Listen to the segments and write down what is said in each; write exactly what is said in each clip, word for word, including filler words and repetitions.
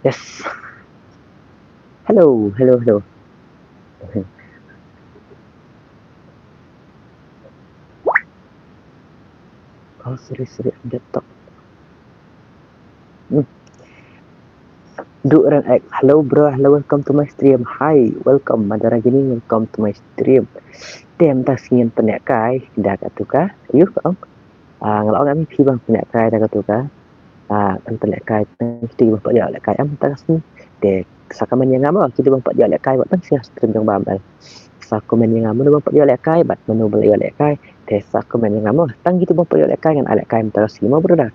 Yes. Hello, hello, hello. Oh, sorry, sorry, laptop. Hmm. Duran X, hello bro, hello, welcome to my stream. Hi, welcome. Madara Gaming, welcome to my stream. Tem ta sngin pynlehkai da katu ka. Yu ka ong. Ah, nga la ong em phi ban pynlehkai da katu ka. Ah, kan pynlehkai, phi ban pynlehkai em ta ka sngi. Te sa comment ïa nga mo, kito ban pynlehkai bad tang sha stream jong Bam L. Sa comment ïa nga mano ban pynlehkai bad mano ban ïalehkai. Te sa comment ïa nga mo, tang kito ban pynlehkai ngan ai lehkai mynta ka sngi mo brother.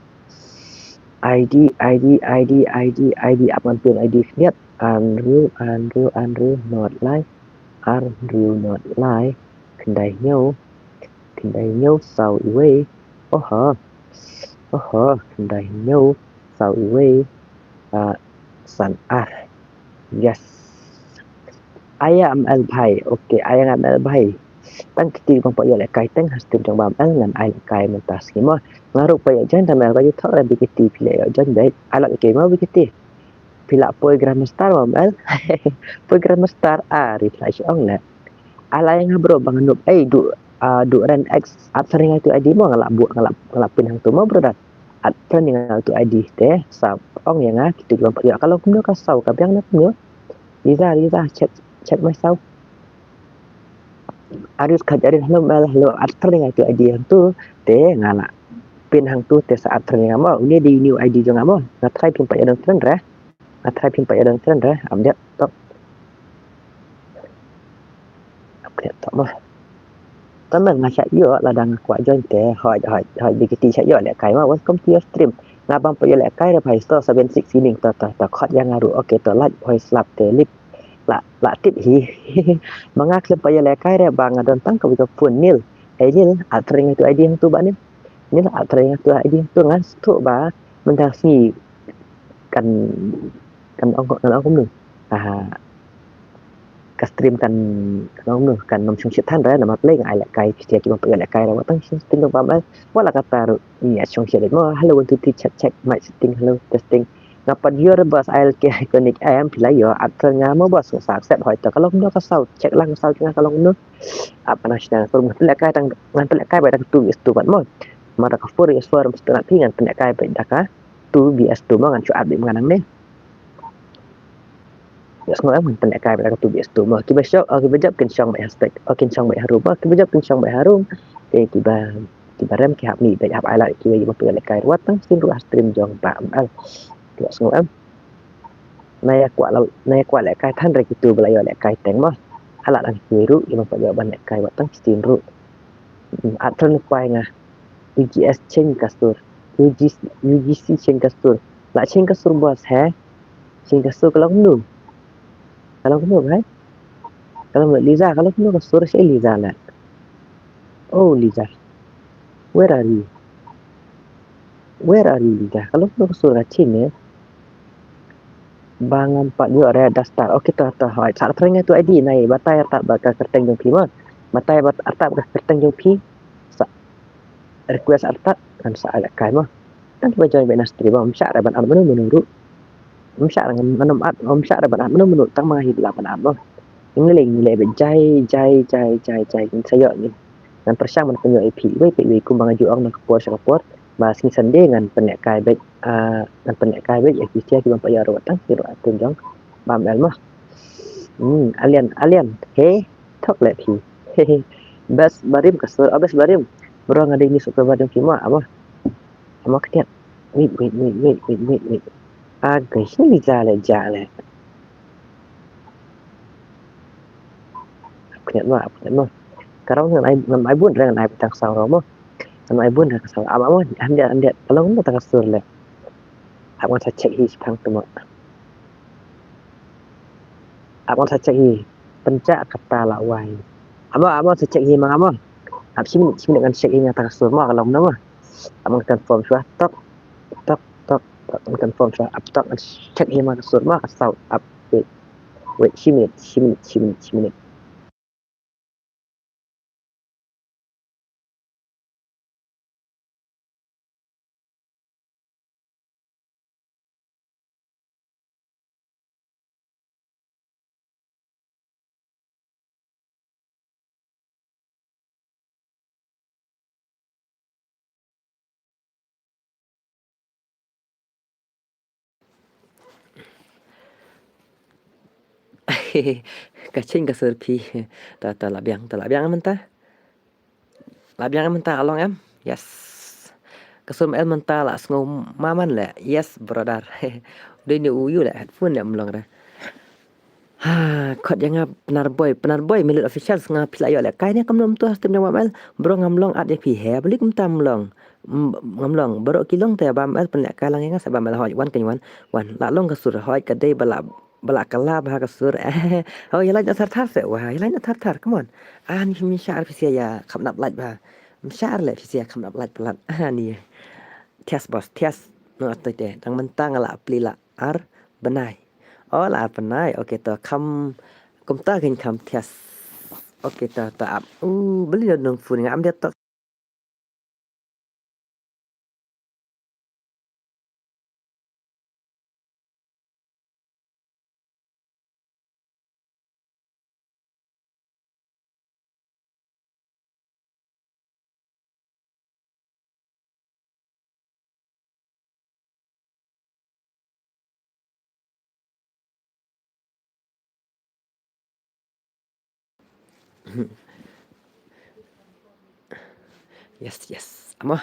I D, I D, I D, I D, I D, ap ngan pyn I D khyndiat. Andrew, Andrew, Andrew, not live. Andrew, not live. Khyndai hynñiew. Khyndai hynñiew saw iwei. Oho. Oho, khyndai hynñiew saw iwei. Ah, san ar. Yes. Aya M L bhai. Okay, aya ngan M L bhai. Tang kito ban pynïalehkai teng ha stream jong Bam L ngan ai lehkai mynta ka sngi mo. Nga ruh pynïaid join tang M L bhai, ïoh thok re B K T phi la ïoh join beit. Ai lad ïa ki mo B K T. Phi la poi Grandmaster Bam L. Poi Grandmaster, ah, reply sha ong leh. Ala ïa nga bro ba nga noob. Ei, du, ah, Duran X, add friend ïa nga tu I D mo, nga la buh, nga la, nga la pyn hangtu mo brother. Add friend ïa nga tu I D te sa ong ïa nga kito kiba pynïaid. Ka long kumno ka saw, ka biang na kumno? Liza, Liza, check, check my saw. Aris, ka Aris, hello M L, hello, add friend ïa nga tu I D hangtu te nga la pyn hangtu te sa add friend ïa nga mo. Une dei new I D jong nga mo. Nga try pynpynïaid friend re. Nga try pynpynïaid friend re. Update top. Update top mo. Tang nga shah ïoh lada nga kwah join te. Hoi, hoi, hoi, B K T shah ïoh lehkai mo. Welcome to your stream. Nga bam pynïalehkai re bhai, star seven six winning. To, to, to, khot ïa nga ruh. Okay, to, like, hoi, slap te lip. La, la tip hi. Ba nga khlem pynïalehkai re ba nga don tang kawei ka phone, Nil. Hey Nil, add friend ïa nga tu I D hangtu ba Nil. Nil, add friend ïa nga tu I D hangtu, nga sngewthuh ba mynta ka sngi kan, kan ong, kan ong kumno. Ah, ka stream kan, kan ong kumno, kan ym shongshit than re, namar balei nga ai lehkai, kito kiba pynïalehkai re wat tang sha stream jong Bam L. Wat la katta ruh ngi ïa shongshit mo. Hello, one, two, three, check, check, mic setting, hello, testing. Nga pat ïoh re boss, I L K Iconic M, phi la ïoh add friend nga mo boss, nga sa accept. Hoi to, ka long kumno ka saw, check lang ka saw jong nga ka long kumno. Ap ngan shna, ngan pynlehkai tang, ngan pynlehkai bad da ka two V S two pat mo. Namar da ka four V S four mesti na phi, ngan pynlehkai bad da ka two V S two mo, ngan shu add bad ma nga nangne. Ïa sngew em, ngan pynlehkai bad da ka two V S two mo. Kiba shong, oh, kiba jop kin shong beit ha stage. Oh, kin shong beit ha room mo. Kiba jop kin shong beit ha room. Te kiba, kiba rem ki hap mih beit, hap ai lad kiwei kiba pynlehkai. Wat tang sien ruh ha stream jong Bam L. Ïa sngew em. Nai ïa kwah la, nai ïa kwah lehkai than re kito ba la ïoh lehkai teng mo. Halat ang kiwei ruh kiba kwah ïoh ban lehkai wat tang sien ruh. Hmm, add friend kwai nga. U G S Cheng Kasur. U G C, U G C Cheng Kasur. La Cheng Kasur boss he. Cheng Kasur ka long kumno? Ka long kumno bhai? Ka long kumno Liza, ka long kumno ka sur sha Liza la. Oh Liza. Where are you? Where are you Liza? Ka long kumno ka sur ka Cheng eh. Ba ngam pat ïoh re da star. Okay to to hoi. Sa add friend nga tu I D nai batai artat bad ka kyrteng jong phi mo. Batai bad artat bad ka kyrteng jong phi. Sa request artat ngan sa lehkai mo. Tang kiba join beit na stream mo. Ym shah re ban add mano mano ruh. Ym shah re ngan mano add, ym shah re ban add mano mano tang ma nga hi ba lah ban add mo. Ngi lei ngi lei beit jai jai jai jai jai ngin sa ïoh ngin. Ngan pyrshang ban pynïoh ïa phi iwei pa iwei kumba nga ju ong na ka por sha ka por. Ba sngi Sunday ngan pynlehkai beit, ah, ngan pynlehkai beit ïa ki sia kiba pynïoh ruh tang ki ruh atum jong Bam L mo. Hmm, Alian, Alian. He, thok leh phi. Best barim ka sur, oh, best barim. Bro nga dei ni super barim phi mo, amo. Amo ketiak. Wait, wait, wait, wait, wait, wait, wait. Agai, sini ja leh, ja leh. Ap kniat mo, ap kniat mo. Ka rong ngan ai, ngan ai bun re, ngan ai tang saw rong mo. Ngan ai bun re ka saw. Ap mo, am dia, am dia. Ka long mo tang ka sur leh. Ap ngan sa check hi shipang tu mo. Ap ngan sa check hi. Pynjah kata la wai. Ap mo, ap mo sa check hi ma nga mo. Ap shi minit, shi minit ngan check hi nga tang ka sur mo, ka long mo. Ap ngan confirm shuwa. Tok, tok, tok, tok, ngan confirm shuwa. Ap tok ngan check hi ma ka sur mo, ka saw. Ap, wait. Wait, shi minit, shi minit, shi minit, shi minit. Ka ching ka sur phi. Ta ta la biang, ta la biang mynta. La biang mynta, la long em. Yes. Ka sur M L mynta la sngew maman le. Yes brother. Dei ni u yu le headphone le mlong re. Ha, khot ïa nga Pnar Boy, Pnar Boy, Milit Official, nga phi la ïoh lehkai ne kumno mynta ha stream jong Bah M L? Bro ngam long at ïa phi he, balei kumta ngam long. Mm, ngam long, baroh ki long te Bah M L pynlehkai lang ïa nga sa Bah M L hoi, wan kynwan, wan. La long ka sur hoi ka dei ba la, ba la kylla bha ka sur. Oh, ïa lait na thar thar se, wah, ïa lait na thar thar, come on. Ah, ni phi mynsha ar phi sia ïa kham nap lait bha. Mynsha ar le phi sia kham nap lait palat. Ah, ni. Thias boss, thias. No, atoi te, dang mynta nga la pli la ar bnai. Oh, la ar bnai. Okay, to kham kumta kein kham thias. Okay, to, to ap. Uh, beli da nong phone nga am dia to. Yes, yes. Ama.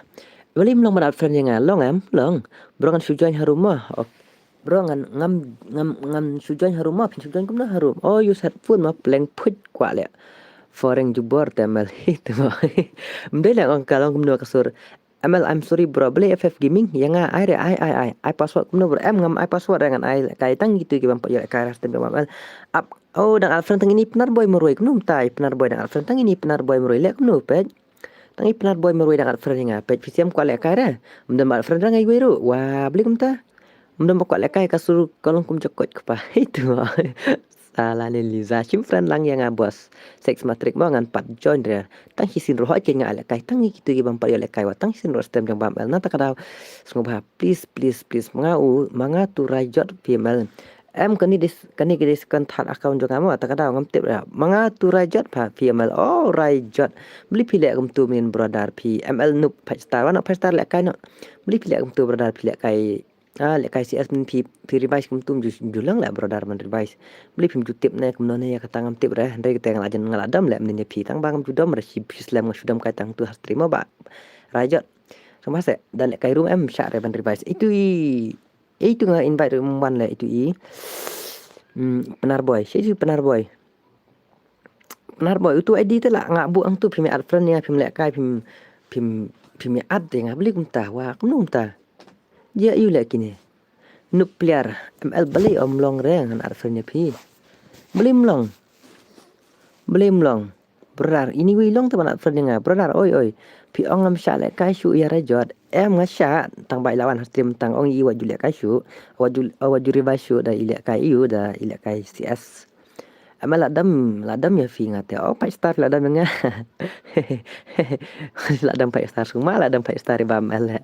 Wali mlong madat friend ïa nga long em, long. Bro ngan shu join harum ma. Ok. Bro ngan ngam ngam ngan shu join harum ma, phin shu join kumno harum. Oh, use headphone ma pleng phuit kwah le. Foreng jubor te M L hi te ma. Mdei le ngong ka long kumno ka sur. M L, I'm sorry bro, balei F F Gaming ïa nga ai re, ai ai ai ai password kumno bro, em ngam ai password re, ngan ai kai tang kitu ki bym pat ïoh lehkai ha stream jong Bah M L. Ap, oh, dang add friend tang ini Pnar Boy Marwei, kumno mynta Pnar Boy dang add friend tang ini Pnar Boy Marwei, leh kumno peit. Tang i Pnar Boy Marwei dang add friend ïa nga, peit phi shem kwah lehkai re. Ym don ba add friend re nga iwei ruh, wah, balei kumta. Ym don ba kwah lehkai ka sur ka long kum jakoit kpa. Itu. Sala ne Liza, shim friend lang ïa nga boss. Sex matric mo ngan pat join re. Tang shisien ruh hoi kein nga lehkai, tang ïa kitu ki bym pat ïoh lehkai wat tang shisien ruh stream jong Bah M L, nangta ka daw. Sngewbha please, please, please, ma nga u, ma nga tu Raijot phi M L. Em kane dis, kane ki dis kan thad account jong nga mo, ta ka daw ngam tip re. Ma nga tu Raijot pha phi M L, oh Raijot. Balei phi leh kumtu min brother phi M L noob five star, wa na five star lehkai no. Balei phi leh kumtu brother phi lehkai. Ah, lehkai C S min phi, phi revise kumtu ju, ju lang leh brother man revise. Balei phim ju tip ne kumno ne ïa kata ngam tip re. Hynrei kata nga la jan nga la dom leh min ïa phi tang ba ngam ju dom re shi, shi slem nga shu dom kai tang tu ha stream mo ba. Raijot. Sngewbha se dan lehkai room em shah re ban revise. Itu i, itu nga invite room wan leh itu i. Hmm, Pnar Boy. Shi itu Pnar Boy. Pnar Boy, utu I D te la nga buh hangtu phim add friend ïa nga, phim lehkai, phim, phim, phim add ïa nga, balei kumta, wa kumno kumta. Ïa ïu leh kine. Noob player, M L balei ym long re ngan add friend ïa phi. Balei ym long. Balei ym long. Brother, ini wei long te ban add friend ïa nga. Brother, oi oi. Phi ong ngam shah lehkai shuh ïa Raijot. Em nga shah, tang ba i la wan ha stream tang ong i wat ju lehkai shuh. Wat ju, wat ju revise shuh da i lehkai ïu da i lehkai C S. Ama la dam, la dam ïa phi nga te. Oh, five star la dam ïa nga. La dam five star suma, la dam five star ïa ba M L le.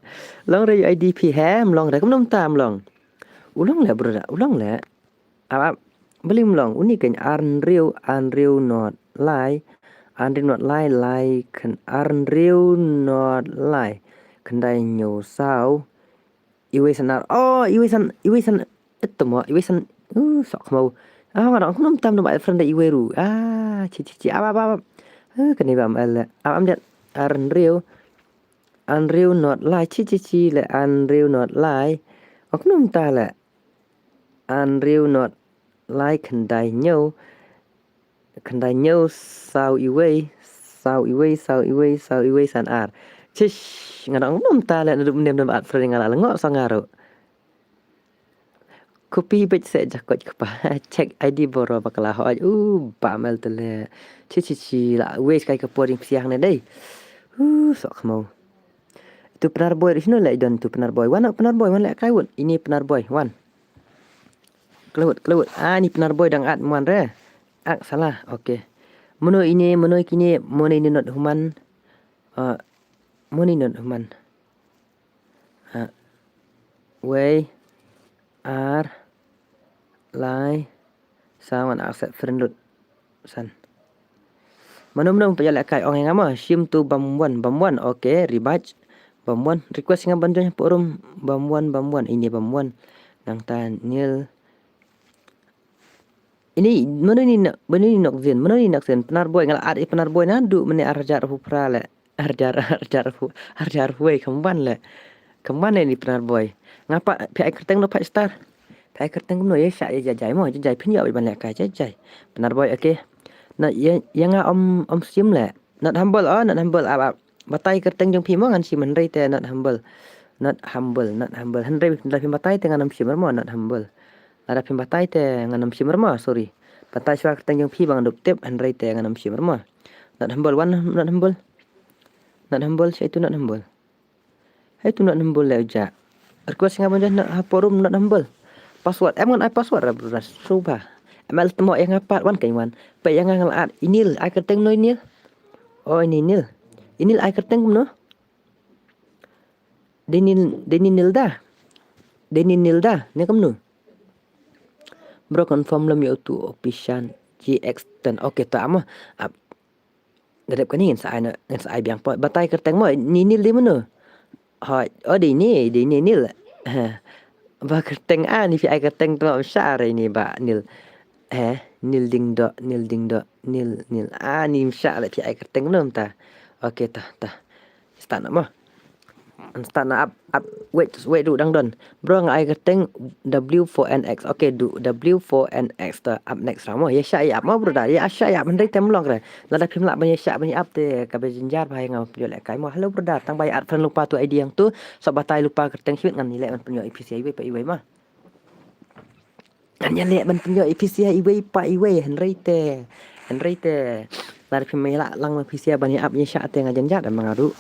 Long re ïa I D phi hem, long re kumno mynta em long. U long le brother, u long le. Ap, ap, balei ym long, uni kein ar hynriew, ar hynriew not lai. Ar hynriew not lai, lai khyndai, ar hynriew not lai. Khyndai hynñiew saw. Iwei san ar. Oh, iwei san, iwei san. Ito mo, iwei san. Uh, sok mo. Ah, nga dang kumno mynta ym dei ba friend da iwei ruh. Ah, chi, chi, chi. Ap, ap, ap, ap. Uh, kane ba M L le. Ap, ap, diat. Ar hynriew. Ar hynriew not lai. Chi, chi, chi le ar hynriew not lai. Oh, kumno mynta le. Ar hynriew not lai khyndai hynñiew. Khyndai hynñiew saw iwei, saw iwei, saw iwei, saw iwei san ar. Chish, nga dang ym ta le naduh mynne ym don ba add friend ïa nga la lyngngoh sa nga ruh. Copy beit se jakoit kpa. Check I D bro bakla hoi. U ba M L te le. Chi chi chi la waste kai ka por ïing psiah ne dei. U sok khmau. Itu Pnar Boy, sino le i don itu Pnar Boy. Wan Pnar Boy, wan le kai wut. Ini Pnar Boy, wan. Khlawt, khlawt. Ah, ni Pnar Boy dang add mon re. Ak salah. Okay. Mano ine, mano kine, mano ine not human. Ah, mano ine not human. Ah, wei, ar, lai, saw ngan accept friend lut. San. Mano mano pynjah lehkai ong ïa nga mo, shim tu bam wan, bam wan, okay, ribach, bam wan, request nga ban join hapoh room, bam wan, bam wan, ini bam wan, nangta nil, Ini, mano ini nak, mano ini nak zin, mano ini nak zin, Pnar Boy, nga la add i Pnar Boy naduh mynne ar hajar arphew phra le. Ar hajar, ar hajar arphew, ar hajar arphew wei, kham wan le. Kham wan le ini Pnar Boy. Nga pat, phi ai kyrteng no pat star. Phi ai kyrteng kumno, ïa shah ïa jai jai mo, jai jai phin ïoh ban lehkai jai jai. Pnar Boy, okay. Na ïa, ïa nga ym, ym shim le. Not humble, oh, not humble, ap, ap. Batai kyrteng jong phi mo ngan shim, hynrei te not humble. Not humble, not humble. Hynrei lada phim batai te ngan ym shim mo, not humble. Lada phim batai te ngan ym shim mo, sorry. Batai shuwa kyrteng jong phi ba ngan dup tip, hynrei te ngan ym shim mo. Not humble, wan, not humble. Not humble, shaitu not humble. Hei tu not humble le u ja. Request nga ban join ha forum not humble. Password, em ngan ai password ra brother. Suba. Em el temo ïa nga pat wan kein wan. Peit ïa nga nga la add. Inil, ai kyrteng no Inil. Oh, ini Inil. Inil ai kyrteng kumno? Deni, Deni Nilda. Deni Nilda, ne kumno? Bro, confirm lem ïa utu Opishan G X ten. Okay, to amo. Ap. Nga dep kane ngan sa ai na, ngan sa ai biang pat. Batai kyrteng mo, ni Nil dei mano? Hoi, oh dei ni, dei ni Nil. Ba kyrteng a, ni phi ai kyrteng to, ym shah re ni ba Nil. Eh, Nil Ding Dok, Nil Ding Dok, Nil, Nil. Ah, ni ym shah le phi ai kyrteng no mynta. Okay, ta, ta. Start na mo. Start na ap, ap, wait, wait, du dang don. Bro, nga ai kyrteng W four N X. Okay, du W four N X to ap next ra mo. Ïa shah ïa ap mo brother. Ïa shah ïa ap hynrei tem long re. Lada phim lah ban ïa shah ban ïa ap te kaba jynjar ba ïa nga pynïoh lehkai mo. Hello brother, tang ba ïa add friend lypa tu I D ïa nga tu. Sok batai lypa kyrteng shibit ngan ïaleh ban pynïoh ïa phi sha iwei pa iwei mo. Ngan ïaleh ban pynïoh ïa phi sha iwei pa iwei, hynrei te. Hynrei te. Lada phim lah lang ma phi sha ban ïa ap ïa shah te nga jynjar ma nga ruh.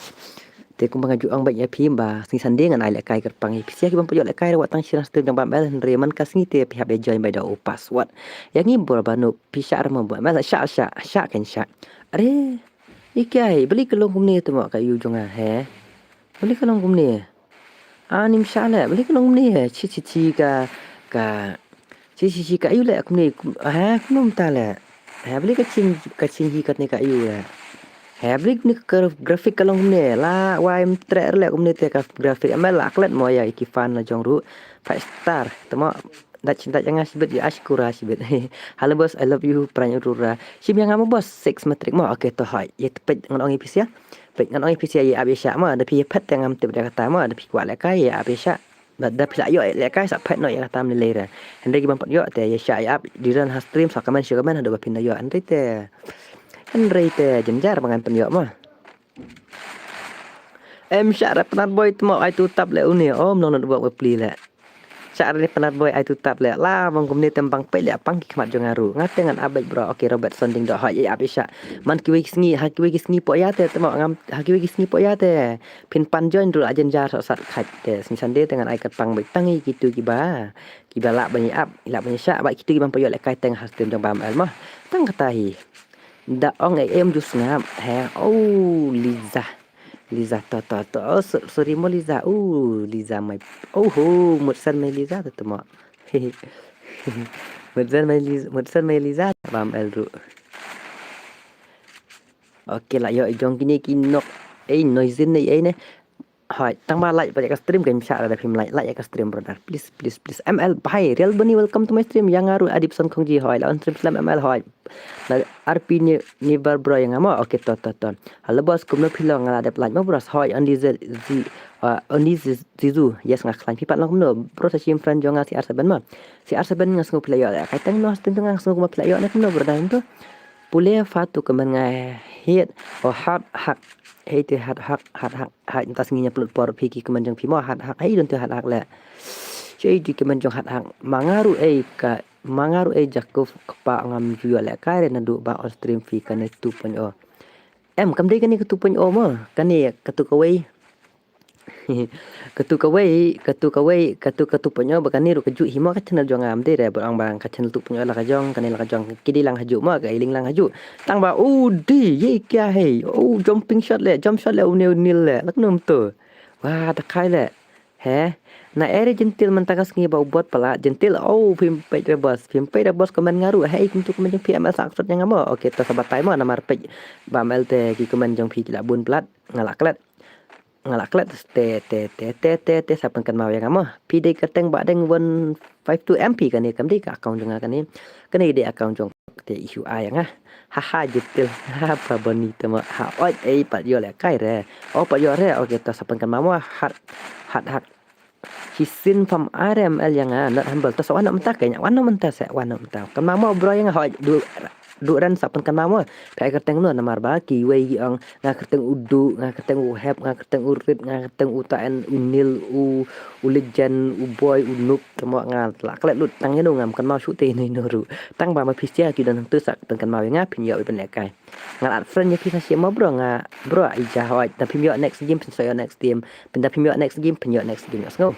Te kumba nga ju ong beit ïa phi ba sngi Sunday ngan ai lehkai kyrpang ïa phi sha ki bym pat ïoh lehkai ruh wat tang share stream jong Bam L, hynrei man ka sngi te phi hap ïa join beit da u password. Ïa ngi bor ba no phi shah ra mo Bam L, shah, shah, shah kein shah. Are. Ïa kiei, balei ka long kumne te mo ka ïu jong nga, he? Balei ka long kumne? Ah, ym shah le, balei ka long kumne? Chi chi chi ka, ka, chi chi chi ka ïu le kumne, kum, ha, kumno mynta le? Ha, balei ka ching, ka ching hi katne ka ïu le? Ha, balei kumne ka graphic ka long kumne? La wai ym treh le kumne te ka graphic. Ym la klet mo ïa ki fan la jong ruh. Five star, te mo. Dat chin dat ïa nga shibit ïa ashkura shibit. Hello boss, I love you, Pran Aurora. Shim ïa nga mo boss, six metric mo. Okay, to hoi. Ïa te peit ngan ong ïa phi sha. Peit ngan ong ïa phi sha ïa ap ïa shah mo. Da phi ïa phet te ngam tip da kata mo. Da phi kwah lehkai ïa ap ïa shah. Da, da phi la ïoh lehkai sa phet noh ïa kata mynlei re. Hynrei ki bym pat ïoh te ïa shah ïa ap. Dei run ha stream sa comment sha comment haduh ba phin da ïoh. Hynrei te. Hynrei te jynjar ba ngan pynïoh mo. Em shah re Pnar Boy te mo ai tu tap le une. Om nong nong bok pli le. Shah re Pnar Boy ai tu tap le. La bang kumne tem bang peit le pang ki khmat jong nga ruh. Nga te ngan ap beit bro. Okay, Robertson Ding Dok hoi ïa ap ïa shah. Man kiwei ki sngi, ha kiwei ki sngi pok ïa te te mo ngam, ha kiwei ki sngi pok ïa te. Phin pan join ruh la jynjar sat khat te. Sngi Sunday te ngan ai kyrpang beit tang ïa kitu kiba. Kiba lah ban ïa ap, lah ban ïa shah, bad kitu ki bym pat ïoh lehkai teng ha stream jong Bam L mo. Tang kata hi. Da ong ei em ju sngap, he, oh, Liza. Liza to, to, to, oh, so-, sorry mo Liza, oh, Liza mai, oh, ho, mut san mai Liza to, to mo. Mut san mai Liza, mut san mai Liza, Bam L ruh. Okay, la ïoh i jong kine ki nok, ei, noizin ei, ei ne. Hoi, tang ba like ba ïa ka stream kan shah lada phim like, like ïa ka stream brother. Please, please, please. M L bhai, Real Bunny welcome to my stream. Ïa nga ruh Adipson Khongji hoi, la on stream slem M L hoi. La R P ni ni bar bro ïa nga mo. Okay, to, to, to. Hello boss, kumno phi long nga la dep like mo bro. Hoi, only Z Z uh, only Z- Zizu. Yes nga khlaiñ phi pat long kumno. Bro sa shim friend jong nga C R seven mo. C R seven nga sngew phi la ïoh lehkai teng no stream jong nga sngew kumno phi la ïoh ne kumno brother to. Pule fa tu kmen nga hit o hat hak. Hei te hat hak, hat hak. Hai, mynta sngi ñia pynlut por phi ki kmen jong phi mo hat hak. Hai, don te hat hak le. Chei di kmen jong hat hak. Ma nga ruh ei ka, ma nga ruh ei Jakuf kpa ngam ju ïoh lehkai re naduh ba on stream phi kane two point o. Em, kam dei kane ka two point o mo. Kane ka tu kawei. Ka tu kawei, ka tu kawei, ka tu ka two point o ba kane ruh ka juh hi mo ka channel jong ngam dei re ba ong ba ka channel two point o la ka jong, kane la ka jong. Ki dei lang ha juh mo, ka i ling lang ha juh. Tang ba, oh, di, ye kya hai. Oh, jumping shot le, jump shot le, une unil le. Lak num tu. Wah, ta khai le. He? Na ere jentil mynta ka sngi ba u bot pala, jentil, oh, phim peit re boss, phim peit re boss comment nga ruh, hei, kum tu comment jong phi M L sa aksot ïa nga mo, okay, ta sa batai mo, namar peit ba M L te ki comment jong phi ki la bun plat, nga la klet. Nga la klet te te te te te te sa pynkynmaw ïa nga mo. Phi dei kyrteng Bahdeng one five two M P kane, kam dei ka account jong nga kane. Kane dei account jong te issue ai ïa nga. Ha ha jitil ha pa bani te mo ha oi ei pat ïoh lehkai re. O pat ïoh re, okay to sa pynkynmaw mo. Hat hat hat. Hi sin pam arem el ïa nga, not humble to sa wan mynta ke wan mynta se wan mynta. Kynmaw mo bro ïa nga hoi du du ran sa pynkynmaw mo. Phi ai kyrteng no namar ba kiwei ki ong nga kyrteng u Du, nga kyrteng u Hep, nga kyrteng u Rit, nga kyrteng u Taen, u Nil, u u Legend, u Boy, u Noob, te mo nga la klet lut tang ïa no ngam kynmaw shuh te ino ino ruh. Tang ba ma phi sia ki don hangtu sa pynkynmaw ïa nga phin ïoh ban lehkai. Nga la add friend ïa phi sa shi mo bro nga bro ija hoi. Da phim ïoh next game phin sa ïoh next game. Phin da phim ïoh next game phin ïoh next game ïa sngew.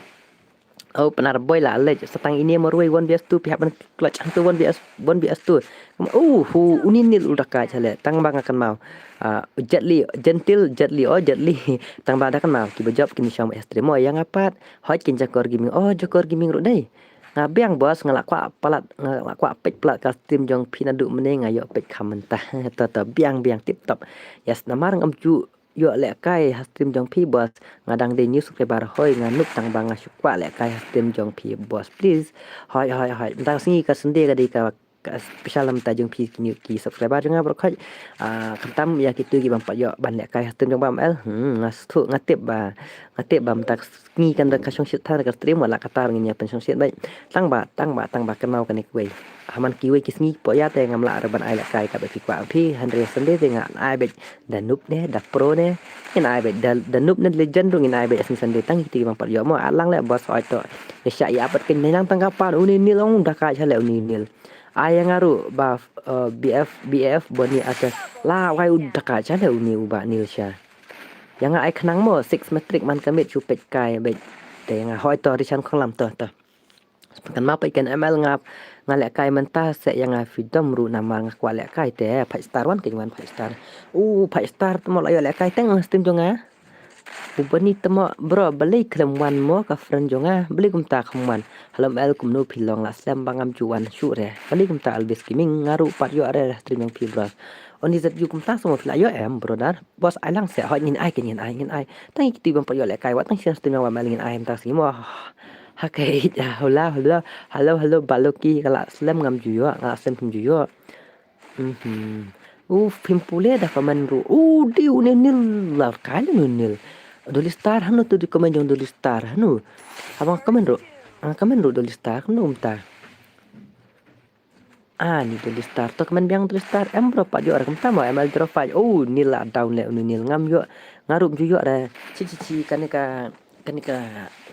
Oh, Pnar Boy la leit sa tang ine marwei one V S two phi hap ban clutch hangtu one V S one V S two. Oh, hu uni nil u da ka chale tang ba nga kynmaw. Ah, Jet Li, Gentle, Jet Li, oh Jet Li. Tang ba da kynmaw ki ba jop kini shong ba stream mo ïa nga pat. Hoi kin Jakor Gaming, oh Jakor Gaming ruh dei. Nga biang boss nga la kwah palat nga la kwah peit palat ka stream jong phi naduh mynne nga ïoh peit kham mynta. To to biang biang tip top. Yes namar ngam ju ïoh lehkai ha stream jong phi boss. Nga dang dei new subscriber hoi nga noob tang ba nga shu kwah lehkai ha stream jong phi boss please. Hoi hoi hoi. Mynta sngi ka Sunday ka dei ka ka special mynta jong phi ki new ki subscriber jong nga bro khoi. Ah, khamtam ïa kitu ki bym pat ïoh ban lehkai ha stream jong Bam El. Hmm, nga sthu nga tip ba nga tip ba mynta sngi kan da ka shongshit than ka stream wala kata ngin ïa pynshongshit bai. Tang ba tang ba tang ba kynmaw kane kiwei. Ha man kiwei ki sngi pok ïa te ngam lah re ban ai lehkai ka ba phi kwah phi hynrei Sunday te ngan ai beit da noob ne da pro ne. Ngin ai beit da da noob ne legend ruh ngin ai beit sngi Sunday tang kiti bym pat ïoh mo alang le boss oi to. Ïa sha ïa pat kin nang tang ka pan uni nil ong da ka chale uni nil. Ai ïa nga ruh ba eh, B F B F boni ata la wai u da ka chale uni u ba nil sha. Ïa nga ai khnang mo six metric man ka mit shu peit kai beit. Te nga hoi to ri chan khong lam to to. Kan ma peit kan M L nga nga lehkai mynta se ïa nga freedom ruh namar nga kwah lehkai te five star wan kin wan five star. U five star te mo la ïoh lehkai teng stream jong nga. U bani te mo bro balei khlem wan mo ka friend jong nga balei kumta kham wan. Hello M L kumno phi long la slem ba ngam ju wan shuh re. Balei kumta Always Gaming nga ruh pat ïoh re stream jong phi bro. Oni zat ju kumta se mo phi la ïoh em brother. Boss ai lang se hoi ngin ai ke ngin ai ngin ai. Tang ki tu bym pat ïoh lehkai wat tang sien stream jong M L ngin ai mynta sngi mo. Ha ke hula hula hello hello baloki ka la slem ngam ju ïoh nga la slem kum ju ïoh. Mhm. U phim pule da comment ruh. U di u nil nil la kai le nil nil. Doli star hanu tu di comment jong doli star hanu. Abang comment ruh. Ang comment ruh doli star hanu umta. Ah ni doli star to comment biang doli star em bro pat ïoh ra kumta mo M L zero five. Oh nil la down le uni nil ngam ïoh. Nga ruh ju ïoh ra. Chi chi chi kane ka kane ka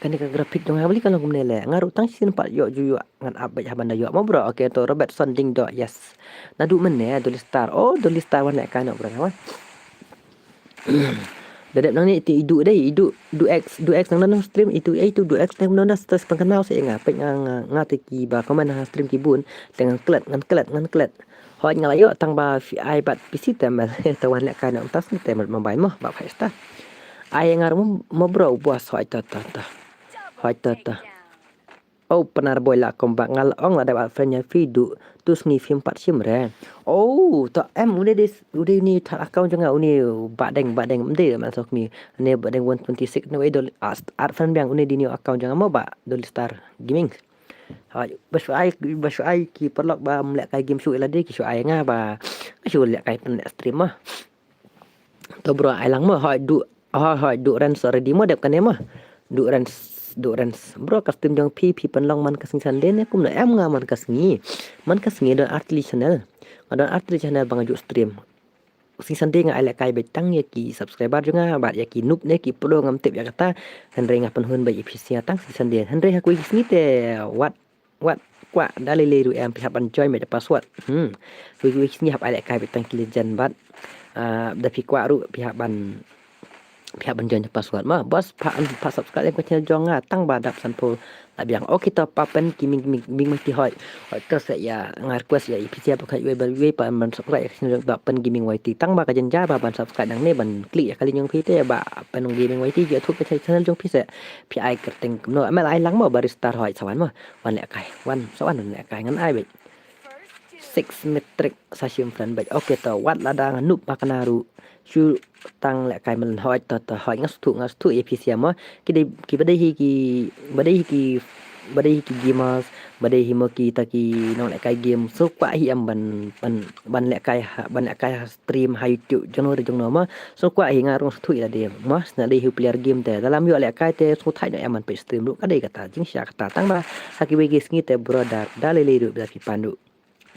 kane ka graphic jong nga bali ka long kumne le nga ruh tang sien pat ïoh ju ïoh ngan update ha ban da ïoh mo bro. Okay to Robertson Ding do yes. Naduh mynne doli star oh doli star wan ne ka no bro wan. Da dep nang ni ti idu dei idu du X du X nang nang stream itu eh itu du X nang nang stres pengkenal se nga pek nga nga nga te ki ba komen ha stream ki bun te ngan klet ngan klet ngan klet. Hoi nga la ïoh tang ba fi ai bat P C te mel te wan le ka no tas ni te mel mobile mo ba phai sta. Ai ngar mo bro bos hoi ta ta ta. Hoi ta ta. Oh Pnar Boy la kom ba ngal ong la dep at friend nya fi du tu sngi phim pat shim re. Oh to em une dis une ni thar account jong nga une ba deng ba deng mde man sok ni ne ba deng one twenty six ne wei dol at friend biang une di ni account jong nga mo ba dol star gaming. Hai ba shu ai ba shu ai ki perlok ba mlek kai game shu ila de ki shu ai nga ba shu lek kai pen stream ma. To bro ai lang mo hoi du hoi hoi du rens already mo dep kane mo. Du rens du rens bro ka stream jong phi phi pen long man ka sngi Sunday ne kum na em nga man ka sngi. Man ka sngi don artli channel. Nga don artli channel ba nga ju stream. Sngi Sunday nga ai lek kai beit tang ïa ki subscriber jong nga bad ïa ki noob ne ki pro ngam tip ïa kata. Hynrei nga pen hun beit ïa phi sngi tang sngi Sunday hynrei ha kawei ki sngi te wat wat kwah da lei lei ruh em phi hap ban join beit da password. Hmm. Wei wei sngi hap ai lek kai beit tang ki legend bad da phi kwah ruh phi hap ban phi hap ban join da password ma bos pha pha subscribe ka channel jong nga tang ba dap san pul la biang. Okay to pa pen ki ming ming ming ti hoi. Hoi to se ïa nga request ïa i phi sia pa kai wei ba wei pa ban subscribe ka channel jong pa pen gaming Y T tang ba ka jen ja ba ban subscribe nang ne ban klik ïa ka link jong phi te ba pen gaming Y T ïa thup ka channel jong phi se. Phi ai kyrteng kumno em ai lang mo ba ristar hoi sawan mo. Wan lek kai wan sa wan wan lek kai ngan ai beit. six metric sa shim friend bad. Okay, to wat lada nga noob ma kane ruh. Shu tang lehkai mlien. Hoi, to, to, hoi, nga sngewthuh, nga sngewthuh ïa phi sha mo. Ki dei, ki ba dei hi ki, ba dei hi ki, ba dei hi ki gamers, ba dei hi mo kita ki nonglehkai game. Sngewkwah hi em ban, ban, ban lehkai ha, ban lehkai ha stream ha YouTube jong no re jong no mo. Sngewkwah hi nga ruh sngewthuh ïa lade mo. Sngewdei hi player game te. Lada ym ïoh lehkai te sngewthait noh em ban peit stream ruh. Ka dei kata, jingshisha kata. Tang ba ha kiwei ki sngi te brother, da lei lei ruh ba phi pan ruh.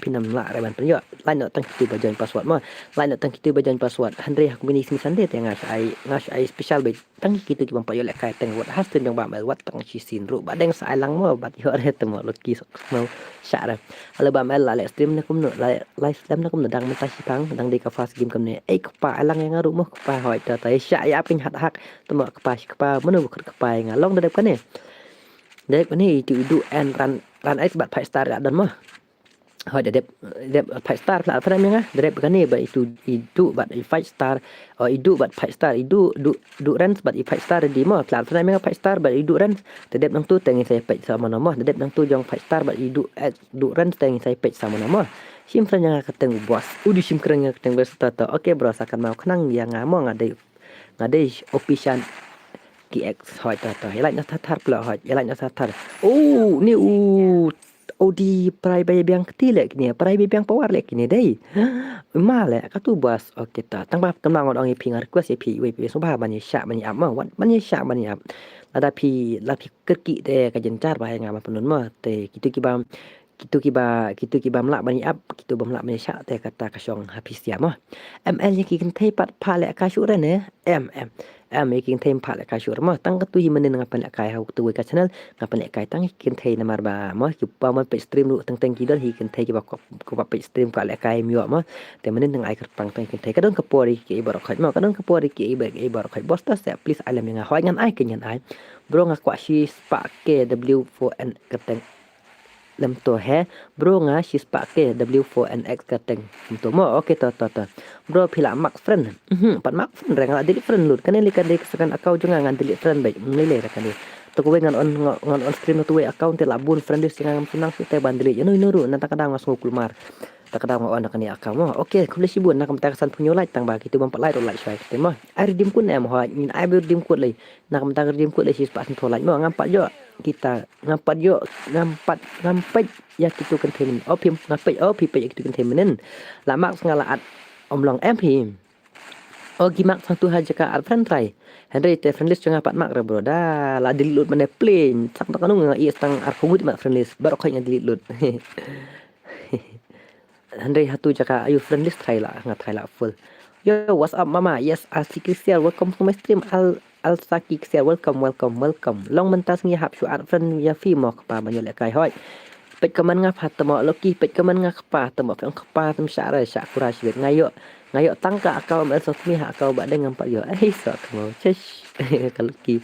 Phin ym lah re ban pynïoh. Lait noh tang kitu ba join password mo. Lait noh tang kitu ba join password. Hynrei ha kumne sngi Sunday te nga shu ai, nga shu ai special bad tang kitu ki bym pat ïoh lehkai teng wat ha stream jong Bah Mel, wat tang shisien ruh. Ba dang sa ai lang mo bad ïoh re te mo, lucky sok mo. Shah re. Hello Bah Mel, la leh stream ne kumno, la leh live stream ne kumno, dang mynta shipang, dang dei ka first game kumne. Ei kpa, ai lang ïa nga ruh mo kpa, hoi, to, to, shah ïa pynhat hak. Te mo kpa, shi kpa, mano ba kut kpa ïa nga, long da dep kane. Da dep kane itu i Duh en Ran, Ran X bad five star la don mo. Hoi, da dep, da dep five star, phi la friend ïa nga. Da dep kane bad itu i Duh bad i five star. Oh, i Duh bad five star, i Duh, Duh, Duh Rens bad i five star ready mo. Phi la friend ïa nga five star bad i Duh Rens. Da dep nangtu te ngin sa peit sa mano mo. Da dep nangtu jong five star bad i Duh, eh, Duh Rens te ngin sa peit sa mano mo. Shim friend ïa nga kyrteng u boss. U dei shim friend ïa nga kyrteng boss, to, to. Okay bro, sa kynmaw khnang ïa nga mo, nga dei, nga dei Operation K X, hoi, to, to. Ïa lait na thar thar pula, hoi. Ïa lait na thar thar. Oh, ni u, u dei prai ba ïa biang kti leh kine, prai ba ïa biang power leh kine dei. Ma leh, katu boss, okay, to. Tang ba kynmaw ngan ong ïa phi, nga request ïa phi, wei phi sngewbha ban ïa shah ban ïa ap mo, wan, ban ïa shah ban ïa ap. Lada phi, lada phi kyrkieh te ka jynjar ba ïa nga ban pynlong mo, te kitu ki bam, kitu ki ba, kitu ki bam lah ban ïa ap, kitu bam lah ban ïa shah te kata ka shong ha phi sia mo. M L ïa ki kynthei pat pha lehkai shuh re ne? Em, em. Em, ïa ki kynthei pha lehkai shuh re mo. Tang katu hi mynnin nga pynlehkai ha utu wei ka channel, nga pynlehkai tang ïa ki kynthei namar ba mo, ki ba mon peit stream ruh teng teng ki don hi ki kynthei ki ba ko, ko ba peit stream ka lehkai ym ïoh mo. Te mynnin nga ai kyrpang tang ïa ki kynthei. Ka don ka por ïa ki baroh khoit mo, ka don ka por ïa ki baroh khoit. Boss ta se please ai lem ïa nga, hoi ngan ai, keiñ ngan ai. Bro nga kwah shispah K W four N kyrteng. Lem to he, bro nga shispah K W four N X kyrteng. Lem to mo, okay, to, to, to. Bro phi la mark friend. Mhm, pat mark friend re, nga la delete friend lut. Kane lei ka dei ka second account jong nga, ngan delete friend beit. Ym lei lei re kane. To kawei ngan on, ngan, ngan on stream na tu wei account te la bun friend list jong nga, ngam sngewsih te ban delete. Ïa no ïa no ruh, na ta ka daw nga sngew kulmar. Ta ka daw nga on na kane account mo. Okay, khublei shibun, na ka bynta ka san phew hynñiew like, tang ba kitu bym pat like ruh like shwa ïa kata mo. Ai redeem code ne em, hoi, ngin ai redeem code lei. Na ka bynta ka redeem code lei shispah san phew like mo, ngam pat ïoh kita, ngam pat ïoh, ngam pat, ngam peit ïa kitu kynthei mynnin. Oh phi, ngam peit, oh phi peit ïa kitu kynthei mynnin. La mark nga la add, ym long em phi. Oh ki mark sngewthuh ha jaka add friend trai. Hynrei te friend list jong nga pat mark re bro. Da la delete lut mane plain. Sak da kanu nga ïoh tang arphew ngut mark friend list. Baroh khoit nga delete lut. Hynrei hatu jaka ayu friend list trai la, nga trai la full. Yo, what's up mama? Yes, Alsaki Ksiar, welcome to my stream. Al, Alsaki Ksiar, welcome, welcome, welcome. Long mynta sngi hap shu add friend ïa phi mo kpa ban ïoh lehkai, hoi. Peit comment nga pha te mo, Loki, peit comment nga kpa te mo, phi ong kpa te mo, shah re, shah kura shibit. Nga ïoh, nga ïoh tang ka account M L Sokmi ha account Bah Deng ngam pat ïoh. Ei sok mo, chesh. Ka Loki.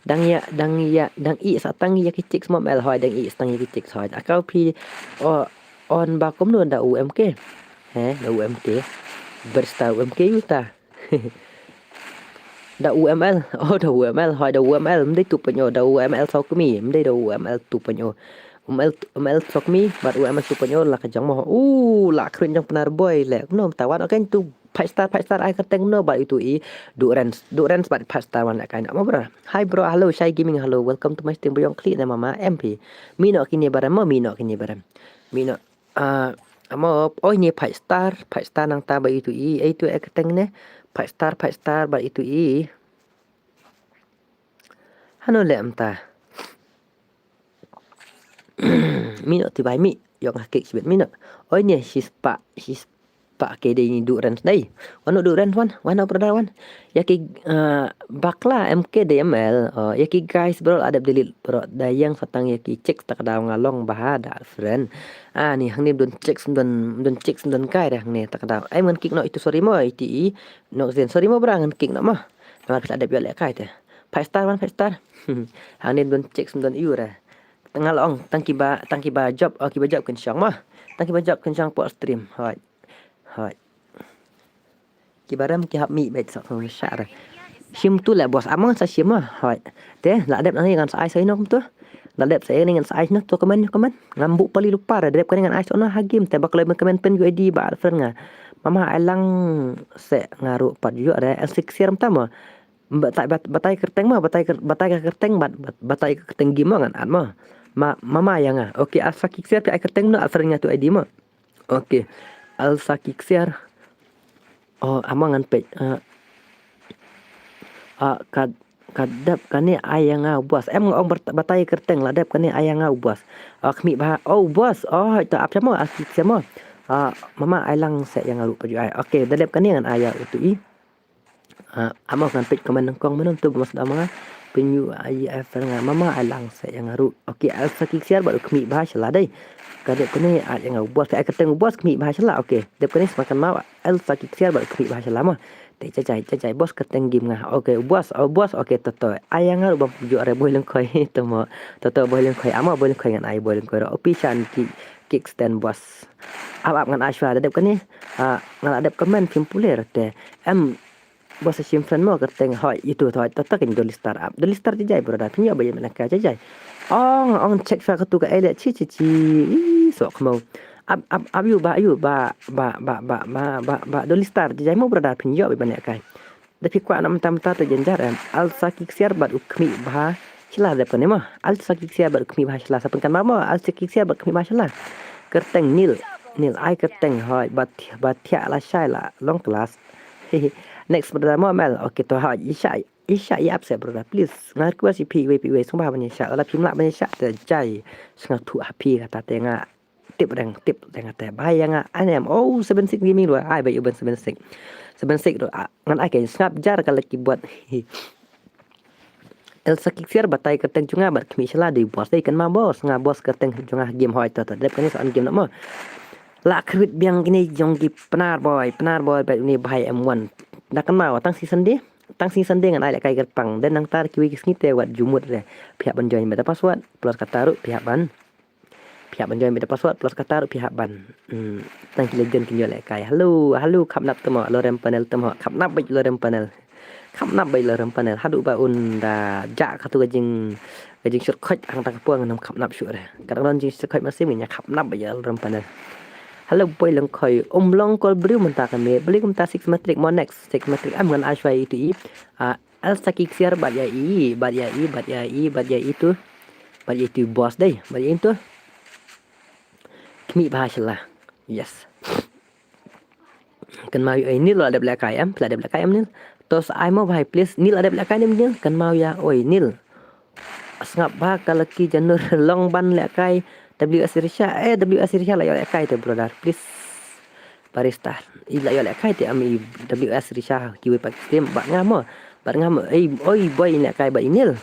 Dang ïa, dang ïa, dang ïeh sa tang ïa ki chicks mo M L, hoi, dang ïeh sa tang ïa ki chicks, hoi. Account phi, oh, on ba kumno da u M K? He, da u M K. Barista u M K uta. Da u M L. Oh, da u M L, hoi, da u M L. Ym dei two point oh, da u M L Sokmi. Ym dei da u M L two point oh. U M L, M L Sokmi bad u M L two point oh la ka jong mo. U la kren jong Pnar Boy le. Kumno mynta wan, okay, tu five star, five star ai kyrteng no bad itu i Duh Rens. Duh Rens bad five star wan lehkai na mo bro. Hi bro, hello, Shai Gaming, hello. Welcome to my stream, bro. Ong klik na mama M P. Mih noh kine barem mo, mih noh kine barem. Mih noh. Ah, amo, oh, ini five star, five star nangta ba itu i, eh, itu eh kyrteng ne. Five star, five star ba itu i. Hano le amta. Mih noh ti bai mih, ïoh nga kik sibit mih noh. Oh, ini shispah, shispah Pak ke dei ni Duh Rens dei. Wan Duh Rens wan, wan brother wan. Ïa ki, uh, bakla M K dei M L. Uh, ïa ki guys bro la dep delete bro. Da ïeng sa tang ïa ki chicks ta ka daw nga long bha da friend. Ah ni hangne don chicks don, don chicks don kai da hangne ta ka daw. Ai ngan kik noh itu sorry mo iti i. Nok zen sorry mo bra ngan kik noh mo. Namar ki la dep ïoh lehkai te. Five star wan five star. Hangne don chicks don iu re. Tang nga long tang ki ba, tang ki ba job, oh ki ba job kin shong mo. Tang ki ba job kin shong por stream. Hoi. Hoi. Ki barem ki hap mih beit sa song share. Shim tu le boss amon sa shim ma. Hoi. Te la dep nang ngan sa ai sa ino kum tu. La dep sa ïa ngan sa ai noh to comment, comment. Ngam buh pali lypa re, dep kane ngan ai sa noh ha game te ba kloi comment pyn ïoh ïa di ba friend nga. Mama ai lang se nga ruh pat ïoh re, el sik siar mynta mo. Batai, bat-, batai kyrteng mo, batai kyr-, batai ka kyrteng bat, bat-, batai ka kyrteng game mo ngan at mo. Ma, mama ïa nga. Okay, Alsa Kiksiar phi ai kyrteng no, al friend nga tu I D mo. Okay. Alsa Kiksiar. Oh, ama ngan peit. Ah, ah, ka, ka dep kane ai ïa nga u boss. Em nga ong bat-, batai kyrteng la dep kane ai ïa nga u boss. Ah, khmih bha. Oh, u boss. Oh, ito ap sa mo, Alsa Kiksiar mo. Ah, mama ai lang se ïa nga ruh pat ju ai. Okay, da dep kane ngan ai ïa utu i. Ah, amo ngan peit comment nyngkong mynno tu ba mas da ma nga. Pynïoh ai ai friend nga, mama ai lang se ïa nga ruh. Okay, Alsa Kiksiar bad u khmih bha shala dei. Ka dep kane ai ïa nga u boss, ai kyrteng u boss khmih bha shala. Okay, dep kane sma kan mau Alsa Kiksiar bad u khmih bha shala mo. Te jai jai jai jai boss kyrteng game nga. Okay, u boss, u boss, okay to to. Ai ïa nga ruh bam juk re Boi Lyngkhoi to mo. To to Boi Lyngkhoi, amo Boi Lyngkhoi ngan ai Boi Lyngkhoi ruh. Opi shan ki kickstand boss. Ap ap ngan ai shuwa da dep kane. Ah, nga la dep comment phim pule re te. Em, boss shim friend mo kyrteng hoi itu hoi to to kin Dolly Star ap. Dolly Star jai jai brother phin ïoh ba ïa mena ka jai jai. Ong ong check shuwa katu ka ele chi chi chi. Ih, sok mo. Ap ap ap ïoh ba ïoh ba ba ba ba ba ba ba Dolly Star jai jai mo brother phin ïoh ba ïa mena ka. Da phi kwah na mynta mynta te jynjar em. Alsa Kiksiar bad u khmih bha shala dep kane mo. Alsa Kiksiar bad u khmih bha shala sa pynkan ma mo. Alsa Kiksiar bad khmih bha shala. Kyrteng Nil. Nil ai kyrteng hoi bat bat thiah la shai la long class. Next brother mo mel. Okay to ha isha isha i ap se brother please. Nga request i phi wei phi wei sngewbha ban isha la phim lah ban isha te jai. Sngewthuh ha phi kata te nga tip reng tip reng te bha ïa nga anem. Oh, seven six gaming ruh ai ba ïa ban seven six. Seven six ruh ngan ai ke sngap jar ka laki buat. Alsa Kiksiar batai kyrteng jong nga bad khmih shala dei boss dei kan ma boss nga boss kyrteng jong nga game hoi to to dep kane sa on game na mo. La khrit biang kine jong ki Pnar Boy, Pnar Boy bad une bhai M one. Da kan ma tang si Sunday, tang si Sunday ngan ai le kai kyrpang. Den nang tar kiwi ki sngi te wat jumut re. Phi hap ban join bad password plus kata ruh phi hap ban. Phi hap ban join bad password plus kata ruh phi hap ban. Hmm, tang ki legend kin ïoh le kai. Hello, hello khap nap temo, lo rem panel temo. Khap nap bad lo rem panel. Khap nap bad lo rem panel. Haduh ba un da ja katu ka jing ka jing short khot ang ta ka puang nam khap nap shuh re. Ka dang don jing short khot masih min ïa khap nap bad lo rem panel. Hello Boi Lyngkhoi, um long kol briew mynta ka me. Beli kumta six matric mo next. Six matric am ngan ai shwa itu i. Ah, Alsa Kiksiar bad ïa i, bad ïa i, bad ïa i, bad ïa i tu. Bad ïa i tu boss dei, bad ïa i tu. Khmih bha shala. Yes. Kan mau oi Nil la dep le kai em, la dep le kai em Nil. Tos ai mo bhai please, Nil la dep le kai em Nil, kan mau ïa oi Nil. Sngap bha ka laki janur long ban le kai. W S Risha, eh W S Risha la ïa le kai te brother, please. Barista. I la ïoh le kai te am i W S Risha kiwi pak stream bad nga mo. Bad nga mo ei oi boy i le kai bad i Nil.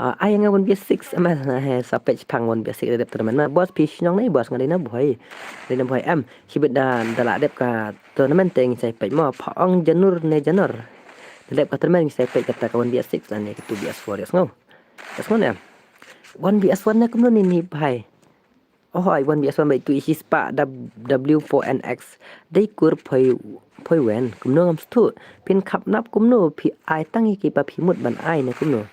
Ah, ai nga one B six M L na he sa page pang one B six dep tournament na boss pi shnong nei boss nga dei na boy. Dei na boy em. Shibit da da la dep ka tournament te ngi sai page mo pha ong janur ne janur. Da dep ka tournament ngi sai page kata ka one B six la ne ka two B S four yes ngau. Yes ngau ne em. One B S one ne kumno ni ni bhai. Oh, ai one B S one bad tu ishi spa W four N X. Dei kur phoi phoi wen. Kumno ngam stu. Phin khap nap kumno phi ai tang ki ba phi mut ban ai ne kumno.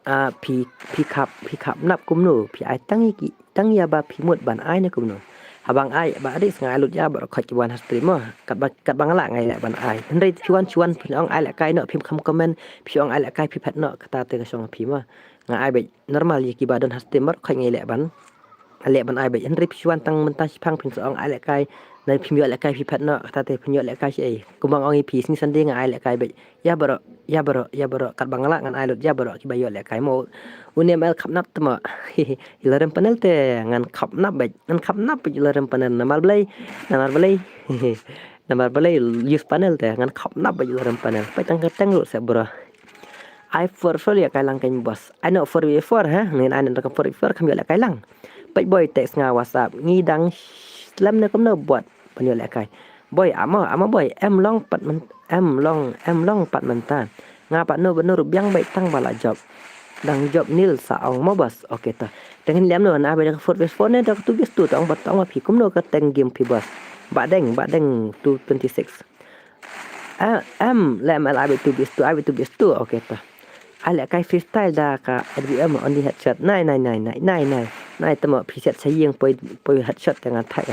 Ah, phi phi khap phi khap nap kumno phi ai tang ki tang ïa ba phi mut ban ai ne kumno. Habang ai ba ri sngai lut ïa ba khot ki wan ha stream mo. Kat ba kat ba nga la ngai le ban ai. Hynrei phi wan phi wan phi ong ai le kai no phi kham comment phi ong ai le kai phi phet no kata te ka shong phi mo. Nga ai ba normal ïa ki ba don ha stream ba khot ngai le ban. Ai le ban ai bad hynrei phi shu wan tang mynta shi phang phin sa ong ai le kai. Nai phim ïoh le kai phi phet no kata te phin ïoh le kai shi ei. Kumba nga ong ïa phi sngi Sunday nga ai le kai bad. Ïa bro, ïa bro, ïa bro kat ba nga lah ngan ai lut ïa bro ki ba ïoh le kai mo. Une mel khap nap te mo. Ïa la rem panel te ngan khap nap bad ngan khap nap bad ïa la rem panel namar blei. Namar blei. Namar blei use panel te ngan khap nap bad ïa la rem panel. Pai tang ka teng lut se bro. Ai four four ïa kai lang kan boss. Ai no four v four ha. Ngin ai no ka four v four kam ïoh le kai lang. Peit boy text nga WhatsApp ngi dang slem ne kumno bot ban ïoh le kai. Boy amo amo boy em long pat men em long em long pat mynta. Nga pat no ba no ruh biang beit tang ba la jop. Dang jop nil sa ong mo boss. Okay ta. Teng hin lem no na ba da four v four ne da two v two ta ong ba ta ong ba phi kumno ka teng game phi boss. Ba deng ba deng two twenty six. Ah, em, lem el ai beit two v two, ai beit two v two, okay ta. Ai lehkai freestyle da ka R B M only headshot. Nai, nai, nai, nai, nai, nai. Nai, tamo phi set sa ïing poi, poi headshot te ngan thait.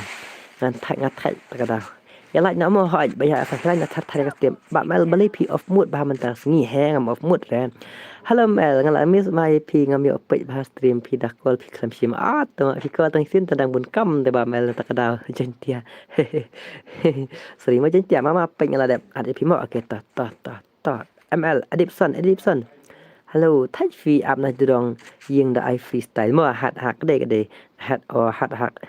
Ngan thait, ngan thait ta ka daw. Ïa lait na mo hoi, ba ïa sa lait na thar thar ka stream. Bah Mel, balei phi off mode bha mynta sngi? He, ngam off mode re. Hello Mel, nga la miss ma ïa phi, ngam ïoh peit bha stream phi da call phi khlem shim. Ah, tamo phi call tang sien tang dang bun kam te Bah Mel ta ka daw. Jaiñtia. Sorry mo Jaiñtia, mama peit nga la dep. Ade phi mo, okay, ta, ta, ta. Ta, M L, Adipson, Adipson. Hello, thait phi ap na jrong ïing da ai freestyle mo, hat hak dei ka dei. Hat o hat hak.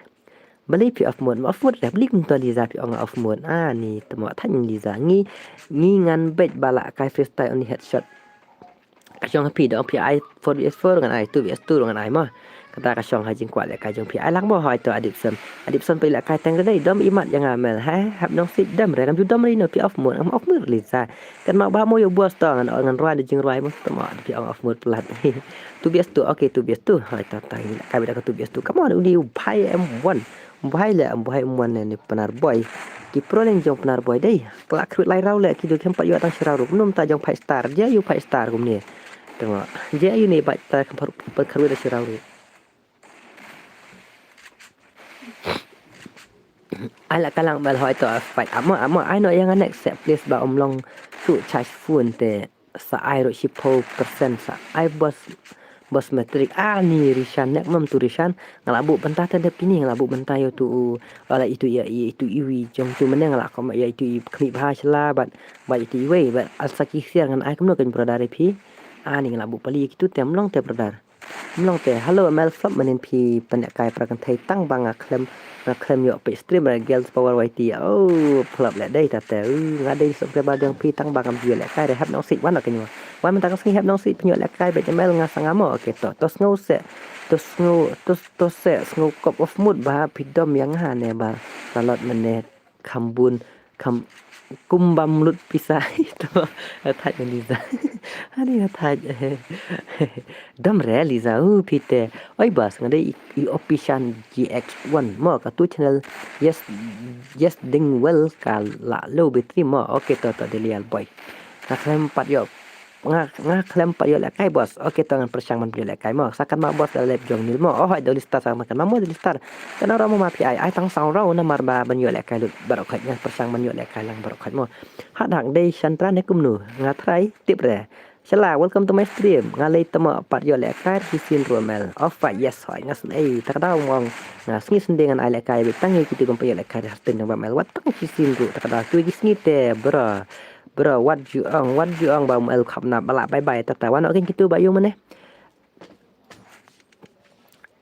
Balei phi off mode, off mode re, balei kumta Liza phi ong off mode. Ah, ni tamo thait Liza. Ngi, ngi ngan beit ba la kai freestyle only headshot. Ka shong ha phi dong phi ai four V S four ngan ai, two V S two ngan ai mo. Kata ka shong ha jingkwah lehkai jong phi. Ai lang mo hoi to Adipson. Adipson phi lehkai teng re dei, dom imat ïa nga Mel. Hai, hap nong sit dom re, ngam ju dom re no phi off mode, ngam off mode Liza. Kan ma ba mo ïa bos to ngan, ngan rwai da jingrwai mo to mo phi ong off mode plat. Two V S two, okay, two V S two. Hoi to to ngi lehkai beit da ka two V S two. Come on, uni u bhai M one. Bhai le, bhai M one ne, ne Pnar Boy. Ki pro leng jong Pnar Boy dei. Ka la khrut lai raw le, ki ju khlem pat ïoh tang shi raw ruh. Kumno mynta jong five star, je ïoh five star kumne. Tengok. Je ïoh ne bad ta khlem pat, pat khrut da shi raw ruh. Ai la ka lang Mel hoi to fight. Amo, amo, ai no ïa nga next set please ba um long shu charge phone te. Sa ai ruh shiphew percent sa ai bos, bos matric. Ah, ni Rishan nek mam tu Rishan. Nga la buh bynta te dep kini, nga la buh bynta ïa tu u, ala itu ïa, ïa itu iwi jong tu mane nga la kom ïa itu i khmih bha shla bad, bad itu iwi bad alsa ki siar ngan ai kumno kan brother ïa phi. Ah, ni nga la buh pali ïa kitu te mlong te brother. Mlong te, hello, Mel flop manin phi pynlehkai para kynthei tang ba nga khlem, nga khlem ïoh peit stream re girls power Y T. Oh, flop le dei ta te. Uh, nga dei subscriber jong phi tang ba ngam ju lehkai re hep nong sik wan ka nyo. Wan mynta ka sngi hep nong sik pynïoh lehkai bad Mel nga sa nga mo. Okay, to, to sngew se, to sngew, to, to se, sngew kop off mode ba phi dom ïa nga ne ba, ba lot mane. Kham bun, kham kum bam lut pisa. Ito, thait ngan Liza. Ani thait. Dom re Liza, uh, phi te. Oi bas, nga dei i, i Opishan G X one. Mo ka tu channel, yes, yes, ding well ka la low battery mo. Okay, to, to, Delial boy. Nga khlem pat ïoh nga, nga khlem pat ïoh lehkai bos. Okay, to ngan pyrshang ban ïoh lehkai mo. Sa kan ma bos da lep jong nil mo. Oh, hai Dolly Star sa kan ma mo Dolly Star. Kan ora mo ma phi ai, ai tang sang rau namar ba ban ïoh lehkai lut baroh khoit ngan pyrshang ban ïoh lehkai lang baroh khoit mo. Hat hak dei Chandra ne kumno. Nga try tip re. Shala, welcome to my stream. Nga lei tama pat ïoh lehkai hi sin ruh Mel. Oh, fight, yes, hoi nga snei. Ta ka daw mong. Nga sngi sending ngan ai lehkai bit tang ïa kitu ban pat ïoh lehkai ha sting ba Mel. Wat tang hi sin ruh ta ka daw tu ïa ki sngi te bro. Bro, wat ju ong, wat ju ong ba Mel khap na ba la bye bye ta ta. Wan ok kitu ba ïoh mane.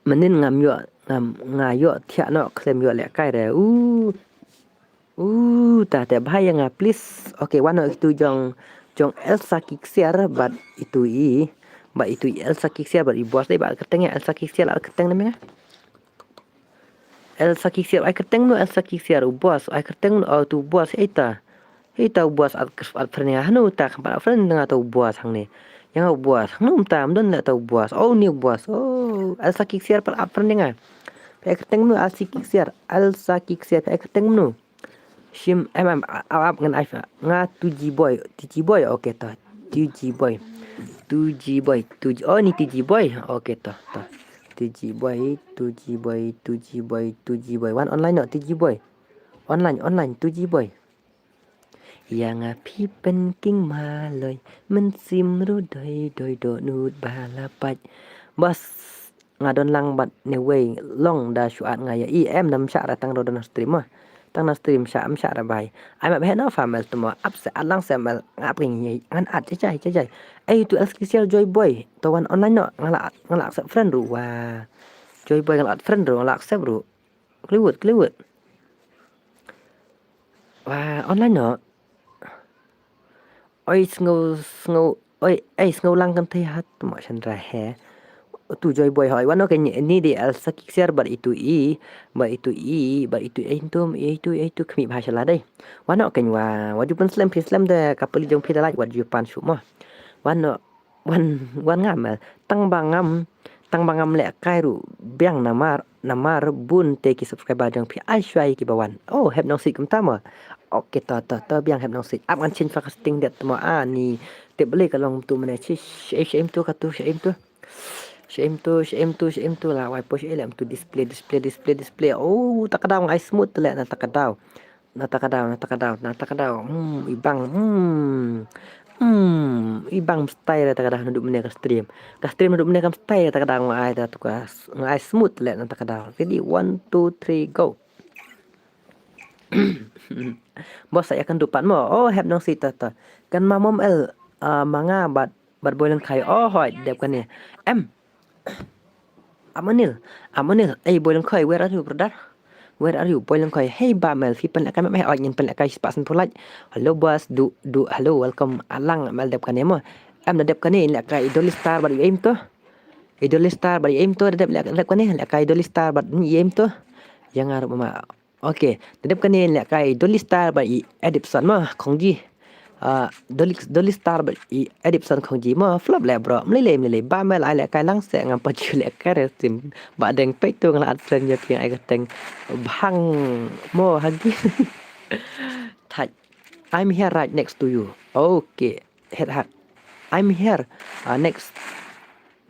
Manin ngam ïoh, ngam, nga ïoh thiah noh khlem ïoh lehkai re. U. U, ta te bha ïa nga please. Okay, wan noh itu jong, jong Elsa Kiksiar bad itu i. Bad itu i Elsa Kiksiar bad i bos dei bad kyrteng ïa Elsa Kiksiar la kyrteng ne me nga. Elsa Kiksiar, ai kyrteng no Elsa Kiksiar, u bos, ai kyrteng no, oh, tu bos, ei ta. Ei ta u bos at, at friend nga, hanu ta, kham pat at friend nga ta u bos hangne. Ïa nga u bos, hanu ta, mdon le ta u bos, oh, ni u bos, oh, Elsa Kiksiar pat at friend nga. Ai kyrteng no Elsa Kiksiar, Elsa Kiksiar, ai kyrteng no. Shim, em, em, ap, ap, ngan ai, nga two G boy, two G boy, okay ta, two G boy, two G boy, two G, oh, ni two G boy, okay ta, ta. Two G boy, two G boy, two G boy, two G boy. Wan online noh, two G boy. Online, online, two G boy. Ïa nga phi pynking maloi, mynsiem ruh doi doi dohnud ba la pait. Bas nga don lang bad ne wei long da shuat nga ïa i em dam shah ra tang ro don stream ma. Tang na stream shah am shah ra bai. Ai ma bhe no famel tmo ap se alang se mel ngap king ngan at chai chai chai. Ai tu Elsa Kiksiar Joy Boy. To wan online noh nga la, nga la accept friend ruh wa. Joy Boy nga la add friend ruh, nga la accept ruh. Kliwut, kliwut. Wa online noh. Oi sngew, sngew, oi, ei sngew lang kan thei hat mo Chandra he. Tu Joy Boy hoi wan noh kane ni di Elsa Kiksiar bad itu i, bad itu i, bad itu ei tum, ei tu, ei tu khmih bha shala dei. Wan noh kane wa, wa ju pynslem phi slem de ka pali jong phi da lait wa ju pan shu mo. Wan noh. Wan, wan ngam, eh, tang ba ngam, tang ba ngam lehkai ruh biang namar, namar bun te ki subscriber jong phi ai shuwa ïa kiba wan. Oh, hep nong sih kumta mo. Okay, to, to, to biang hep nong sih. Ap ngan change fa ka setting det mo ani. Tip beli ka long tu mane chi, shi, shi, tu ka tu, shi, tu. Shi, tu, shi, tu, shi, tu la wai po shi le tu display, display, display, display. Oh, ta ka daw nga ai smooth le na ta ka daw. Na ta ka daw, na ta ka daw, na ta ka daw. Hmm, i bang, hmm. Hmm, i bang mstai ta ka daw naduh mane ka stream. Ka stream naduh mane ka mstai ta ka daw nga ai ta tu ka, nga ai smooth le na ta ka daw. Ready, one, two, three, go. Boss, sa ïa kynduh pat mo. Oh, hep nong si ta ta. Kan ma mom el, ah, ma nga bad, bad Boy Lyngkhoi. Oh, hoi, dep kane. Em. Amonil, Amonil. Ei, Boy Lyngkhoi, where are you, brother? Where are you, Boy Lyngkhoi? Hey, Bah Mel, phi pynlehkai map, eh, oi, ngin pynlehkai spah san phew like. Hello, boss, du, du, hello, welcome. Alang, Mel dep kane mo. Em, da dep kane, lehkai Idol Star bad i aim to. Idol Star bad i aim to, da dep leh, dep kane, lehkai Idol Star bad i aim to. Ïa nga ruh ma. Okay, da dep kane lehkai Dolly Star bad i Edipson mo, khongji. Ah, Dolly, Dolly Star bad i Edipson khongji mo, flop leh bro, mlei lei, mlei lei, Bah Mel ai lehkai lang se ngam pat ju lehkai re stream. Ba deng peit tu nga la at friend ïa phi ai ka teng bhang mo hagi. Thait. I'm here right next to you. Okay, head hack. I'm here. Ah, next.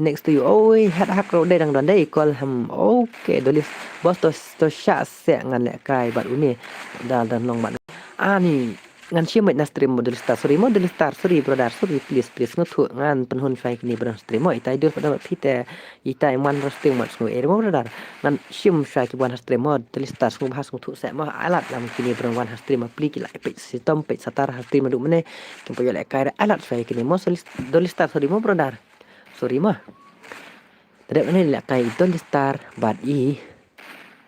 Next to you. Oi, head hack ruh dei dang don dei call hem. Okay, Dolly. Boss to, to shah se ngan lehkai bad une. Dal dan long bad. Ani ngan shim na stream mo Dolly Star. Sorry mo Dolly Star. Sorry brother. Sorry, please, please. Sngewthuh ngan pynhun shai kini brother stream mo. Itai dur pada phi te. Itai man ro stream mo sngewthuh. Eh, mo brother. Ngan shim shai ki buan stream mo Dolly Star. Sngewbha sngewthuh se mo. Ai lad lam kini brother wan stream mo. Pli ki la peit sitom peit satar stream mo duk mene. Kim peit lehkai ai lad shai kini mo Dolly Star. Sorry mo brother. Sorry mo. Tadep kane lehkai Dolly Star bad i.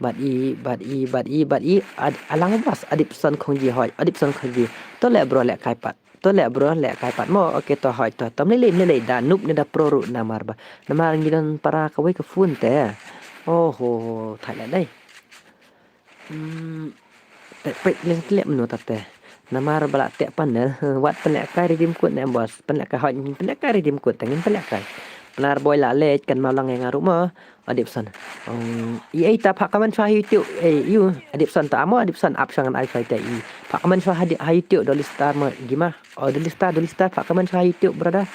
Bad i, bad i, bad i, bad i. Ad, alang bas Adipson khongji hoi, Adipson khongji. To leh bro lehkai pat. To leh bro lehkai pat mo. Okay to hoi to. To mlei lei mlei lei da nup ne da pro ruh namar ba. Namar ngi don para kawei ka phone te. Oh ho, thait leh dei. Hmm, te peit leh leh menu ta te. Namar ba la teh panel, wat pynlehkai redeem code ne boss. Pynlehkai hoi, pynlehkai redeem code, tengin pynlehkai. Pynlehkai boy la leh kan ma lang ïa nga ruh mo. Adipson. Hmm, i ei ta phah comment sha YouTube. Eh, you Adipson ta amo Adipson ap sha ngan ai sha te i. Phah comment sha ha YouTube Dolly Star mo gima. Oh, Dolly Star, Dolly Star phah comment sha YouTube brother.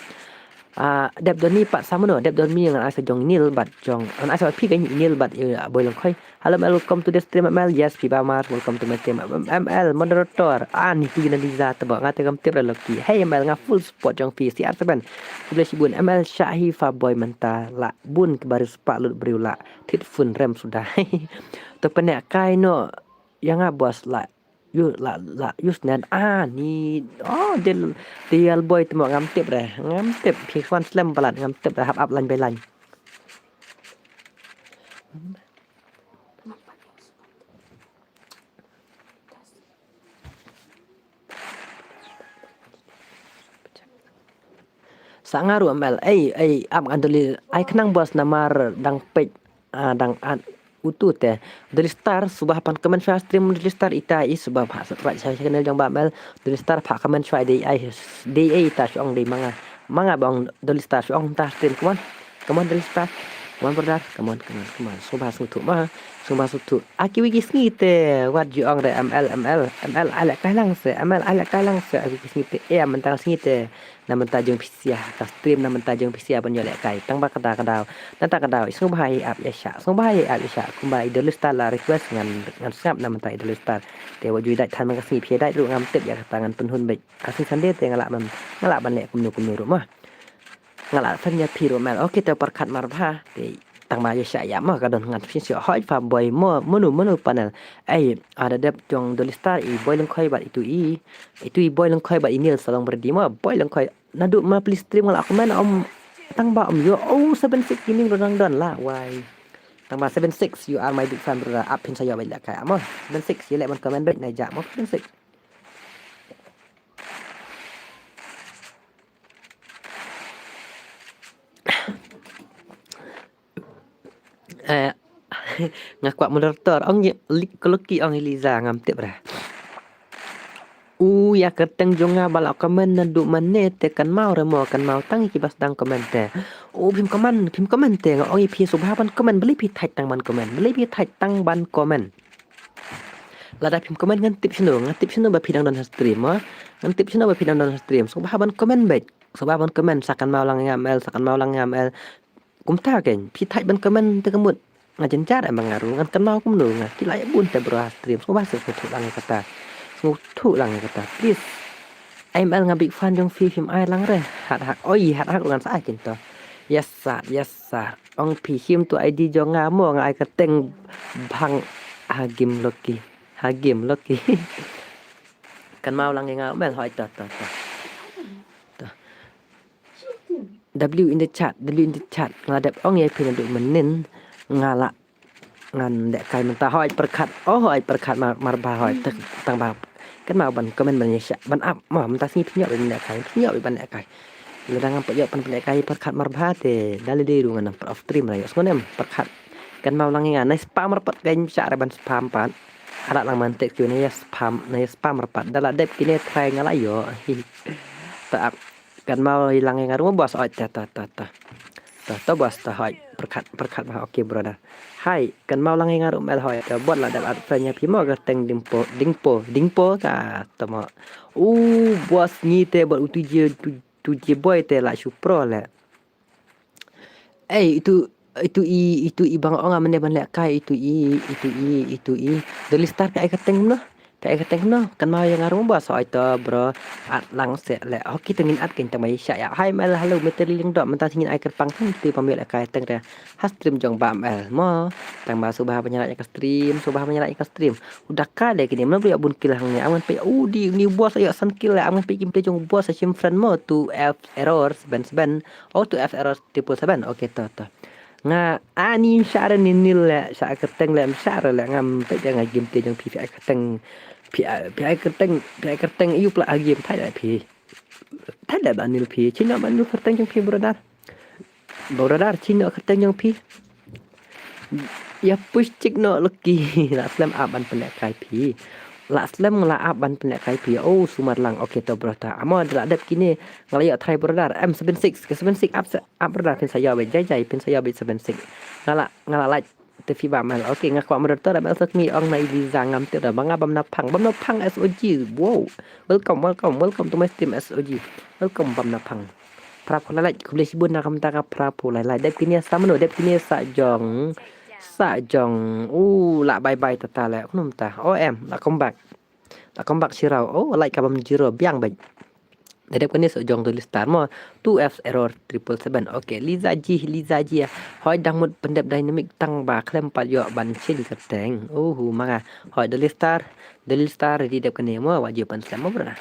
Ah, dep don mi pat sa mano, dep don mi ngan ai sa jong Nil bad jong, ngan ai sa phi ka Nil bad, eh, Boy Lyngkhoi. Hello, M L, welcome to the stream, M L. Yes, phi ba mar, welcome to my stream, M L, moderator. Ah, ni tu na Liza te ba, nga te kam tip ra Loki. Hey, M L, nga full support jong phi, C R seven. Khublei shibun, M L, shahi fa boy mynta, la bun ki baris pa lut briew la, tit fun rem suda. To pynlehkai noh, ïa nga boss la, Yu la la use net ani. Oh, del del boy temo ngam tip re. Ngam tip. Phi wan slem balat ngam tip re. Hap ap lain bai lain. Sa nga ruh M L. Ei, ei, ap ngan doli. Ai khnang boss namar dang peit. Ah, dang an utu te. Dolly Star, suba pan comment shwa stream Dolly Star ita i suba pha subscribe shwa channel jong ba M L. Dolly Star pha comment shwa dei ai dei ai ta shong dei manga. Manga bang Dolly Star shong ta stream, come on. Come on Dolly Star. Come on brother. Come on, come on, come on. Suba sutu ma. Suba sutu. Aki wiki sngi te wat ju ong re M L, M L, M L ai leh kai lang se. M L ai leh kai lang se. Aki wiki sngi te. Eh, mentang sngi te. Na mynta jong phi sia, ka stream na mynta jong phi sia ban ïoh lehkai. Tang ba kata ka daw, na ta ka daw, i sngewbha i ap ïa sha, sngewbha i ap ïa sha, kumba i Dolly Star la request ngan, ngan sngap na mynta i Dolly Star. Te wat ju i dait than man ka sngi phi dait ruh ngam tip ïa kata ngan pynhun beit. Ka sngi Sunday te nga lah ban, nga lah ban leh kumno kumno ruh ma. Nga lah send ïa phi ruh mail. Okay, te pyrkhat mar bha. Te Tang ba ïa sha ïa ma ka don ngan phin sha hoi fa boy mo munu munu panel. Ai, ada dep jong Dolly Star i Boy Lyngkhoi bad itu i. Itu i Boy Lyngkhoi bad i Nil Salong Berdi mo Boy Lyngkhoi. Nadu ma please stream nga la comment om tang ba om yo. Oh, seven six gaming ro nang don la. Why? Tang ba seven six, you are my big fan brother. Ap phin sa yo bad la kai mo. Seven six, ïa leh mon comment bad na ja mo seven six. Eh, nga kwah moderator ong ye lik koloki ong Eliza ngam tip ra. U ïa ka teng jong nga ba la comment nadu mane te kan mau re mo kan mau tang ki bas dang comment te. U phim comment, phim comment te nga ong i phi subha ban comment beli phi thait tang ban comment beli phi thait tang ban comment. Lada phim comment ngan tip shino, ngan tip shino ba phi dang don ha stream mo. Ngan tip shino ba phi dang don ha stream. Subha ban comment bad. Sngewbha ban comment, sa kynmaw lang ïa nga M L, sa kynmaw lang ïa nga M L. Kumta kein, phi thait ban comment te ka mut. Nga jynjar em nga ruh, ngan kynmaw kumno nga. Ki la ïa bun te bro ha stream. Sngewbha sngewthuh lang ïa kata. Sngewthuh lang ïa kata. Please. M L nga big fan jong phi, phim ai lang re. Hat hak. Oi, hat hak ngan sa ai kein to. Yes sir, yes sir. Ong phi shim tu I D jong nga mo, nga ai kyrteng bhang ha game Loki. Ha game Loki. Kynmaw lang ïa nga M L, hoi to to to. W in the chat, W in the chat. Nga dep ong ïa phi naduh mynnin nga la ngan lehkai mynta, hoi pyrkhat. Oh, hoi pyrkhat mar, mar bha, hoi tek tang ba. Kynmaw ban comment ban ïa shah ban ap ma mynta sngi phi ïoh ban lehkai, phi ïoh ban lehkai. Lada ngam pat ïoh ban lehkai pyrkhat mar bha te da lei lei ruh ngan nang pyrkhat off stream la ïoh sngon em pyrkhat. Kynmaw lang ïa nga, nai spam mar pat kein, shah re ban spam pat. Alah lang man tek kine ïa spam, nai spam mar pat. Da la dep kine try nga la ïoh. Ta ap. Kynmaw lang ïa nga ruh boss, oi ta ta ta ta. Ta ta boss ta, hoi pyrkhat pyrkhat bha, okay brother. Hai, kynmaw lang ïa nga ruh M L, hoi ta bot la dep add friend ïa phi mo, kyrteng Dingpo, Dingpo, Dingpo ta ta mo. U boss ngi te bot utu je tu, tu je boy te la shu pro le. Ei, itu, itu i, itu i bang ong a mane ban lehkai, itu i, itu i, itu i. Doli star ka ai kyrteng kumno? Ka ai kyrteng kumno? Kynmaw ïa nga ruh boss, hoi to bro. Add lang seh le. Hoki to ngin add kein tang ba ïa shah ïa. Hai M L, hello, Meteli Lyngdoh, mynta ngin ai kyrpang tang tu ba ïoh lehkai tang re. Ha stream jong ba M L mo. Tang ba sngewbha ban ïa like ïa ka stream, sngewbha ban ïa like ïa ka stream. U da ka le kine, mno bri bun kill hangne. Am ngan peit, u di ni boss ïa san kill le. Am ngan peit kim te jong boss, shim friend mo, two F error seven seven. Oh, two F error triple seven. Okay to to. Nga ani share ni nil le, share kyrteng le, share le ngam peit nga game te jong phi, phi ai kyrteng, phi ai, phi ai kyrteng, phi ai kyrteng ïu pla a game thai le phi. Thai le ba nil phi, chino ba nil kyrteng jong phi brother. Brother, chino kyrteng jong phi. Ïa push chick no Loki. La slem ap ban pynlehkai phi. La slem nga la ap ban pynlehkai phi. Oh, sumar lang. Okay to brother. Amo da la dep kine. Nga la ïoh try brother. M seven six. Ke seven six ap se, ap brother, phin sa ïoh beit jai jai, phin sa ïoh beit seven six. Nga la, nga la like te phi ba M L. Okay, nga kwah moderator M L sa kmi ong na i Liza ngam tip da ba nga bam na phang. Bam na phang S O G. Wow. Welcome, welcome, welcome to my stream S O G. Welcome bam na phang. Phra phew lai lai, khublei shibun na ka bynta ka phra phew lai lai. Dep kine sa mano, dep kine sa jong. Sa jong. U la bye bye tata le. Kumno mynta? O em, la come back. La come back shiraw. Oh, like ka bam zero biang bad. Da dep kane sa jong tu listar mo. Two F error triple seven. Okay, Liza G, Liza G. Hoi dang mut pyndep dynamic tang ba khlem pat ïoh ban change kyrteng. Uhu, manga. Hoi da listar. Da listar ready dep kane mo, wa ji pan slem mo brother.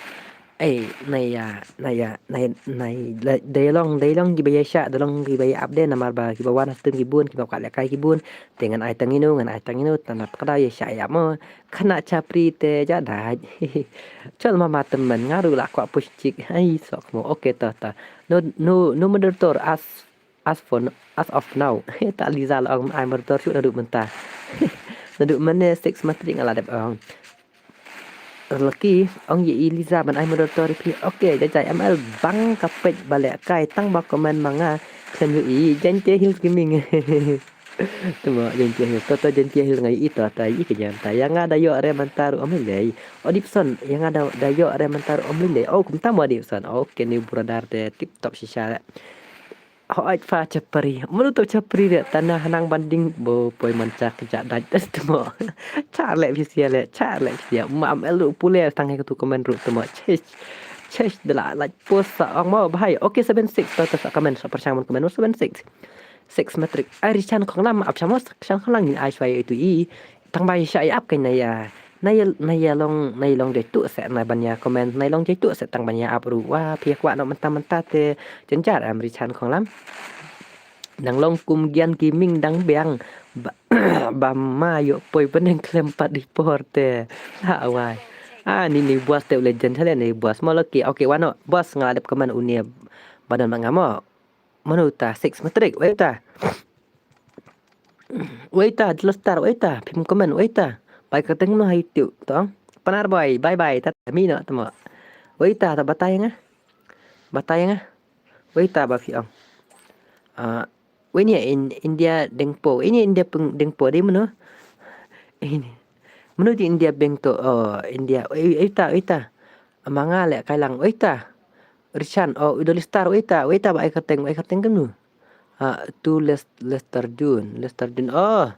Ei, nai ya, nai ya, nai, nai, dei long, dei long kiba ïa shah, dei long kiba ïa update namar ba kiba wan ha stream ki bun, kiba kwah lehkai ki bun. Te ngan ai tang ïa no, ngan ai tang ïa no, tang na pyrkhat ïa shah ïa mo. Khynnah chapri te ja dait. Chol mama tymmen nga ruh la kwah push chick. Ai sok mo. Okay to to. No, no, no moderator as, as for, as of now. Ta Liza la ong ai moderator shu naduh mynta. Naduh mynne six matri nga la dep ong. Lucky, ong ïa i Liza ban ai moderator phi. Okay, jajai M L bang ka page ba lehkai tang ba comment ma nga. Khlem ïohi, Jaintia Hills Gaming. Tuma Jaintia Hills, to to Jaintia Hills nga ïohi to, ta ïa ka jam ta. Ïa nga da ïoh re mynta ruh ym lei. O Dipson, ïa nga da, da ïoh re mynta ruh ym lei. Oh, kumta mo Dipson. Okay, ni brother te tip top shisha. Hooid pha chapri. Mano to chapri de, tana hanang ban ding bo poi man cha ka ja dait tmo. Cha le phi sia le, cha le phi sia. Ma M L ruh pule tang he ka tu comment ruh tmo. Chesh. Chesh de la, like post sa ong mo bhai. Okay, seven six to, to sa comment, sa pyrshang ban comment mo seven six. Six matric. Ai ri chan khong lam ap chamo chan khong lam ngin ai shwai itu i. Tang bai sha i ap kai na ya. Na ya, na ya long, na ya long dei tu se na ban ya comment, na ya long dei tu se tang ban ya ap ruh. Wa phi kwah no mynta mynta te jynjar em ri chan khong lam. Nang long kum gian ki ming dang biang. Ba, ba ma yo poi peneng klem pat di por te. La wai. Ah, ni ni buas te u legend hale ni buas mo Lucky. Okay, wano buas nga la dep comment unia. Badan ba nga mo. Mano ta six matric, wei ta. Wei ta, Dilo Star, wei ta, phim comment, wei ta. Bai ka teng no hai tiu, tong. Panar boy, bye bye, ta mi no, tamo. Wei ta, ta batai nga. Batai nga. Wei ta ba phi ong. Ah, wei ni in, India dengpo, ini India peng dengpo di mano. Ini. Mano di India beng to, oh, India. Wei, wei ta, wei ta. Manga le kai lang, wei ta. Rishan, oh, u Dolly Star, wei ta, wei ta ba ai kyrteng, ai kyrteng kumno? Ah, tu Les-, Lester Jun, Lester Jun, oh.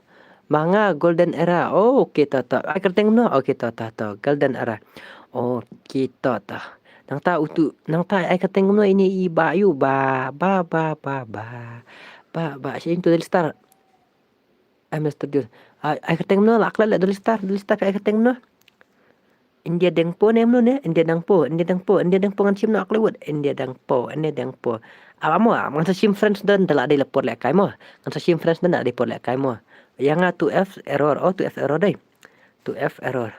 Ma nga Golden Era, oh, okay ta ta. Ai kyrteng kumno? Okay ta ta ta, Golden Era. Okay ta ta. Nangta utu, nangta ai kyrteng kumno ine i ba yu ba, ba, ba, ba, ba. Ba, ba, shi im tu Dolly Star. Em, Lester Jun. Ai, ai kyrteng kumno la klet le Dolly Star, Dolly Star ai kyrteng kumno? India Dengpo ne mano ne? India Dengpo, India Dengpo, India Dengpo ngan shim noh Hollywood, India Dengpo, India Dengpo. Aba mo, ngan sa shim friends don da la dei la por lehkai mo. Ngan sa shim friends don da la dei por lehkai mo. Ïa nga two F error, oh two F error dei. Two F error.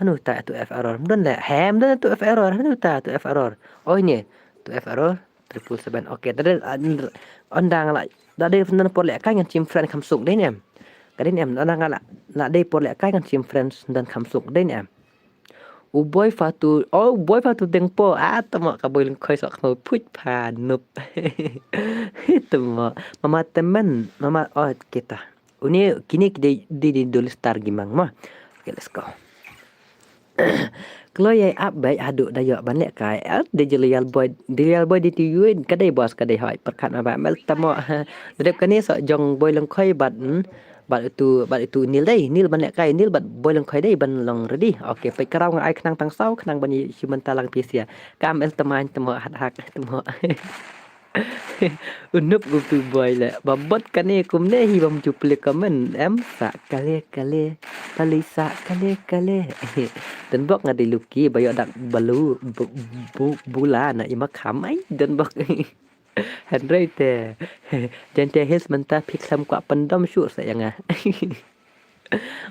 Hanu ta two F error. Don le, hem don two F error, hanu ta two F error. Oh ne, two F error, triple seven. Okay, da dei, ah, on dang la. Da dei don por lehkai ngan shim friend kham suk dei ne em. Ka dei ne em, on dang la. La dei por lehkai ngan shim friends don kham suk dei ne em. U Boy Fatu, oh, u Boy Fatu Dengpo. Ah, tamo ka Boy Lyngkhoi sok mo put pa nup. Tamo. Mama temen, mama, oh, kita. Une, kine ki dei, dei, dei Dolly Star ki mang mo. Okay, let's go. Kloi ai ap bai haduh da ïoh ban lehkai. Ah, dei Jelial Boy, Jelial Boy dei tu yu, ka dei boss, ka dei hoi. Pyrkhat ma ba mel tamo. Da dep kane sok jong Boy Lyngkhoi bad, hmm. Bad itu, bad itu Nil dei, Nil ban lehkai, Nil bad Boy Lyngkhoi dei ban long ready. Okay, peit ka raw nga ai khnang tang saw, khnang ban ïa shi mynta lang pisa. Kam el tamain tamo hat hak tamo. U nup u tu boy le. Ba bot kane kumne hi bam ju plik comment. Em sa kale kale. Pali sa kale kale. Don bok nga dei Lucky ba ïoh dak balu bu, bu, bula na i Makham ai don bok. Hynrei te. Jaintia Hills mynta phi khlem kwah pyndom shuh sa ïa nga.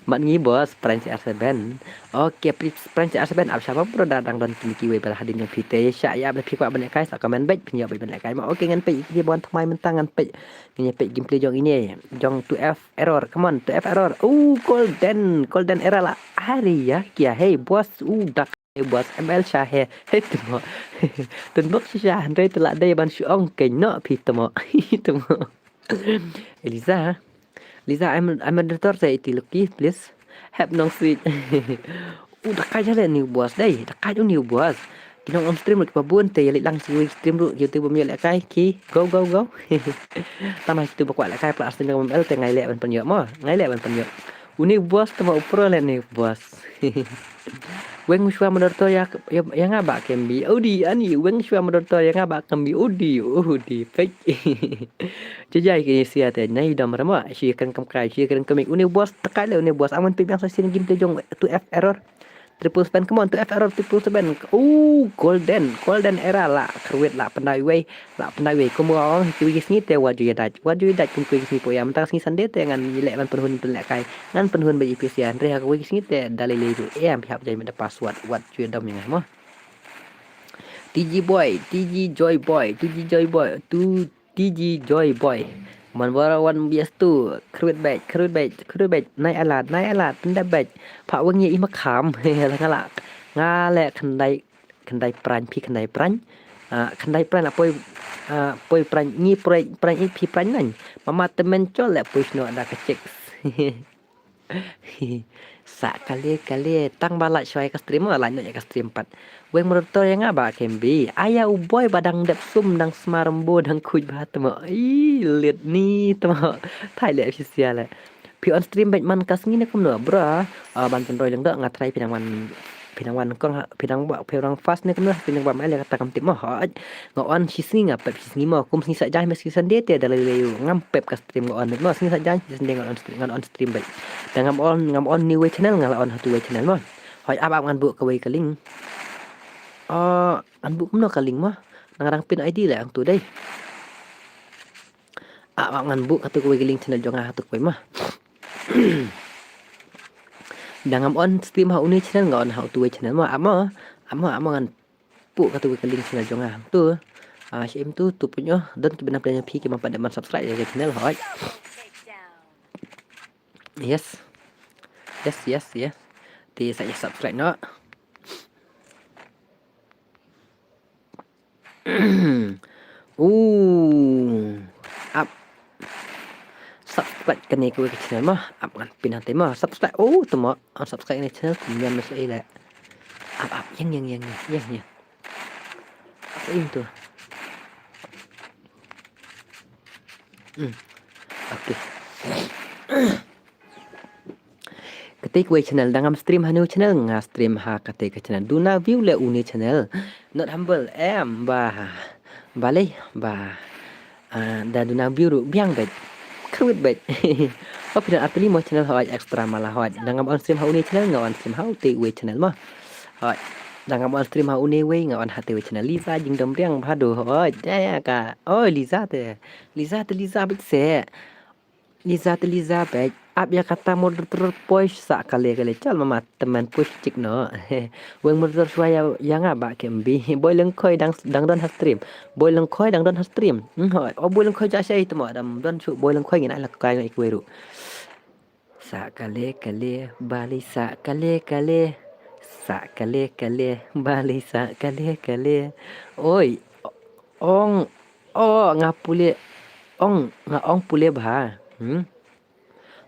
Mat ngi boss, Prank C R seven. Okay, Pri-, Prank C R seven, ap shaba bro da dang don kine kiwei ba la hadien jong phi te, sha ïa ba phi kwah ban lehkai sa comment beit, phin ïoh beit ban lehkai ma. Okay, ngan peit ïa kine ba wan thymmai mynta ngan peit. Ngan ïa peit gameplay jong ine, jong two F error, come on, two F error. Oh, golden, golden era la. Ari ya, kya hai boss, u dak hai boss, M L sha hai. Hai tamo. Tun bok sha hynrei te la dei ban shu ong kein noh phi tamo. Tamo. Eliza. Liza, I'm, I'm a director, say it, Lucky, please. Help nong sweet. U da kai jale new boss dei, da kai u new boss. Ki nong on stream ruh kiba bun te ïa leit lang sha kiwei stream ruh, kitu bym ïoh lehkai ki. Go, go, go. Tang ma kitu ba kwah lehkai pla stream jong M L te ngai leh ban pynïoh mo. Ngai leh ban pynïoh. U new boss te ma u pro leh new boss. Weng shuwa moderator ïa, ïa, ïa nga ba kembi. Udi ani weng shuwa moderator ïa nga ba kembi. Udi, udi. Pek. Jajai kini sia te nai dom rama. Shi kren kam kai, shi kren kemik. Uni boss tekai le, uni boss. Aman pi biang sa sin game te jong two F error. Triple seven, come on, two F error, triple seven. Oh, golden, golden era la. Kruit la, pandai wei. Lah pynai wei kum ong kiwei ki sngi te wat ju ïa dait, wat ju ïa dait kum kiwei ki sngi poi ïa mynta ka sngi Sunday te ngan ïa leh ban pynhun pynlehkai, ngan pynhun ba ïa pisa hynrei ha kiwei ki sngi te da lei lei ruh em phi hap jai mynta password wat ju ïa dom ïa nga mo. T G boy, T G joy boy, T G joy boy, tu T G joy boy. Man wara wan bias tu kruit bait, kruit bait, kruit bait, nai alat, nai alat, tenda bait. Pha weng ïa i Makham. Nga lah, nga lah khyndai khyndai pran, phi khyndai pran. Ah, khyndai pran la poi, ah, poi pran ngi poi pran i phi pran nang. Mama temen chol la poi sno da ka chicks. Sa kale kale tang ba la shwai ka stream la no ka stream pat. Weng moderator ïa nga ba kembi. Aya u boy ba dang dep sum dang smar mbo dang khuj ba temo. Ih, lit ni temo. Thai le phi sia le. Phi on stream bad man ka sngi ne kumno bro? Ah, ban pynroi lyngdoh nga try phi nang wan, phi nang wan kong ha, phi nang ba, phi nang fast ne kumno, phi nang ba mai le kata kam tip mo hoj. Nga on shi sngi nga pep shi sngi mo, kum sngi sa jai me sngi Sunday te da lei lei ngam pep ka stream nga on mo, sngi sa jai sngi Sunday nga on stream, nga on stream bad. Da ngam on, ngam on new way channel nga la on ha tu way channel mo. Hoj ap ap ngan buh ka way ka link. Oh, ngan buh kumno ka link mo? Nang rang pin I D le ang tu dei. Ah, ngan buh katu kawei ka link channel jong nga katu kawei ma. Da ngam on stream ha uni channel nga on ha utu wei channel ma. Amo, amo, amo ngan buh katu kawei ka link channel jong nga tu. Ah, shi im tu tu punyo don ki bynap phi ki ma pat man subscribe ïa ka channel hoi. Yes. Yes, yes, yes. Te sa ïa subscribe noh. Uh, ap subscribe kane kawei ka channel ma, ap ngan pin hangtai ma subscribe. Oh, temo unsubscribe kane channel kum nyan ma sha ei le. Ap ap ïeng ïeng ïeng ïeng ïeng. Ing tu. Hmm. Okay. Katei kawei channel dang ngam stream ha new channel, nga stream ha katei ka channel. Duna view le une channel. Not humble em ba. Balei ba. Ah, da duna view ruh biang bad. Kawit bad. Hop dan atli mo channel hoi extra mala hoi. Dang ngam on stream ha une channel, nga on stream ha utei wei channel mo. Hoi. Dang ngam on stream ha une wei, nga on ha tei wei channel. Liza jingdom riang bha do hoi. Ya ya ka. Oi Liza te. Liza te Liza bad se. Liza te Liza bad. Ap ya kata moderator push sa kale kale chal mama teman push chik no. Weng moderator shuwa ya ya nga ba kembi. Boy Lengkhoi dang dang don ha stream. Boy Lengkhoi dang don ha stream. Hmm, hoi. O Boy Lengkhoi ja shai temo dam don shu Boy Lengkhoi ngin ai la kai ngai kweru. Sa kale kale bali sa kale kale. Sa kale kale bali sa kale kale. Oi. Ong. O nga pule. Ong nga ong pule bha. Hmm.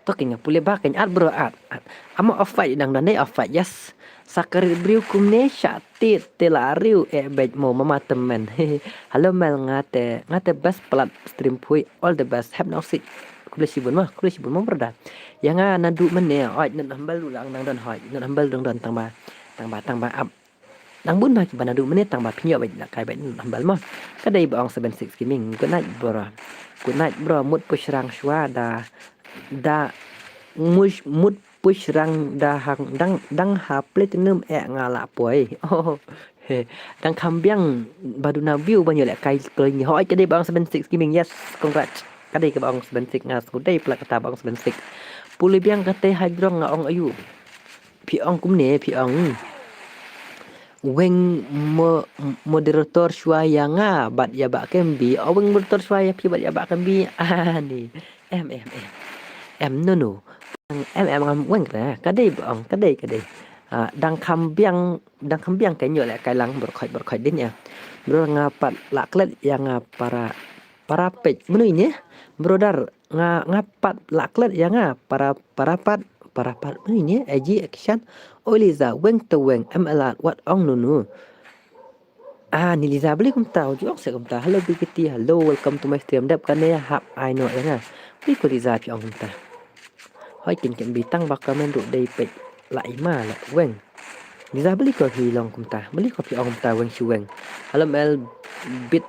To keng nga pule bha keng at bro at. At. Ama off fight dang dang dei off fight yes. Sakari briu kumne sha tit te la riu e bej mo mama temen. Hello Mel nga te nga te best plat stream pui all the best have no sit. Khublei shibun mo khublei shibun mo brother. Ya nga na du mene oi na humble du lang dang don hoi na humble dang don tang ba tang ba tang ba ap. Dang bun ba ki ba na du mene tang ba phi ïoh bej na kai bej na humble mo. Ka dei ba ong seven six gaming good night bro. Good night bro mut push rang shwa da da mush mut push rang da hang dang dang ha platinum e nga la poi. Oh. He, dang kham biang ba duna view ban ïoh leh kai kloi ni hoi ka dei ba ong seven six gaming yes congrats. Ka dei ka ba ong seven six nga sku dei pla kata ba ong seven six. Pule biang kata hai drong nga ong ayu. Phi ong kumne phi ong. Weng mo moderator shuwa ya nga bat ya ba kembi. O weng moderator shuwa ya phi bat ya ba kembi. Ani. Em em em. Em no no. Em em ngam weng kena. Ka dei ba ong ka dei ka dei. Ah, dang kham biang dang kham biang ka nyo le kai lang berkhoi berkhoi din ya. Bro nga pat la klet ya nga para para pej menu ini. Brother nga nga pat la klet ya nga para para pat para pat menu ini. Eji action. Oi Liza weng te weng M L R wat ong nunu. Ah, ni Liza beli kumta, uju ong se kumta. Hello B K T, hello, welcome to my stream. Dep kane hap ai no ya nga. Beli ko Liza pi ong kumta. Hoi kin kin bitang bak kamen duk dei pek la ima la weng. Liza beli ko hi long kumta. Beli ko pi ong kumta weng shi weng. Hello Mel bit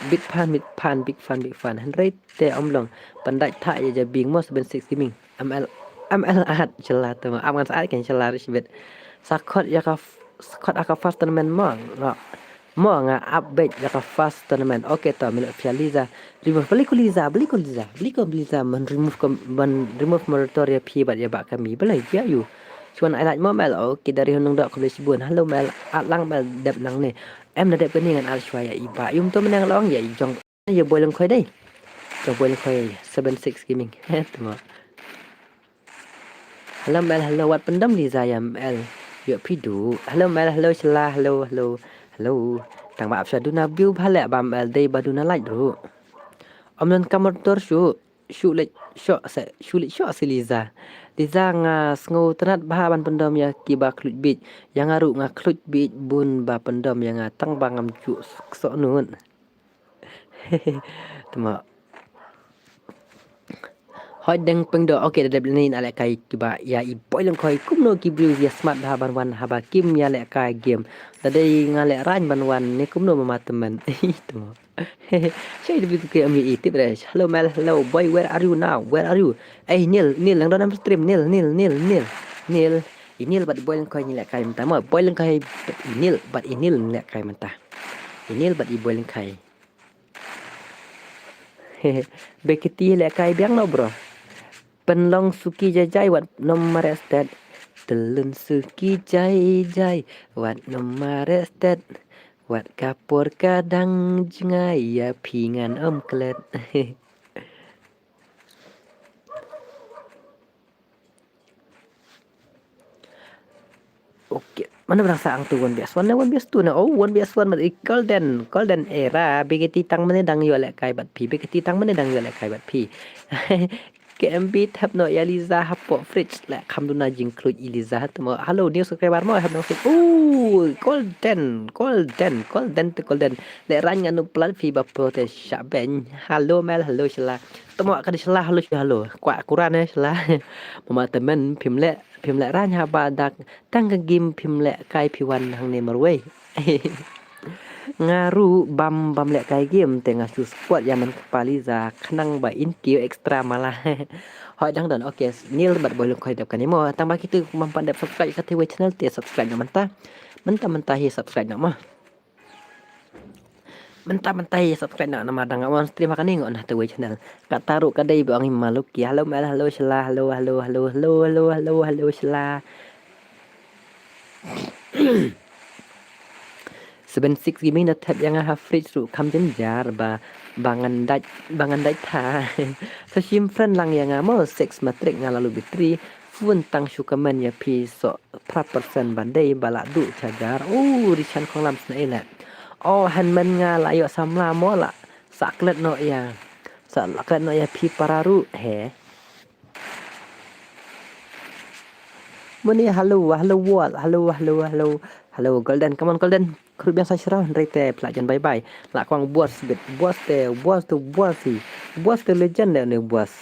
bit fan bit fan big fan big fan. Henry te om long. Pandai tha ya jabing mo seven six gaming. M L M L at chela tu. Am ngan saat kan chela rich bit. Sakot ya ka sakot aka fast tournament mo. Ngo. Mo nga update ya ka fast tournament. Okay to milo pia Liza. Remove beli ko Liza, beli ko Liza, beli ko Liza man remove ko man remove moderator ya pi bat ya ba kami beli ya yu. Chuan ai laj mo Mel. Okay dari hunung dok ko beli sibun. Hello Mel. At lang Mel dep nang ne. Em na dep kani ngan al shwa ya iba. Yum to menang long ya i jong. Ya boiling koi dei. Jong boiling koi seven six gaming. Tuma. Hello Mel, hello wat pendam Liza ya Mel. Yo pidu. Hello Mel, hello Shela, hello hello. Hello. Tang ba apsha duna view bha le ba Mel dei ba duna like ru. Om non kamar tor shu shu le shu se shu le shu se Liza. Liza nga sngo tenat bha ban pendam ya ki ba klut bit. Ya nga ru nga klut bit bun ba pendam ya nga tang ba ngam ju sok nun. Tuma. Hoi deng pengdo okay da dep ni na le kai kiba ya i boiling koi kumno ki briew ya smart ha ban wan haba kim ya le kai game. Da dei nga le ran ban wan ne kumno mama temen. Tuma. Shai da bitu ke ami i tip re. Hello Mel, hello boy, where are you now? Where are you? Hey Nil, Nil lang don am stream Nil, Nil, Nil, Nil, Nil. I Nil bat boiling koi ni le kai menta mo. Boiling koi i Nil bat i Nil ni le kai menta. I Nil bat i boiling koi. Bekiti le kai biang no bro. Penlong suki jai jai wat nom marestet. Telun suki jai jai wat nom marestet. Wat kapor kadang jngai ya pingan om klet. Okay. Mana barang sa ang tu one B S one ne one B S two ne. Oh, one B S one mat i golden, golden era. Bikiti tang mene dang yo le kai bat pi. Bikiti tang mene dang yo le kai bat pi. K M B thep noh ïa Liza hapoh fridge, leh kham duna jingkhluit i Liza. Te mo, hello new subscriber mo, hep nang sik. Ooh, golden, golden, golden te golden. Leh rang anu plat phi ba po te shah ben. Hello mel, hello shla. Te mo ka di shla, hello shla, hello. Kwah kuran eh shla. Mama temen phim leh, phim leh rang haba dak tang ka game phim leh kai phi wan hangne marwei. Nga ruh bam, bam leh kai game te nga shu spot ïa man kpa Liza khnang ba in kiew extra mala. Hoi dang don, okay, Nil bad Boy Longkhoi dep kane mo. Tang ba kitu kum bam pat dep subscribe ka te wei channel te subscribe noh mynta. Mynta mynta hi subscribe noh mo. Mynta mynta hi subscribe noh namar dang nga wan stream ha kane ngon ha te wei channel. Kata ruh ka dei ba ong i Maluki. Hello mel, hello shla, hello, hello, hello, hello, hello, hello, hello shla. Seven six Gaming da thep ïa nga ha fridge ruh kham jynjar ba, ba ngan dait, ba ngan dait tha. Sa shim friend lang ïa nga mo, six matric nga la lut battery. Phone tang shu comment ïa phi so phra percent ba dei ba la duh charger. Oh, Rishan Khonglam sna ila. Oh, hanmen nga la ïoh samla mo la. Sa klet noh ïa. Sa klet noh ïa phi para ruh he. Muni, hello, hello world, hello, hello, hello, hello golden, come on golden. Kru biang sa shra hynrei te pla jan bye bye. La kwang boss bit, boss te, boss tu, boss hi. Boss te legend de ni boss.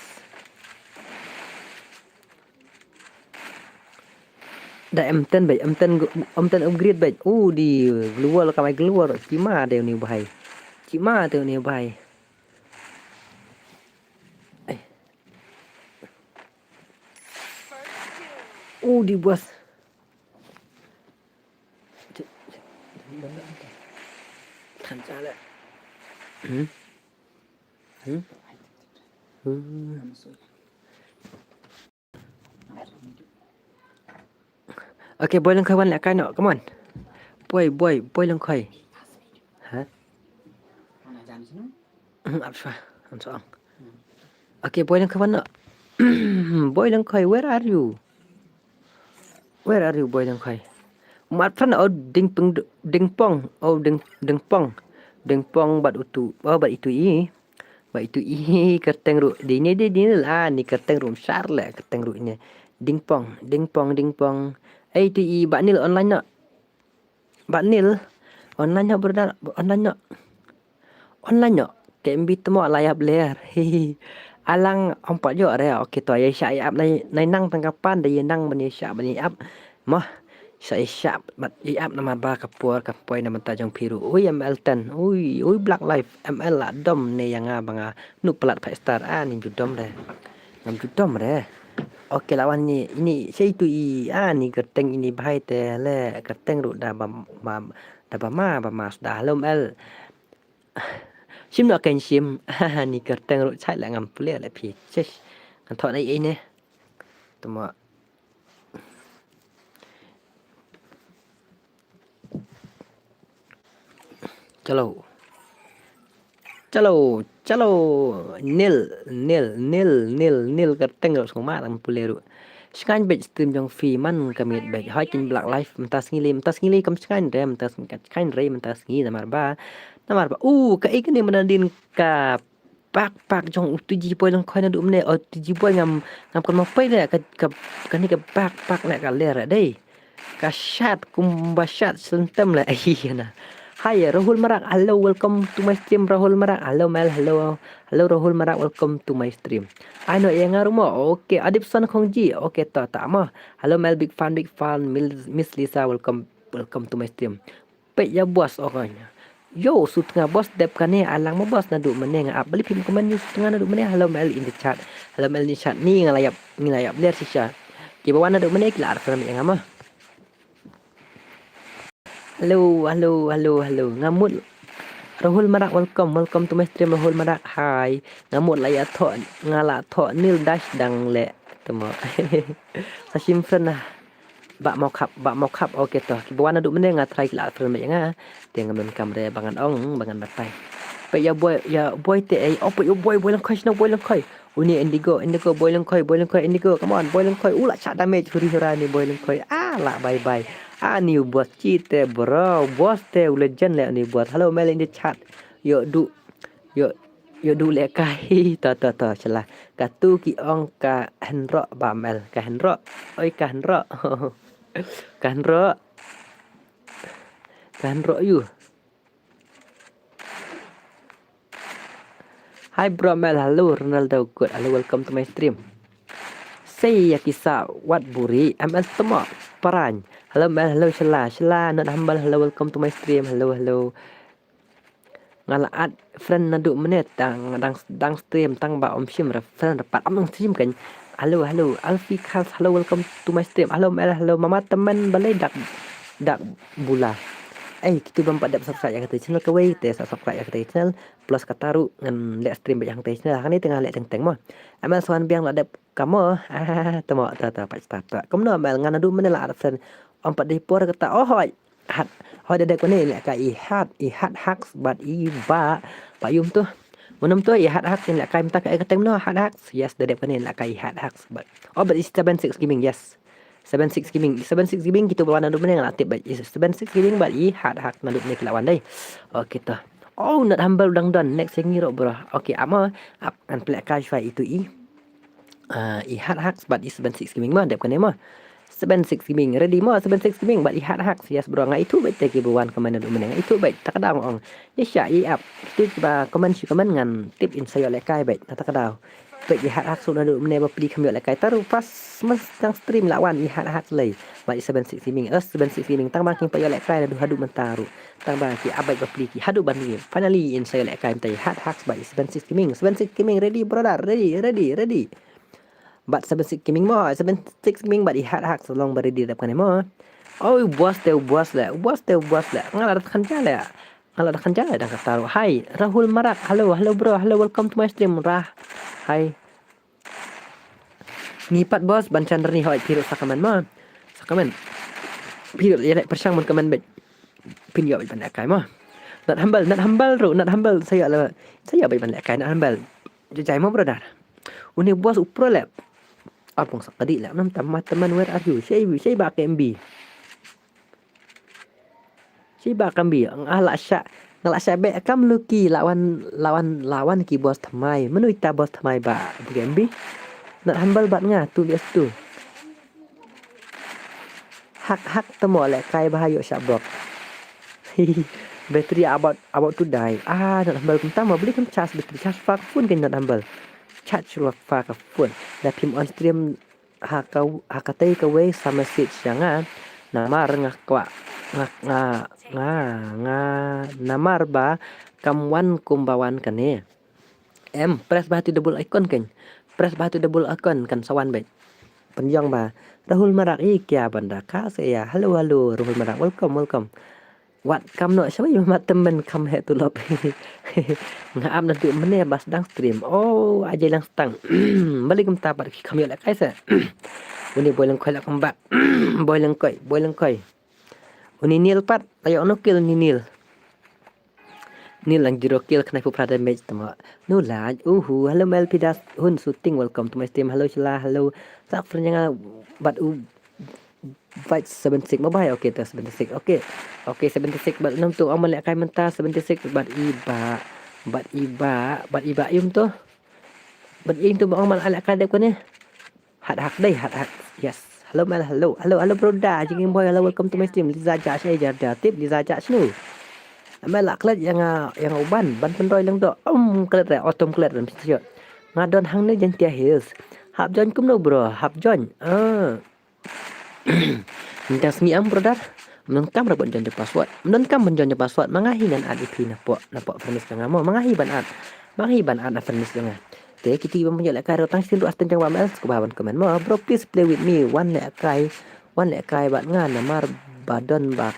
Da M ten bej, M ten, M ten upgrade bej. U di global kamai global. Cima de ni bahai. Cima de ni bahai. Eh. U di boss. Than cha le. Hmm? Hmm? Hmm. Okay, Boy Longkhoi wan leh kai noh, come on. Boy, Boy, Boy Longkhoi. Ha? Hmm, ap shwa, ap shwa. Okay, Boy Longkhoi wan noh. Boy Longkhoi, where are you? Where are you, Boy Longkhoi? Mat pran, oh, Dingping, Dingpong, oh, Ding, Dingpong. Dingpong bad utu, oh, bad itu i. Bad itu i kyrteng ruh. Di ni, di, di ni la, ni kyrteng ruh, shar le, kyrteng ruh ni. Dingpong, Dingpong, Dingpong. Eh, itu i, Bad Nil online noh. Bad Nil, online noh, brother, online noh. Online noh, K M B tmo la ïap ler. Hihi. Alang ong pat ïoh re, okay to, ïa shah ïa ap nai, nai nang tang ka pan, da ïa nang ban ïa shah ban ïa ap. Mah, shah ïa shah, bad ïa ap namar ba ka por, ka poi na mynta jong phi ruh. Ui, M L ten, ui, ui, Black Life, M L la dom ne ïa nga ba nga, nu palat five star, ah, ni ju dom re. Ngam ju dom re. Okay, la wan ni, ini, sei tu i, ah, ni kyrteng ini bahai te, le, kyrteng ruh da ba, ba, da ba ma, ba ma, da hello M L. Shim noh kein shim. Ni kyrteng ruh chait la ngam pule la phi. Chesh. Ngan thok na ei ne. Tuma. Chalo. Chalo, chalo. Nil, nil, nil, nil, nil kyrteng ruh sngewma ngam pule ruh. Shngaiñ bad stream jong phi man ka miet bad hoi kin Black Life mynta sngi lei, mynta sngi lei kam shngaiñ re, mynta sngi kam shngaiñ re, mynta sngi namar ba. Namar ba u ka ei kane mynadin ka backpack jong u T G Boy Longkhoi naduh mynne, o T G Boy ngam, ngam kynmaw pei le ka, ka, kane ka backpack le ka ler dei. Ka shat kumba shat sentem le ai na. Hi Rahul Marak, hello, welcome to my stream Rahul Marak. Hello Mel, hello. Hello Rahul Marak, welcome to my stream. Ai no ïa nga ruh mo. Okay, Adipson Khongji. Okay, ta ta mo. Hello Mel, big fan, big fan. Mil-, Miss Lisa, welcome, welcome to my stream. Peit ïa boss, okay. Yo, sut nga boss dep kane, alang mo boss naduh mynne nga ap beli phim comment, yo sut nga naduh mynne. Hello Mel in the chat. Hello Mel in the chat. Ni nga la ïap, ni la ïap ler shisha. Ki ba wan naduh mynne ki la ar kram ïa nga mo. Hello, hello, hello, hello. Nga mut. Rahul Marak, welcome, welcome to my stream Rahul Marak. Hi. Nga mut la ïa thoh, nga la thoh Nil Dash dang le. Temo. Sa shim friend na. Ba mau khap, ba mau khap. Okay to. Ki ba wan naduh mynne nga try ki la friend ïa nga. Te ngam donkam re ba ngan ong, ba ngan batai. Peit ïa Boy, ïa Boy te ei. Oh, peit ïa Boy, Boy Longkhoi, snow Boy Longkhoi. Uni Indigo, Indigo, Boy Longkhoi, Boy Longkhoi, Indigo. Come on, Boy Longkhoi. U la shah damage, huri hura ni Boy Longkhoi. Ah, la bye bye. Ah, ni u boss chi te, bro. Boss te, u legend le ni boss. Hello, Mel in the chat. Yo, du. Yo. Ïoh du lehkai. To to to, shala. Katu ki ong ka hynroh ba mel. Ka hynroh. Oi ka hynroh. Ka hynroh. Ka hynroh ïu. Hi bro Mel, hello Ronaldo, good, hello, welcome to my stream. Sei ya kisa wat buri, M L Temo Parang. Hello Mel, hello Shela, Shela, not humble, hello, welcome to my stream, hello, hello. Nga la add friend naduh mynne tang dang dang stream tang ba ym shim re friend re pat, ym dang stream kan. Hello, hello, Alfie Khas, hello, welcome to my stream. Hello Mel, hello, Mama Temen balei dak dak bula. Eh, kitu bym pat dep subscribe ïa kata channel kawei te sa subscribe ïa kata channel. Plus kata ruh ngan leh stream bad ïa kata channel. Hangne te nga leh teng teng mo. Amal Swan Biang la dep kamo. Ah, temo ta ta pat ta ta. Kumno Mel, nga naduh mynne la add friend. Ym pat dei por kata. Oh hoi. Hat. Hoi da dep kane lehkai i hat i hat haks bad i ba. Ba yum tu. Mynum tu i hat haks in lehkai mynta ka e ka teng no hat haks. Yes, da dep kane lehkai i hat haks bad. Oh bad i seven six gaming, yes. Seven six gaming, seven six gaming kitu ba wan naduh mynne nga la tip bad i seven six gaming bad i hat hak naduh mynne ki la wan dei. Okay to. Oh, not humble dang don next yang ngiro bro. Okay, ap mo ap ngan pynlehkai shwa itu i. Ah, i hat hak bad i seven six gaming mo dep kane mo. Seven six gaming ready mo, seven six gaming bad i hat hak. Yes bro, nga itu bad te ki ba wan comment naduh mynne nga itu bad tak dang ong. Ye sha i ap. Kitu ba comment shi comment ngan tip in sa ïoh lehkai bad na tak dau. Peit i hat hak suk naduh mynne ba pli kham ïoh lehkai. Taru pas mas tang stream la wan i hat hak lei. Ba i seven six gaming. Eh, seven six gaming tang ba king pa ïoh lehkai naduh haduh mynta ruh. Tang ba ki abai ba pli ki haduh ban ni. Finally in sa ïoh lehkai mynta i hat hak ba i seven six gaming. Seven six gaming ready brother, ready, ready, ready. Bad seven six gaming mo, seven six gaming bad i hat hak sa long ba ready dep kane mo. Oh, boss te, boss le, boss te, boss le. Nga la da khan ja le. Nga la da khan ja le dang kata ruh. Hi, Rahul Marak. Hello, hello bro. Hello, welcome to my stream. Rah. Hi. Ngi pat boss ban chan rni hoi phi ruh sa comment mo. Sa comment. Phi ruh ïa leh pyrshang ban comment bad. Phin ïoh bad ban lehkai mo. Not humble, not humble ruh, not humble. Sa ïoh la. Sa ïoh bad ban lehkai, not humble. Jajai mo brother. Uni boss u pro le. Arpong sa kadi le. Nam tam ma teman, where are you? Shei shei ba K M B. Shei ba K M B. Nga la sha. Nga la sha be kam Lucky lawan lawan lawan ki boss thymmai. Menu ita boss thymmai ba K M B. Not humble bad nga tu bias tu. Hak hak temo lehkai ba ha ïoh sha bok. Battery about about to die. Ah, not humble kumta mo beli kam charge battery, charge fa ka phone kan, not humble. Charge fa ka phone. Da phim on stream ha ka ha katei kawei sa message ïa nga. Namar nga kwah nga nga nga nga namar ba kam wan kumba wan kane. Em, press ba tu double icon kan. Press ba tu double icon kan sa wan bad. Pynjong ba Rahul Marak i kya banda ka se ya. Hello, hello, Rahul Marak. Welcome, welcome. Wat kam no shawi ma temen kam he tulop. Nga ap na tu mene bas dang stream. Oh, aje lang stang. Balik kumta pat kam ïoh lehkai se. Uni boy lengkoi la kembak. Boy lengkoi, boy lengkoi. Uni nil pat, ayo no kill ni nil. Nil lang zero kill kena pu prada match tama. No laj, uhu, hello Mel Pidas, hun shooting, welcome to my stream, hello Shila, hello. Sak friend nga bat u fight seven six mobile, okay to seven six, okay. Okay, seven six bat nam tu amal lehkai mynta seven six bat iba, bat iba, bat iba im tu. Bat im tu ba amal lehkai dep kane. Hat hak dei, hat hak. Yes. Hello Mel, hello. Hello, hello brother. Jingim boy, hello, welcome to my stream. Liza Josh, eh, jar jar tip Liza Josh nu. Mel la klet yang ah, yang uban ban pendoi leng do. Um, klet re, autumn klet re mesti. Nga don hangne Jaintia Hills. Hap join kumno bro? Hap join. Ah. Minta smi am brother. Mlengkam ra ban join the password. Mlengkam ban join the password. Mangahi ngan add ipi na pok, na pok friends jong nga mo. Mangahi ban add. Mangahi ban add na friends jong nga. Te kiti ba mynjur lehkai ruh tang sien ruh astem jong ba mel sku ba ban comment mo. Bro, please play with me. Wan lehkai. Wan lehkai bad nga namar ba don ba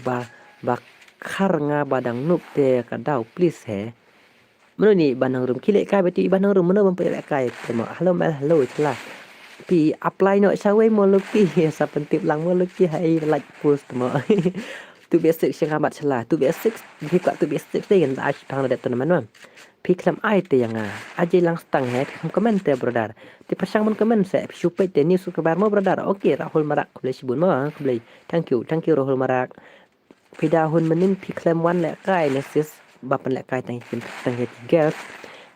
ba ba khar nga ba dang noob te ka daw please he. Mano ni ba nang rum ki lehkai ba ti ba nang rum mano ban pynlehkai te mo. Hello Mel, hello Shila. Pi apply no shawei mo Lucky. Sa pyntip lang mo Lucky hai like post mo. Tu basic sing amat Shila. Tu basic. Pi ka tu basic te kan la ash pang la dep tournament mo. Phi khlem ai te ïa nga. Aje lang stang he, phi khlem comment te brother. Te pyrshang ban comment se, phi shu peit te new subscriber mo brother. Okay, Rahul Marak, khublei shibun mo, khublei. Thank you, thank you Rahul Marak. Phi da hun mynnin phi khlem wan lehkai ne sis. ba pynlehkai tang ki, tang ki girls.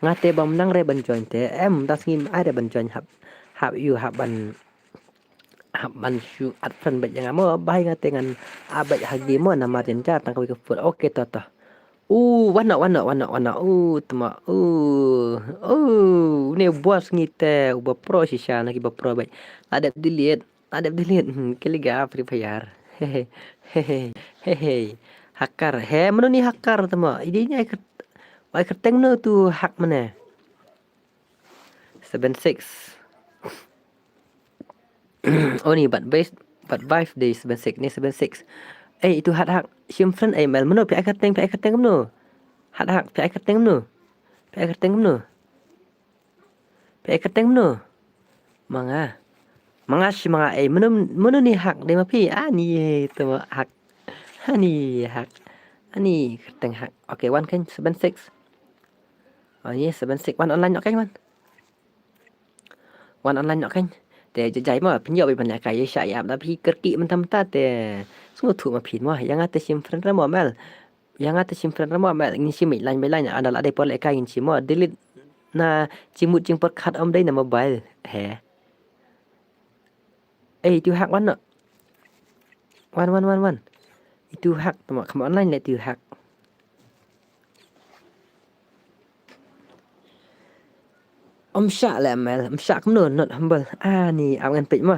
Nga te bym nang re ban join te, em, da sngi ai re ban join hap, hap ïoh hap ban, hap ban shu add friend bad ïa nga mo, ba hi nga te ngan add bad ha game mo, namar jynjar tang kawei ka phone. Okay, to to. U, wan noh, wan noh, wan noh, wan noh. U, tma. U, u, ne boss ngi te, uba pro shisha na kiba pro bad. La dep delete, la dep delete. Hmm, ki liga Free Fire. Hehe, hehe, hehe. Hacker, he, mano ni hacker tma. Idi ni ai ker-, ai kyrteng mano tu hack mane. Seven six. Oh ni, but base, but five day seven six, ni seven six. Eh, itu hack hack. Shim friend, eh, mel mano, phi ai kyrteng, phi ai kyrteng mano. Hack hack, phi ai kyrteng mano. Phi ai kyrteng mano. Phi ai kyrteng mano. Ma nga. Ma nga shi ma nga, eh, mano, mano ni hack, dei ma phi, ah, ni, eh, tu hack. Ani hack. Ani kyrteng hack. Okay, wan kan seven six. Oh, ni seven six, wan online noh kan, wan. Wan online noh kan. Te jajai ma, pynïoh ban lehkai, ïa sha ïa, da phi kyrkieh mynta mynta te. Sngewthuh ma phi mo, ïa nga te shim friend re mo mel. Ïa nga te shim friend re mo mel, ngin shim line by line, ynda la dei por lehkai ngin shim mo. Delete na jingmut jingpyrkhat ym dei na mobile. He. Eh, itu hack wan noh. Wan, wan, wan, wan. Itu hack, tma, kham online leh itu hack. Ym shah leh mel, ym shah kumno, not humble. Ah, ni, ap ngan peit mo.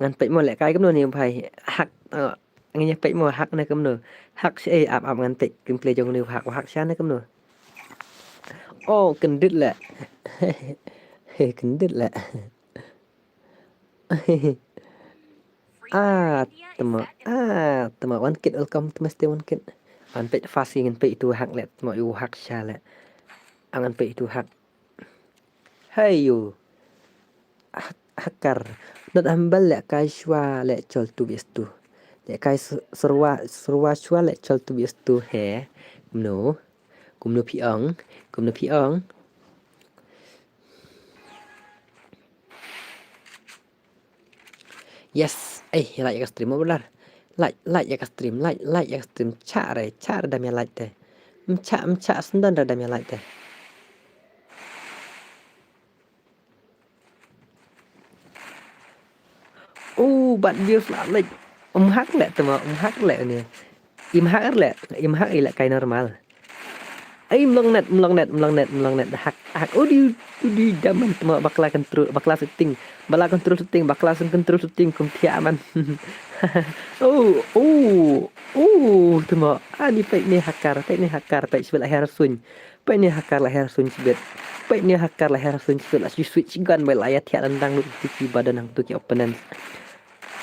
Ngan peit mo lehkai kumno ni bhai. Hack, tma, ngin ïa peit mo, hack ne kumno. Hack shi, eh, ap, ap ngan peit gameplay jong ni hack, hack sha ne kumno. Oh, kyndit leh. Kyndit leh. Ah, tma, ah, tma, one kid, welcome to my stream, one kid. Ngan peit fast, ngan peit itu hack leh, tma, u hack sha leh. Ngan peit itu hack. Hey, you. Hack-, hacker. Not humble lehkai shuwa leh chol tu bistu. Lehkai su-, surwa, surwa shuwa leh chol tu bistu, he. No. Kumno phi ong, kumno phi ong. Yes, eh, like ïa ka stream mo brother. Like, like ïa ka stream, like, like ïa ka stream. Chah re, chah re da me like te. Ym chah, ym chah sendon re da me like te. Oh, bad views la leh. Ym hack leh tma, ym hack leh ni. Im hack leh, im hack i lehkai normal. Ai, mlong net, mlong net, mlong net, mlong net. Hack, hack. Udi, udi, daman tma bakla control, bakla setting. Bakla control setting, bakla seng control setting, kum thiah man. Oh, oh, oh, tma. Ani peit ni hacker, peit ni hacker, peit sibit la her suiñ. Peit ni hacker la her suiñ sibit. Peit ni hacker la her suiñ sibit la shu switch gun bad la ïa thiah dang dang lut ki ba don hangtu ki opponent.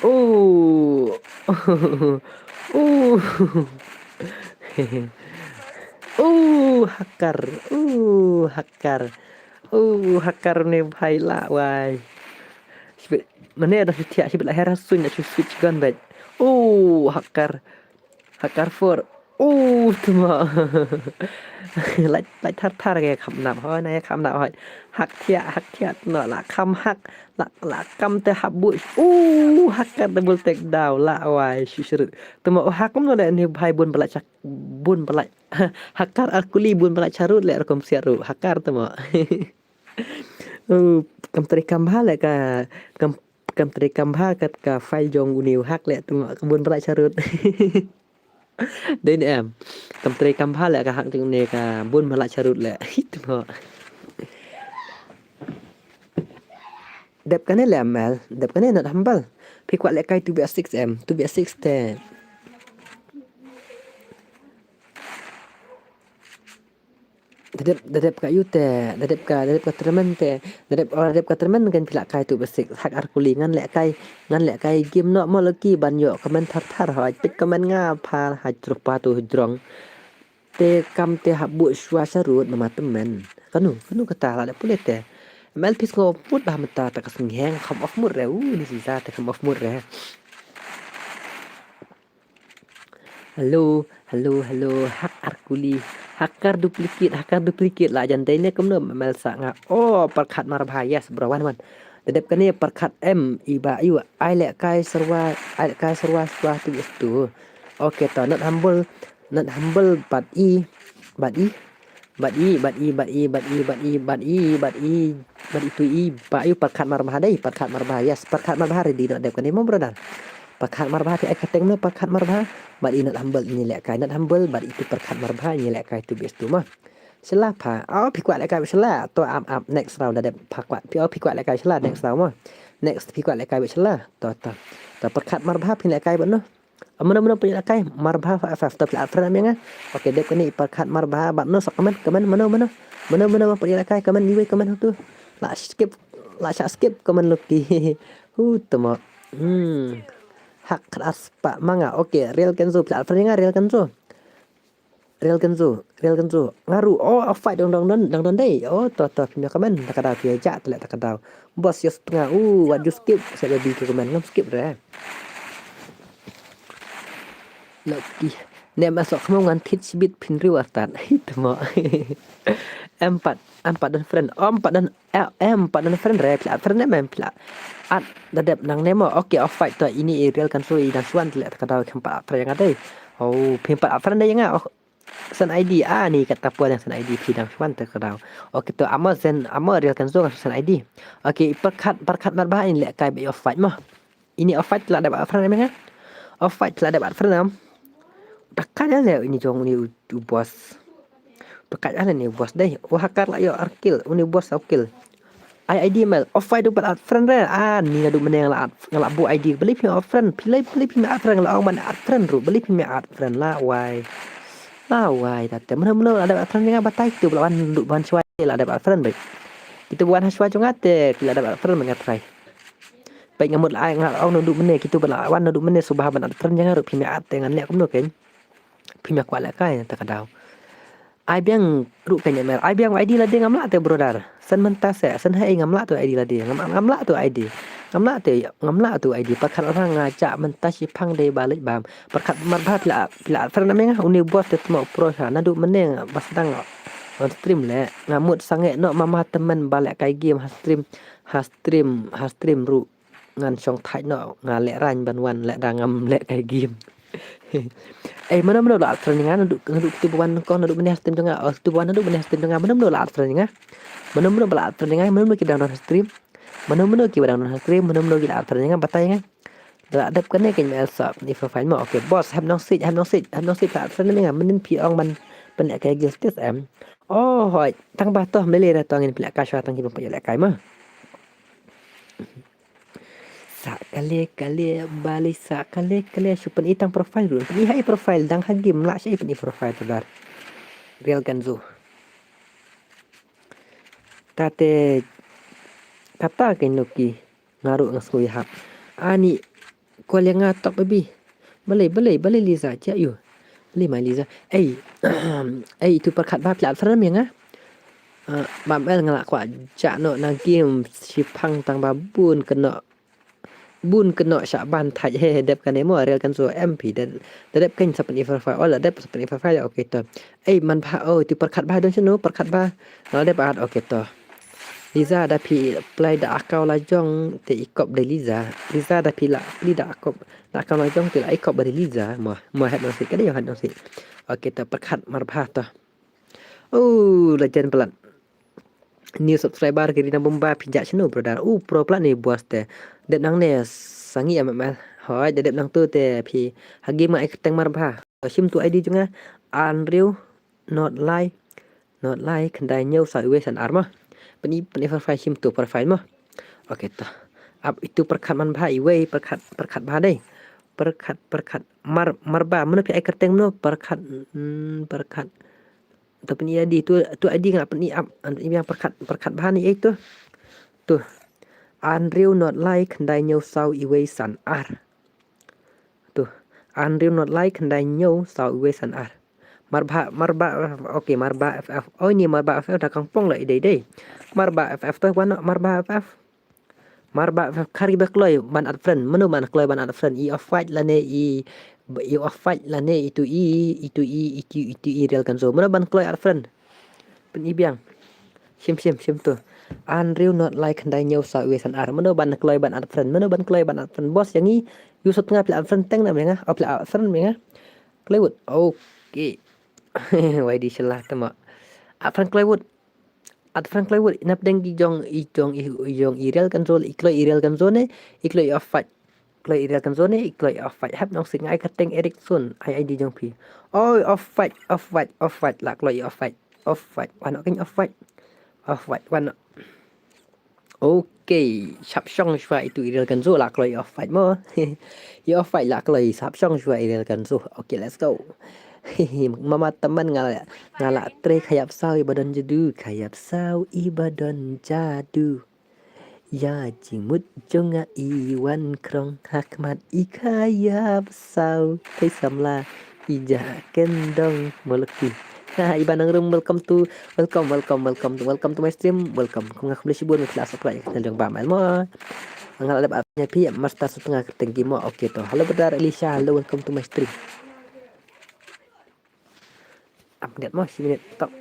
Oh. Oh. Oh, hacker. Oh, hacker. Oh, hacker ne bhai la wai. Sibit. Mane da shu thiah sibit la her suiñ da shu switch gun bad. Oh, hacker. Hacker four. Oh, tma. Lait, lait thar thar ke kham nap hoi, na kham nap hoi. Hack thiah, hack thiah, tma la kham hack, la, la kham te hap buh. Oh, hacker double takedown, la wai, shu shrut. Tma, oh, hack kumno leh ni bhai bun ba la chak, bun ba la. Hacker ar kuli bun ba la charut leh rukom siat ruh. Hacker tma. Oh, kam trei kam bha leh ka, kam, kam trei kam bha kat ka file jong une u hack leh tma ka bun ba la charut. Dei ne em. Kam trei kam bha leh ka hack jong une ka bun ba la charut leh. Hit mo. Dep kane leh mel, dep kane not humble. Phi kwah lehkai two B six em, two B six te. Da dep, da dep ka yu te, da dep ka, da dep ka tremen te, da dep, oh, da dep ka tremen kan phi lehkai tu basic, hack ar kuli ngan lehkai, ngan lehkai game noh mo laki ban ïoh comment thar thar hoi, peit comment nga pha ha jrong pa tu jrong. Te kam te hap buh shuwa sharud nama tremen. Kanu, kanu kata la dep pule te. M L P sngo put bah mata ta ka sngheng kham off mut re, u ni sisa te kham off mut re. Hello, hello, hello, hack ar kuli, hacker duplicate, hacker duplicate la jan dei ne kumno mel sa nga. Oh, pyrkhat mar bha, yes, bro, wan, wan. Da dep kane pyrkhat em, i ba, i wa, ai lehkai serwa, ai lehkai serwa, serwa tu, tu. Okay, to, not humble, not humble, but i, Bad i, bad i, bad i, bad i, bad i, bad i, bad i, bad i, bad i tu i, ba ïu pyrkhat marbha dei, pyrkhat marbha, yes, pyrkhat marbha ready noh dep kane mo brother. Pyrkhat marbha phi ai kyrteng no pyrkhat marbha, bad i not humble ngi lehkai, not humble, bad i tu pyrkhat marbha ngi lehkai tu best tu mo. Shala pha, oh phi kwah lehkai shala, to ap ap next round da dep pha kwah, phi oh phi kwah lehkai shala next round mo. Next phi kwah lehkai shala, to to. To pyrkhat marbha phi lehkai bad no. Mano mano phi lehkai marbha F F to phi la add friend ïa nga. Okay dep kane pyrkhat marbha bad no sa comment comment mano mano. Mano mano phi lehkai comment iwei comment tu. La skip la sa skip comment Lucky. Hu temo. Hmm. Hak khat as pa manga. Okay Real Kenzo phi la add friend ïa nga Real Kenzo. Real Kenzo, Real Kenzo. Nga ruh, oh, off fight dang dang dang dang dei. Oh, to to phi mih comment, ta ka daw phi ja te leh ta ka daw. Boss ïa setengah, uh, wat ju skip, sa baby ki comment ngam skip re. Lucky. Ne masuk kamu ngan tit sibit phin riu artat. Itu mo. Empat, empat dan friend. Oh, empat dan Em, em, pat nan friend re, phi la add friend em, em, phi la add. Da dep nangne mo, okay, off fight to, ini i Real Kenzo i dang shuan te leh ta ka daw, kham pat add friend ïa nga dei. Oh, phim pat add friend dei ïa nga, oh. Send I D, ah, ni kata pua dang send I D, phi dang shuan te ka daw. Okay, to, amo send, amo Real Kenzo nga send I D. Okay, pyrkhat, pyrkhat marbha in lehkai ba i off fight mo. Ini off fight la dep add friend em nga. Off fight la dep add friend em. Takkan ya le ini jong ini u, u boss. Takkan ya le ni boss dei. Wah hakar la yo arkil ini boss arkil. Ai I D mel off fight du pat add friend re. Ah ni naduh mynne nga la add, nga la buh I D. Beli phi add friend. Phi lai beli phi add friend la ong ban add friend ru. Beli phi add friend la wai. La wai tate. Mano mano la dep add friend nga batai tu bela wan du wan shwai la dep add friend bai. Kitu wan ha shwai jong nga te ki la dep add friend nga try. Peit nga mut la ai nga ong naduh mynne kitu ba la wan naduh mynne suba ban add friend ïa nga ruh phi mih add te ngan leh kumno kein. Phi mih kwah lehkai ta ka daw. Ai biang ruh kein email. Ai biang I D lade ngam lah te brother. Send mynta se, send ha i ngam lah tu I D lade. Ngam, ngam lah tu I D. Ngam lah tu, ngam lah tu I D. Pyrkhat arpha nga jah mynta shiphang dei ba leit bam. Pyrkhat marbha phi la, phi la add friend ïa nga. Uni boss te tmo pro sha. Naduh mynne nga ba sdang on stream leh. Nga mut sangeh noh mama temen ba lehkai game ha stream. Ha stream, ha stream ruh. Ngan shong thait noh, nga leh rang ban wan leh da ngam lehkai game. Ei, mano mano la add friend ïa nga, naduh, naduh kitu ba wan nyngkong, naduh mynne ha stream jong nga, oh, kitu ba wan naduh mynne ha stream jong nga, mano mano la add friend ïa nga. Mano mano ba la add friend ïa nga, mano mano ki dang don ha stream. Mano mano ki ba dang don ha stream, mano mano ki la add friend ïa nga, batai ïa nga. Da la dep kane kein ma el sap ni profile mo. Okay, boss, Hep Nongsiej, Hep Nongsiej, Hep Nongsiej la add friend ïa nga, mynnin phi ong ban pynlehkai guild stage em. Oh, hoi, tang ba toh, mele da tong in pynlehkai shwa tang ki ban pynlehkai mo. Sa kale kale bali sa kale kale shu pyn-i tang profile ruh. Pyn-i ha i profile dang ha game lah shu pyn-i profile tu dar. Real Kenzo. Tate kata kein Lucky nga ruh nga sngew ïahap. Ani call ïa nga tok baby. Balei balei balei Liza jia ïu. Balei mai Liza. Ei. Ei itu pyrkhat ba phi la add friend ïa nga. Ah, bam el nga la kwah jah noh na game shiphang tang ba bun kynnoh. Bun kynnoh shah ban thait he dep kane mo Real Kenzo M P da dep kein sa pyn-i profile. Oh la dep sa pyn-i profile. Okay to. Ei man bha oh itu pyrkhat ba don shano pyrkhat ba. Nga la dep add okay to. Liza da phi play da account la jong te i kop de Liza. Liza da phi la pli da kop da account la jong te la i kop ba de Liza. Mo mo Hep Nongsiej ka dei Hep Nongsiej. Okay to pyrkhat marbha to. Oh la jan palat. New subscriber ki ri na Bomba phi jah shano brother. Oh pro palat ni boss te. Dep nangne sangi am am. Hoi da dep nangtu te phi ha game nga ai kyrteng marbha. Shim tu I D jong nga. Andrew not lai. Not lai khyndai hynñiew saw iwei san ar mo. Pyn-i pyn-i profile shim tu profile mo. Okay to. Ap itu pyrkhat man bha iwei pyrkhat pyrkhat bha dei. Pyrkhat pyrkhat mar marbha mano phi ai kyrteng mano pyrkhat hmm, pyrkhat. Tu pyn-i I D tu tu I D nga pyn-i ap an pyn-i biang pyrkhat pyrkhat bha ni ei tu. Tu. Andrew not lai khyndai hynñiew saw iwei san ar. Tu. Andrew not lai khyndai hynñiew saw iwei san ar. Marbha marbha F F okay marbha F F. Oh ni marbha F F da kangpong la i dei dei. Marbha F F tu wan marbha F F. Marbha F F khari ba kloi ban add friend. Mano ban kloi ban add friend i off fight lane i i off fight lane itu i itu i itu itu i Real Kenzo. Mano ban kloi add friend. Pyn-i biang. Shim shim shim tu. Andrew not lai khyndai hynñiew saw iwei san ar. Mano ban kloi ban add friend. Mano ban kloi ban add friend. Boss ïa ngi. Ïu sut nga phi la add friend teng na me nga. Oh phi la add friend me nga. Kloi wut. Okay. Wai di shala tama. At Frank Plywood. At Frank Plywood. Nap deng ki jong i jong i jong i Real Ganzo, i kloi i Real Ganzo ne, i kloi i Off White. Kloi i Real Ganzo ne, i kloi i Off White. Hap nong sing ai ka teng Eric Sun. Ai ai di jong phi. Oi, Off White, Off White, Off White. La kloi i Off White. Off White. Wan ok Off White. Off White. Wan. Okay, sap shong shwa itu i Real Ganzo la kloi Off White mo. I Off White la kloi sap shong shwa i Real Ganzo. Okay, let's go. Mama teman nga la nga la trei khayap saw i ba don jadu, khayap saw i ba don jadu. Ya jingmut jong nga i wan krong ha khmat i khayap saw. Kai samla i ja ken dong molki. Ha, i ba nang rum, welcome to, welcome, welcome, welcome to, welcome to my stream, welcome. Kong nga khublei shibun, kla subscribe ka channel jong Bam Elmo. Nga la dep ap nya phi, Master Sutnga Kerteng Gimo. Okay to. Hello brother Elisha, hello, welcome to my stream. Update mo, shi minit tok.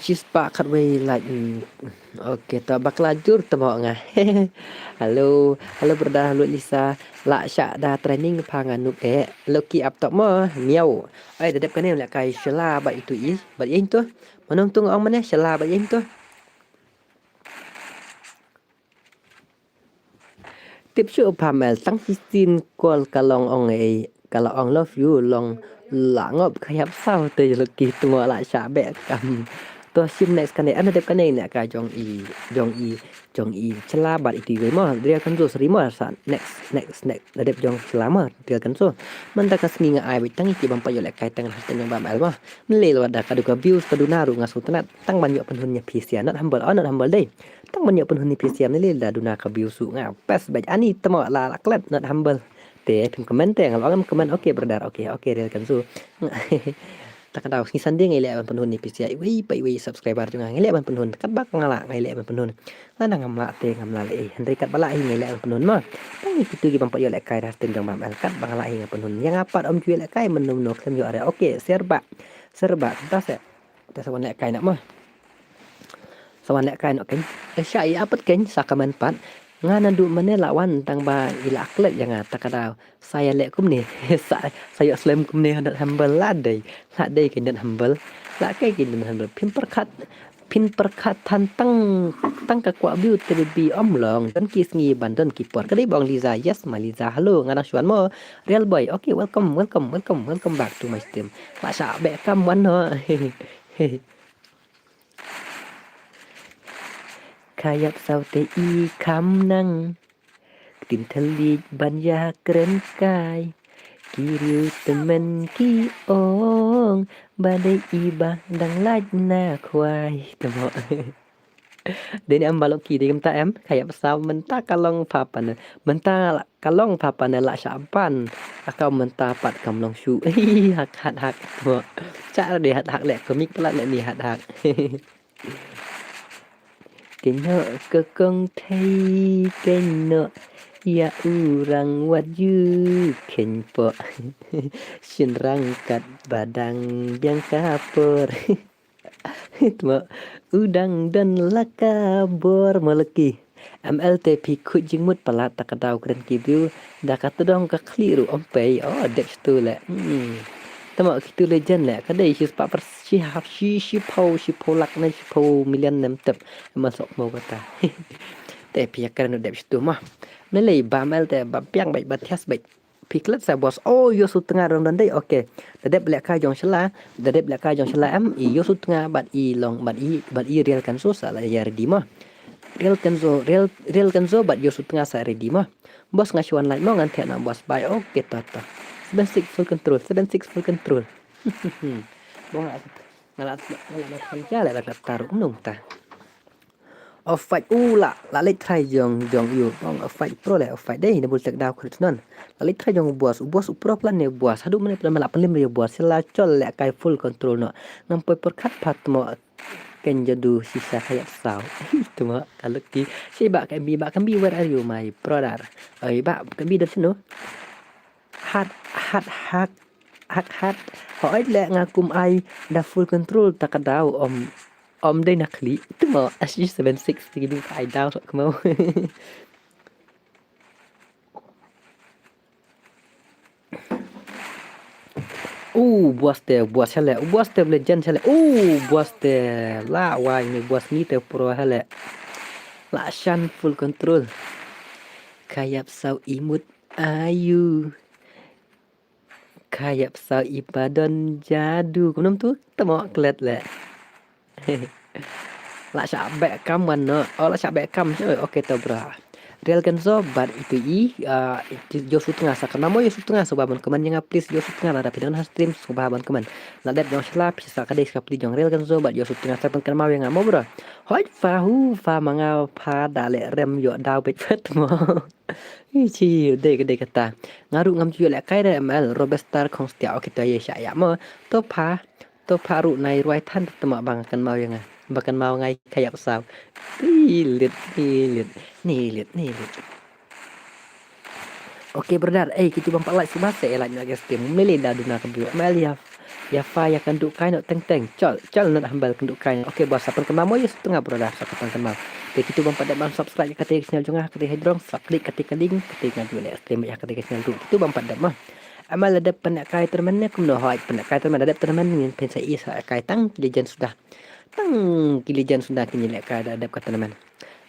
Shispah khatwei like. Okay, to bakla jur tamo nga. Hello, hello brother, hello Lisa. La sha da training pha nga nuk eh. Loki up top mo miau. Ai da dep kane leh kai shala bad itu i bad ing tu. Manong tung ong mane shala bad ing tu. Tip shu pha mel tang shisien call ka long ong ei ka la ong love you long la ngop khayap saw te Loki tngo la sha be kam. To sim next kane ana dep kane ne ka jong i jong i jong i chla bad itu i mo Real Ganzo sri mo sa next next next na dep jong chla mo Real Ganzo. Mynta ka sngi nga ai bit tang i ki bam pa yo leh kai tang ha tang jong Bam El mo. Mlei lo da ka du ka views ka duna ru nga sutnat tang ban yo pynhun nya phi sia not humble oh not humble dei. Tang ban yo pynhun ni phi siam ni lei da duna ka view su nga pes bad ani tamo la la klet not humble. Te phin comment te ngal ong comment okay brother okay okay Real Ganzo. Ta ka daw ngi sanding ngai leh ban pynhun ni phi sia iwei pa iwei subscriber jong nga ngai leh ban pynhun kat bak nga la ngai leh ban pynhun. La na ngam la te ngam la leh hynrei kat ba la hi ngai leh ban pynhun ma. Tang ni kitu ki bam pa yo leh kai da stem jong Bam El kat ba nga la hi nga pynhun yang apat om ju leh kai men no no klem yo are okay serba serba ta se. Te sa wan leh kai na ma. Sa wan leh kai no ken. Te sha i apat ken sa kamen pat. Nga na du mane la wan tang ba i la klet ya nga ta ka daw. Sa ya leh kumne. Sa sa yo slem kumne handat humble la dei. La dei ken dat humble. La kai ken dat humble. Phin perkhat phin perkhat than tang tang ka kwah view te bi om long. Don ki sngi ban don ki por. Ka dei bong Liza yes ma Liza hello nga dang shuan mo. Real boy okay welcome welcome welcome welcome back to my stream. La sha be kam wan no. Khayap saw te i kham nang. Ktin thylliej ban ïa kren kai. Ki riew tymmen ki ong ba dei i ba dang lait na khwai. Tamo. Dei ne em ba lok ki dei kumta em khayap saw mynta ka long pha pa ne mynta ka long pha pa ne la sha ban. Aka mynta pat kam long shu. Hak hat hak. Tamo. Cha dei hat hak leh komik pala leh ni hat hak. Kynnoh ka kong thei kynnoh ïa u rang wat ju kynpoh. Shin rang kat ba dang biang ka por. Tma u dang don la ka bor ma laki. M L te phi khuid jingmut palat ta ka daw kren ki view da ka tdong ka khlieh ruh om pei oh dep stu le. Hmm. Tama kitu le jen le ka dei shi spah per shi hap shi shi pau shi pau lak ne shi pau million nem tep. Em sok mo kata. Te phi ya kren dep stu ma. Ne le ba M L te ba piang bai ba thias bai. Phi klet sa bos oh yo su tnga rong don dei okay. Da dep le kai jong shala da dep le kai jong shala em i yo su tnga bat i long bat i bat i real kan so sa la ya ready ma. Real kan so real real kan so bat yo su tnga sa ready ma. Bos nga shuan lait mo ngan theh na bos bai okay ta ta. Seven six full control seven six full control. Bo nga nga la nga la kan ja le la taruk nung ta. Off fight u la, la leit try jong, jong ïu. Bang off fight pro le, off fight dei, double take down khulit non. La leit try jong u boss, u boss u pro plan ne boss. Haduh mane plan la pynlim ïa boss. Sila chol le kai full control no. Ngam poi por khat pat mo. Ken jadu sisa khayap saw. Tuma kaluk ki. Si ba kan bi, ba kan bi, where are you my brother? Oi ba kan bi don sino. Hat, hat, hat, hat, hat. Hooid le nga kum ai da full control ta ka daw om, om dei na khlieh. Tuma ashi seven six ti ki ding ka ai daw sok kemau. U boss te, boss hele, u boss te legend hele. U boss te la wai ni boss ni te pro hele. La shan full control. Khayap saw imut ayu. Khayap saw ipa don jadu. Kumnam tu tamo klet le. La sha bek kam wan no. Oh la sha bek kam. Okay to bra. Real Ganzo bad itu i, ah, itu Josu Tengah sa kena mo Josu Tengah suba ban komen ïa nga please Josu Tengah lada phi don ha stream suba ban komen. La dep jong sla phi sa ka dei ska pli jong Real Ganzo bad Josu Tengah sa ban kena mo ïa nga mo bro. Hoi fa hu fa ma nga pha da le rem yo daw bet fet mo. Hi chi dei ka dei kata. Nga ruh ngam chu yo le kai re M L Robestar Khongstia okay to ye sha ya mo. To pha To pha ruh nai ruai than tama bang kan mau ïa nga. Ba kan mau ngai khayap saw. Ni lit, ni lit, ni lit, ni lit. Okay brother, eh kitu bang pat like suba se like na guys tim. Mele da duna ka biu. Mel ya ya fa ya kan du kai no teng teng. Chol, chol not humble kan du kai. Okay bos sapan kan mau ya setengah brother sapan kan mau. Te kitu bang pat ban subscribe kate channel jong nga kate hidrong subscribe kate ka link kate nga ju le stream ya kate channel tu. Kitu bang pat ma. Amal la dep pynlehkai tournament ne kumno hoi pynlehkai tournament la dep tournament ngin pynsa i sa kai tang ki legend suda. Tang ki legend suda ki lehkai la dep ka tournament.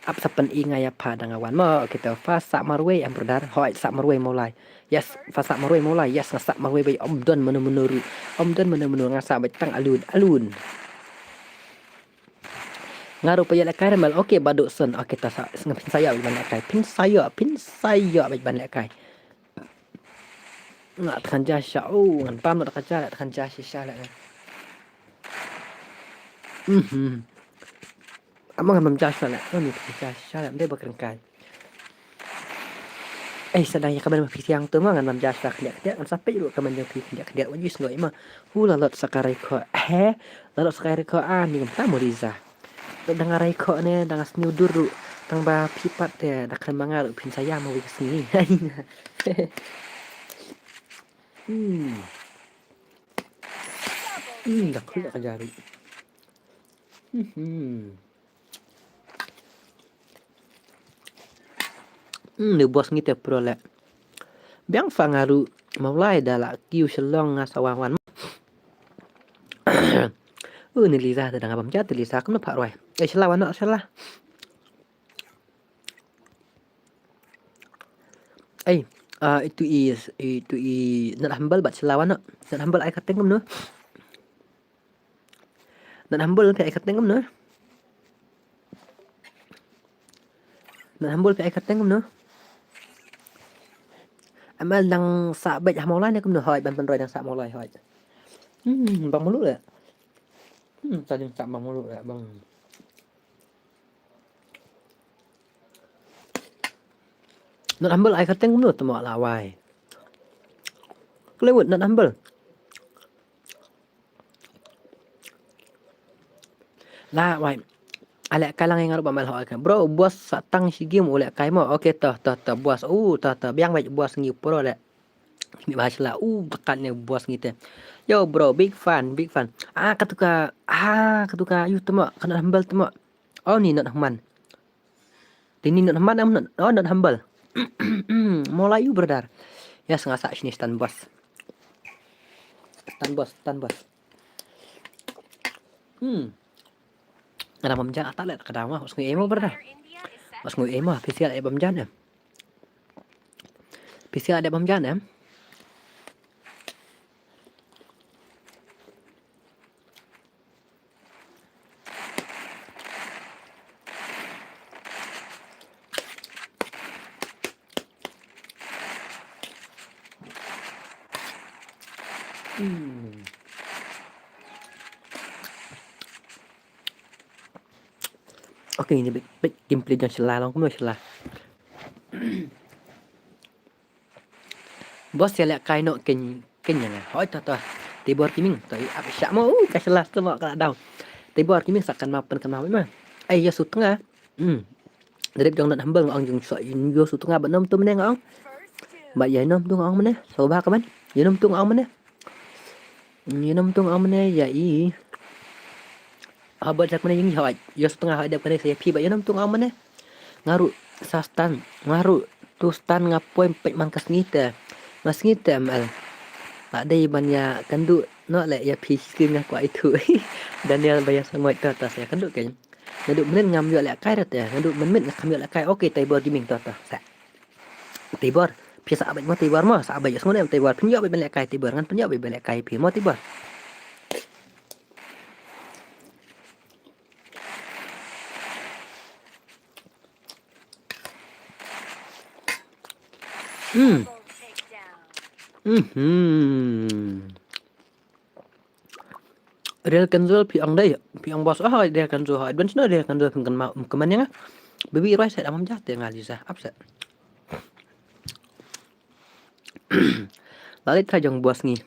Ap sa pyn i nga ïa pha da nga wan mo kita fa sa marwei am brother hoi sa marwei Mawlai. Yes fa sa marwei Mawlai yes nga sa marwei bai om don mano mano ru. Om don mano mano nga sa bai tang alun alun. Nga ruh pa ïa lehkai remal okay badu son okay ta sa nga pynsa ïa ban lehkai pynsa ïa pynsa ïa ban lehkai. Nga tkan ja sha u ngan pam na tkan ja tkan ja sha sha la. Mhm. Amang ngan pam ja sha la. Ngan tkan ja sha la. Dei bakar kai. Eh sadang ya kamen ma phi tiang tu ma ngan pam ja sha kdiak kdiak ngan sampai lu kamen jong phi kdiak kdiak wajis ngoi ma. Hu la lot sakarai ko. He. La lot sakarai ko ah ni ngam tamu riza. Dang arai kho ne dang asniu dur ru tang ba phi pat te da khan manga ru phin sayam wi sngi. Hmm. Hmm da khul da kajaru. Hmm. Hmm ni bos ngi te pro le. Biang fa nga ru Mawlai da la kiu shelong nga sawan wan. Uh ni Liza te dang abam jat Liza kumno pha roi. Eh shala wan no shala. Eh ah itu i itu i not humble bat shala wan no. Not humble ai kateng kumno. Not humble phi ai kateng kumno. Not humble phi ai kateng kumno. Amal dang sa bej ha Mawlai ne kumno hoi ban ban roi dang sa Mawlai hoi. Hmm bang mulu le. Hmm tadi tak bang mulu ya bang. Not humble ai kateng mulu temo la wai. Klewut not humble. La wai. Ale kalang yang arup amal hoi kan. Bro, bos satang si game ulek kai mo. Okay toh toh toh bos. Uh toh toh biang baik bos ngi pro le. Ni bahas la u tekan ni bos ngi te. Yo bro, big fan, big fan. Ah katuka, ah katuka yu temo kana humble temo. Oh ni not humble. Dini not humble am not, oh not humble. Mawlai yu brother. Ya sengasa sini stand bos. Stand bos, stand bos. Hmm. Ada mamja atak le kada mah, usngi emo brother. Usngi emo, pisial e bamjan em. Pisial ada bamjan em. Hmm. Okay, ini bit bit gameplay jong Sheila long kumno Sheila. Boss ïa lehkai noh kein kein ïa nga. Hoi to to. Tibor Gaming to ap shah mo u ka Sheila to mo ka la daw. Tibor Gaming sa kan map pen kan map ma. Ai ïa sut nga. Hmm. Dep jong Not Humble nga ong jong so ïa sut nga ba nom tu mene nga ong. Ba ïa nom tu nga ong mene. So ba ka ban. Ïa nom tu nga ong mene. Ïa nom tu nga ong mene ïa i. Haba jak mane ïing hoi ïa sut nga hoi dep kane sa ïa phi ba ïa nom tu nga ong mane. Nga ruh sa stan nga ruh tu stan nga poi peit man ka sngi te. Nga sngi te M L. Ba dei ban ïa kynduh noh leh ïa phi shi sien nga kwah ithuh. Daniel ba ïa sa ngoit ta ta sa ïa kynduh kein. Naduh mynnin ngam ïoh lehkai ra te naduh mynmin ngam ïoh lehkai. Okay Tibor Gaming ta ta sa. Tibor phi sa beit mo Tibor mo sa beit ïa sngew ne Tibor phin ïoh beit ban lehkai Tibor ngan phin ïoh beit ban lehkai phi mo Tibor. Hmm. Hmm. Real Kenzo phi ong dei phi ong boss oh dei Kenzo ha advance no dei Kenzo phi kan ma um kemen yang. Baby roi sa da mam ja te nga Liza ap sa. La leit trai jong boss ngi.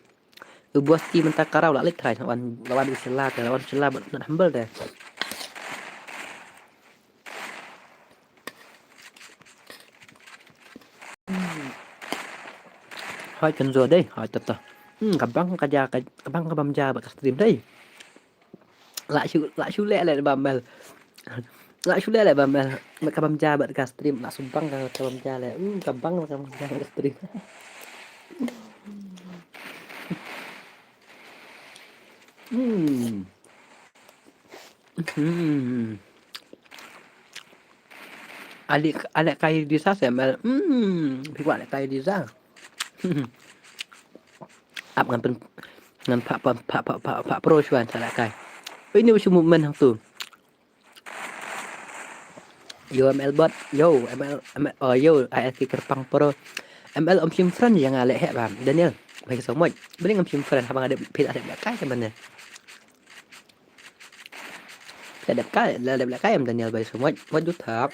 U boss ti mynta ka raw la leit trai wan la wan u Sheila te la wan Sheila ba Not Humble te. Hoi Kenzo dei hoi tata. Hmm, ka bang ka ja ka bang ka bam ja ba ka stream dei. La shu la shu le le bam mel. La shu le le bam mel. Ka bam ja ba ka stream la shu bang ka bam ja le. Hmm, ka bang ka bam ja ba ka stream. Hmm. Hmm. Alik alik kai disa sembel. Hmm, phi kwah alik kai disa. Ap ngan pen ngan pak pak pak pak pak pak pro shuan sa alik kai. Ini usu movement hang tu. Yo M L bot, yo M L M L oh yo I L K Kerpang Pro. M L om shim friend yang ale hek bam Daniel. Bagi somoi. Beli ngam shim friend haba ngade pil alik kai ke mana. Ka dep kai la dep la kai em Daniel bai sumot wat du thap.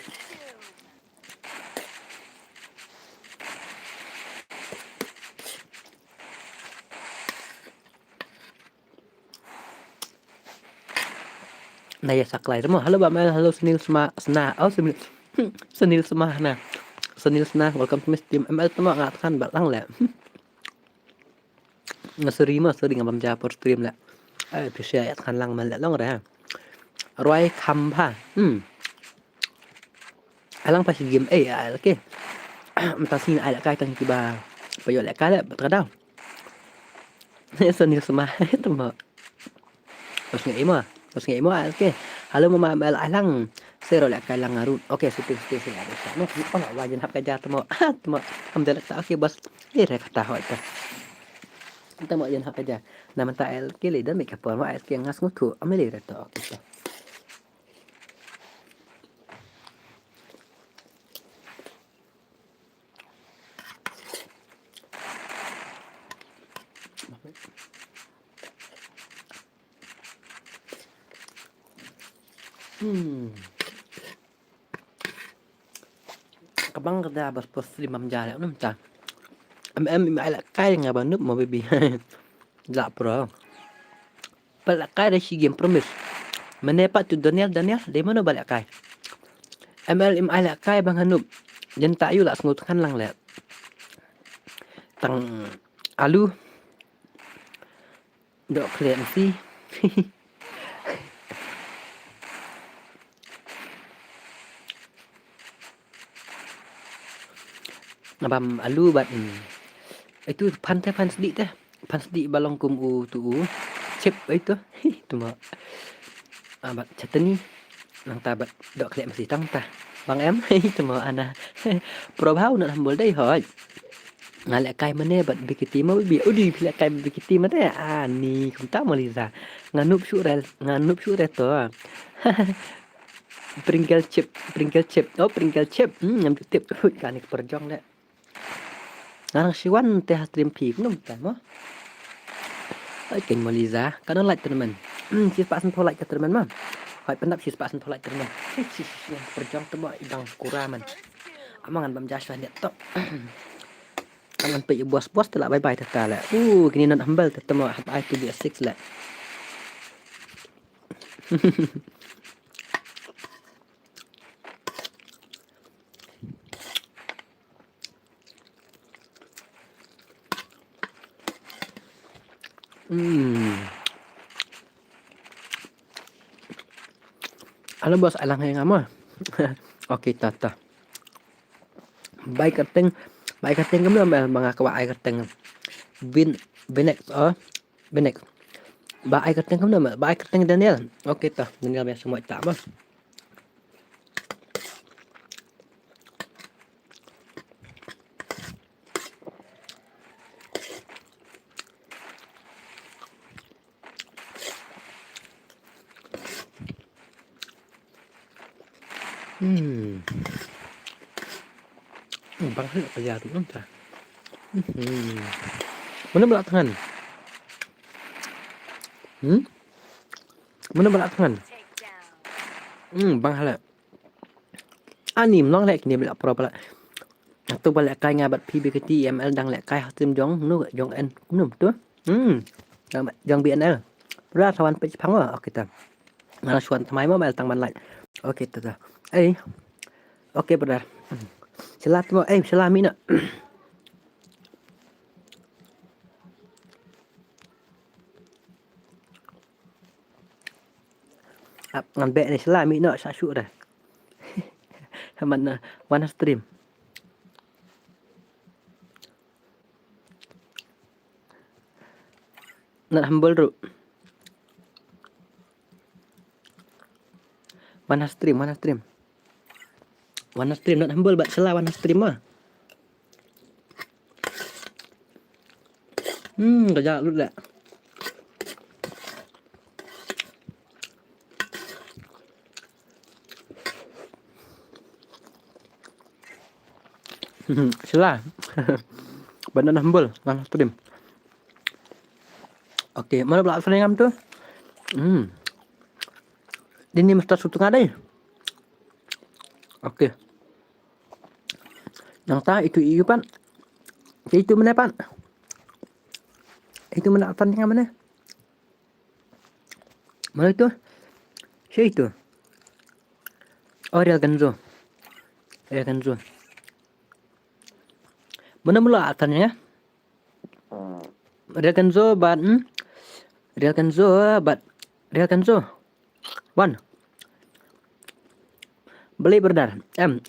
Na ya saklai temo. Hello Bamel, hello Sunil Sma Sna. Oh Sunil Sunil Sma na. Sunil Sna, welcome to my stream. M L temo ngat kan bat lang le. Nga suri ma suri nga bam ja por stream la. Ai pisa ya kan lang man la long re ha. Roi kham pha. Hmm. Alang pha si game eh ai laki. Mta sini ai la kai tang kiba. Pa yo la kai la ta daw. Sa ni sama temo. Pas ngai ma. Pas ngai ma ai laki. Halo mama M L alang. Sero la kai lang ngarut. Okay, shooting shooting sini ada. No, no, wajin hap ka ja temo. Temo. Am delak ta okay bos. Ire kata hoi ta. Temo yin hap ka ja. Na mynta el ki le da me ka por ma el ki ngas ngutu ameli re to kita. Hmm. Ka bang ka da bas pos lim bam ja le num ta. Em em im ai la kai nga ba nup mo baby. La pro. Ba la kai da shi game promise. Mane pat tu Daniel Daniel de mano ba la kai. M L im ai la kai bang hanup. Jen ta yu la sngut kan lang le. Tang alu. Dok khlem si. Ngabam alu bat. Itu pan te pan sdi te. Pan sdi balong kum u tu u. Chip itu. Tu ma. Abat chatani. Nang tabat dok khlem si tang ta. Bang em. Itu ma ana. Probhau nak hambol dai hoi. Nga leh kai mane bat bikiti ma bi udi phi leh kai bikiti ma te ani kumta ma Liza. Nga nup shu rel nga nup shu re to. Pringle chip pringle chip oh pringle chip hmm ngam tip hut kani perjong le. Ngarang shiwan te ha stream phi kunum ta ma. Ai ken ma Liza kana like tournament. Hmm sip pa sen to like ka tournament ma. Hoi pyndap shi spah san phew like tyrmen. Shi shi shi shi. Pyrjong te mo i bang kura man. Amang ngan bam ja shwa net tok. Ngan peit i boss boss te la bye bye te ta le. Uh, kini not humble te mo hap ai tu dia six le. Hmm. Halo boss, alang hai ngama. Okay, tata. Bai kerteng, bai kerteng kemna mel manga kawa ai kerteng. Bin, binek, oh, binek. Ba ai kerteng kemna mel, ba ai kerteng Daniel. Okay, ta, Daniel biasa semua tak mah. Hmm. Hmm, bang hal ka ya tu nta. Hmm. Mana bela tangan? Hmm? Mana bela tangan? Hmm, bang hal. Ani mnong lek ni bela pro bela. Tu bela kai nga bat P B K T M L dang lek kai hatim jong nu jong en nu tu. Hmm. Jong B N L. Bela sawan pech pangwa. Okay ta. Ngala shuan tmai mo mel tang ban lai. Okay, ta ta. Eh. Okay, brother. Shala mo, eh, shala mina. Ap ngan be ni shala mina sa shu re. Haman na one stream. Not humble ru. One stream, one stream. One stream, not humble, but shala one stream ah. Hmm, kejap dulu lah. Shala. Banana humble, nang stream. Okay, mana pula sering am tu? Hmm. Ini mesti satu tengah deh. Okay. Nang ta itu iu pan. Itu mana pan? Itu mana pan yang mana? Mana itu? Siya itu. Oh, Real Ganzo. Real Ganzo. Mana mula asalnya? Real Ganzo, but, hmm? Real Ganzo, but Real Ganzo. One. Beli berdar. Em.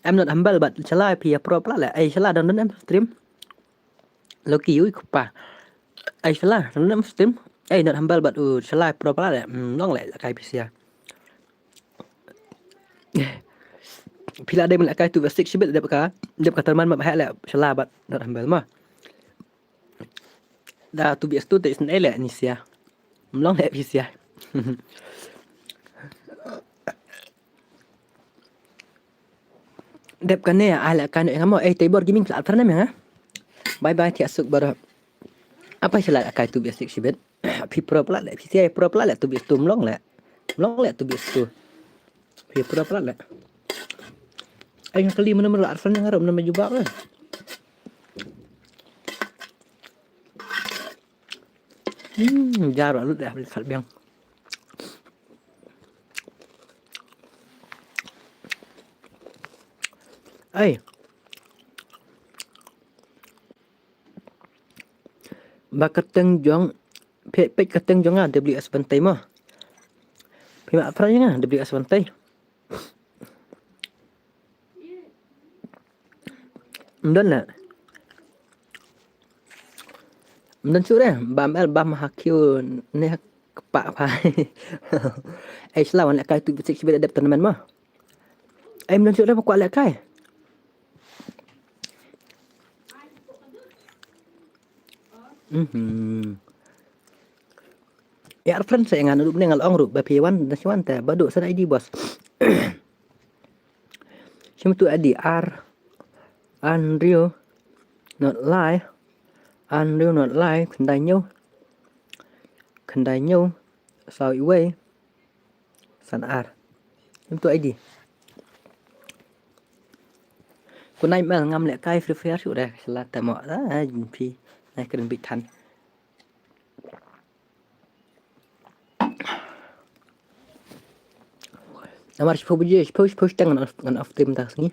Em not humble, but shala pia pro pula le. Eh, shala don don em stream. Loki ui kupa. Ai shala, shala muslim. Ai not humble but u shala pro pala le. Hmm, long le kai pisia. Pila dei mun akai tu basic sibit dep ka, dep ka terman map hek le shala but not humble ma. Da tu bias tu te isn ele ni sia. Mlong le pisia. Dep kane ai la kan ngamo eh Tebor Gaming pla atar nam ya. Bye bye thiah suk baroh. Apa sila akai tu bias sik sibet. Phi pro pla le phi siai pro pla le tu bias tu mlong le. Mlong le tu bias tu. Phi pro pla le. Ai ngakali mana mana atar nam ngarum nama jubak le. Hmm, jar lut dah beli khat biang. Ai. Ba kateng jong pek pek kateng jong ah W S Bantai mo. Pima apa yang ah W S Bantai. Mdon na. Mdon sure bam el bam hakiu ne kpa pa. Ai selawan le kai tu bisik sibit adep tanaman mo. Ai mdon sure pa kwa le kai. Mhm. Ya friend saya ngan rup ne ngal ong rup ba phi wan da siwan ta badu sana I D boss. Sim tu adi ar Andrew not lie. Andrew not lie khyndai hynñiew. Khyndai hynñiew saw iwei. San ar. Ym tu ai di. Ku nai mel ngam lehkai Free Fire shuh de. Shala te mo. Ah, phi. Nai kren bit than. Namar shiphew baje, shiphew, shiphew shiteng ngan off, ngan off stream mynta ka sngi.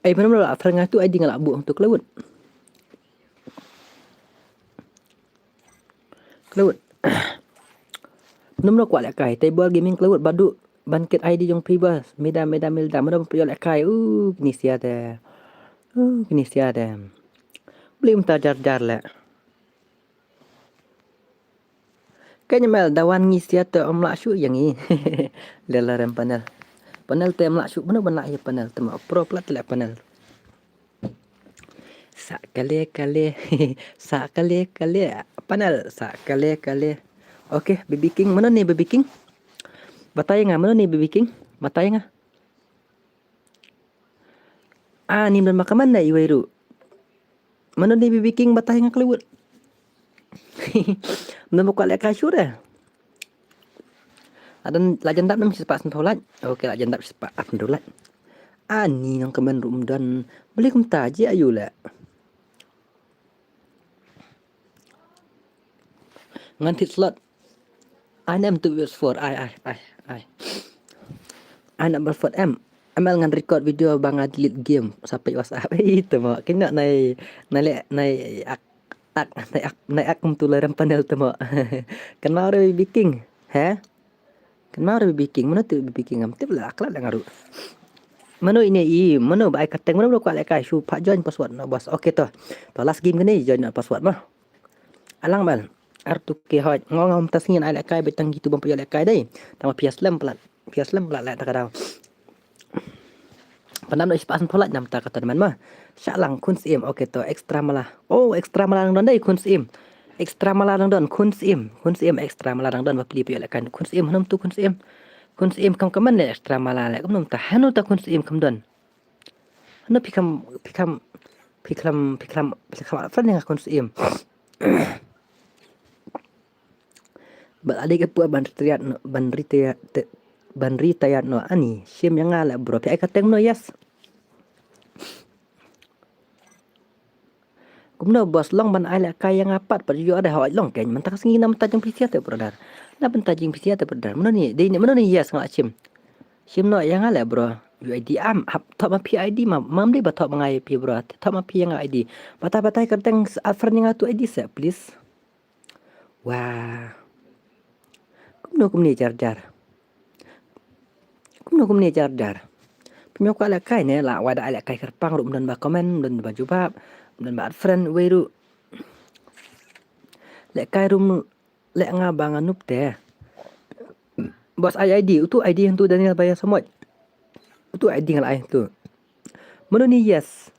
Ai, mana mula friend nga tu, ai di nga la buh tu Cloud. Cloud. Mana mula kwah lehkai, Table Gaming Cloud, badu, ban kit ai di jong phi bas, mida, mida, milda, mana mula lehkai, uh, kini sia te. Uh, kini sia te. Beli mynta jar jar leh. Ka nyamel da wan ngi sia te ym lah shuh ïa ngi. Leh la rem panel. Panel te ym lah shuh, mano ban lah ïa panel te ma pro plat leh panel. Sa kale kale. Sa kale kale. Panel sa kale kale. Okay, Baby King, mano ni Baby King? Batai nga, mano ni Baby King? Batai nga. Ah, ni mdan makaman da iwei ruh. Mano ni Baby King batai nga Cloud. Mdan ba kwah lehkai shuh de. Adan la jan dap nam shispah san phew lait. Okay, la jan dap shispah san phew lait. Ah, ni nong kaman ruh mdan. Beli kumta ji ayu leh. Ngan thied slot. Ai nem tu wes for ai ai ai ai. Ai nem bal for em. Em el ngan record video ba nga delete game sa page WhatsApp. Ai te mo. Kena nai nai le nai ak ak nai ak nai ak kum tu la rem panel te mo. Kan mau re Baby King. He? Kan mau re Baby King, mano tu Baby King am tip la aklat la ngaru. Mano ini i, mano ba ai kateng, mano ba kwah lehkai shu pa join password no bos. Okay to. To last game kene join no password mo. Alang bal. Ar tu ke hoj. Ngong ngam tas ngin ai lehkai betang gitu bam pajak lehkai dei. Tang pia slem pelat. Pia slem pelat leh ta ka daw. Pandam no ispas pholat nam ta ka tournament ma. Sha lang Khun Syiem. Okay to extra mala. Oh, extra mala nang don dei Khun Syiem. Extra mala nang don Khun Syiem. Khun Syiem extra mala nang don ba pli pia lehkai Khun Syiem hanum tu Khun Syiem. Khun Syiem kam kaman le extra mala le kam num ta hanu ta Khun Syiem kam don. Hanu pikam pikam pikam pikam pikam friend nga Khun Syiem. Bad ade ka pua ban retire no ban retire ban retire no ani shim ïa nga le bro phi ai ka teng no yes. Kumno bos long ban ai lehkai ïa nga pat pat ïoh da hoi long keiñ mynta ka sngi na mynta jingpysia te brother. Na mynta jingpysia te brother. Mano ni dei ni mano ni yes nga la shim. Shim no ïa nga le bro. U I D am hap thop ma phi I D ma mam dei ba thop ma nga ïa phi bro. Thop ma phi ïa nga I D. Batai batai ka teng a friend ïa nga tu I D se please. Wah. Kumno kumne jar jar. Kumno kumne jar jar. Pynmio kwah lehkai ne la wada ai lehkai kyrpang ruh mdon ba comment mdon ba jubab mdon ba add friend wei ruh. Lehkai ruh leh nga ba nga nup te. Bos ai I D utu I D hantu Daniel Baya Samoj. Utu I D nga la ai hantu. Mano ni yes.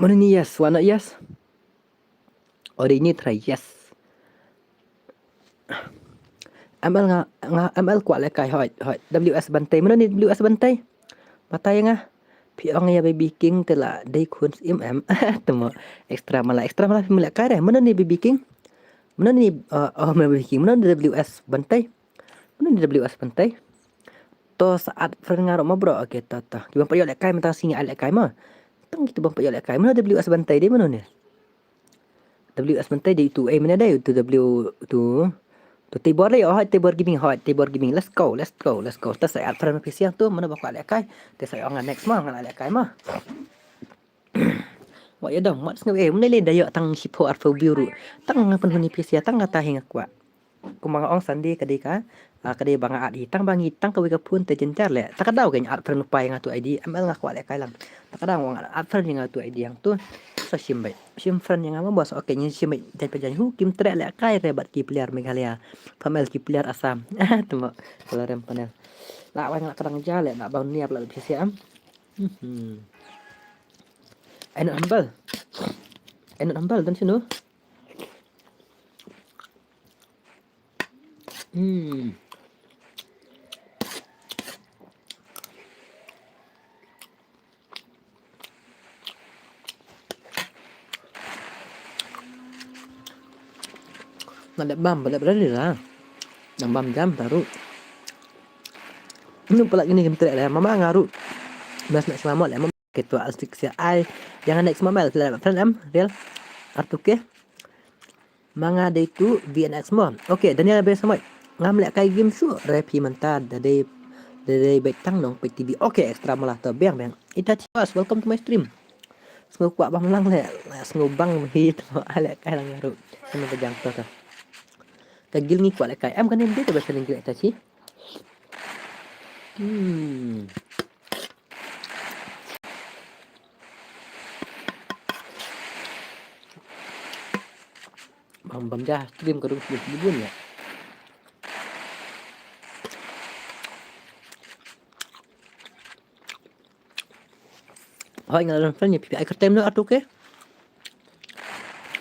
Mano ni yes wana yes. Ori ni try yes. M L nga nga M L kwah lehkai hoi hoi W S Bantai mano ni W S Bantai. Batai nga. Phi ong ïa Baby King te la dei Khun Syiem em. Te mo extra mala extra mala phi mala kai re mano ni Baby King. Mano ni oh mano Baby King mano ni W S Bantai. Mano ni W S Bantai. To sa add friend nga ruh ma bro. Okay to to. Ki bym pat ïoh lehkai mynta sngi ai lehkai ma. Tang kitu bym pat ïoh lehkai mano W S Bantai dei mano ni. W S Bantai dei tu eh mano dei tu W tu tu Tibor dei oh Tibor Gaming hoi Tibor Gaming let's go let's go let's go. Te sa add friend official tu mano ba kwah lehkai. Te sa ong nga next ma nga lehkai ma. Wa ïa dong mat sngew eh mano le da ïoh tang shiphew arphew view ruh. Tang nga pynhuni official tang nga ta hi nga kwah. Kumba nga ong Sunday ka dei ka ka dei ba nga add hi tang ba ngi tang kawei ka phone te jynjar leh ta ka daw ka add friend u pai nga tu I D M L nga kwah lehkai lang ta ka daw nga add friend nga tu I D yang tu. Sa shim bai shim friend nga ma bos okay ngi shim bai jan pa jan hu kim treh lehkai re bad ki player Meghalaya pamel ki player Assam. Tuma kala rem panel la wang la kadang ja leh la bang niap la phi siam. Ai not humble ai not humble dan sinu. Hmm. Nga dep bam, ba dep ready la. Nang bam jam taru. Inu pala kini kim trek le, mama nga ru. Bas nak semamot le, mama. Ketua asik sia ai. Jangan next mama le, friend em, real. Artu ke. Manga day two V N X mo. Okay, Daniel Bey Samoy. Ngam leh kai game shu re phi mynta da day da day bet tang nong pet T V. Okay, extra mala to beng beng. Ita Chiwas, welcome to my stream. Sngew kwah bam lang leh, sngew bang hi to ai leh kai lang ru. Kane ba jang to to. Ka gil ngi kwah leh kai. Em kane dei to ba sering gil Ita Chi. Hmm. Bam bam ja stream ka dum stream bun ya. Hoi nga lan fan ya pipi ai kertem no atu ke.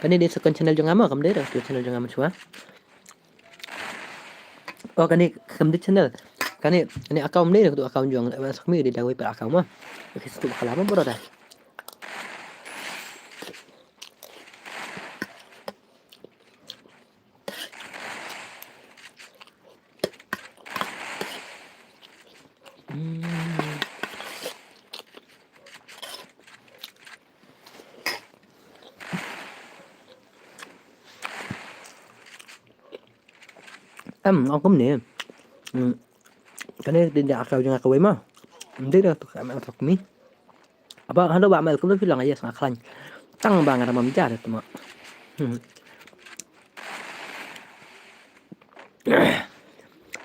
Kane dei second channel jong nga ma kam dei da channel jong nga ma chwa. Oh kane kam dei channel. Kane kane account dei da account jong nga ma sakmi dei da wei pa account ma. Oke satu kala ma bro da. Hmm. Em, ong kumne. Hmm. Kane dei da account jong nga kawei ma. Dei da tu ka account mi. Aba hado ba mel kumno phi long yes nga khlaiñ. Tang ba nga ramam ja da tu ma. Hmm.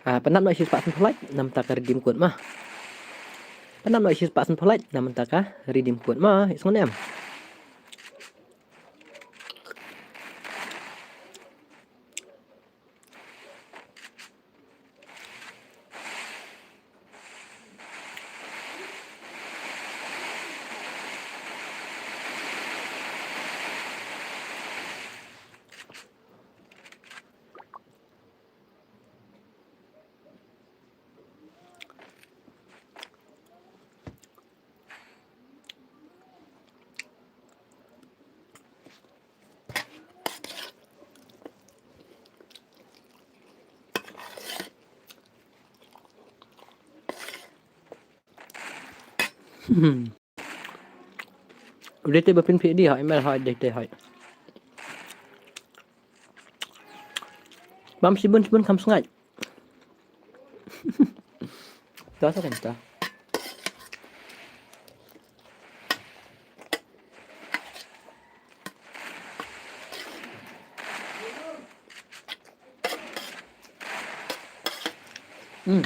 Ah, pynap noh shi spah san phew lait, namta ka redeem code ma. Pynap noh shi spah san phew lait, namta ka redeem code ma. Isngon em. Hmm. Dei te ba pynphi di hoi, mel hoi, dei te hoi. Bam sibun sibun kham sngaid. Ta sa kan ta. Hmm.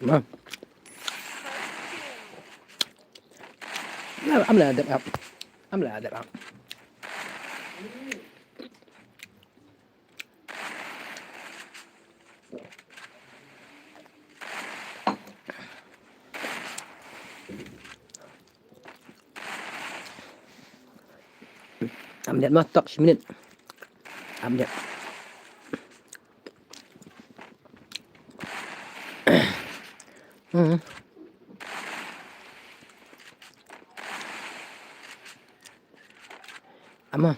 Ma. Am la dep ap. Am la dep ap. Am dep ma tok shi minit. Am dep. Hmm. Ama.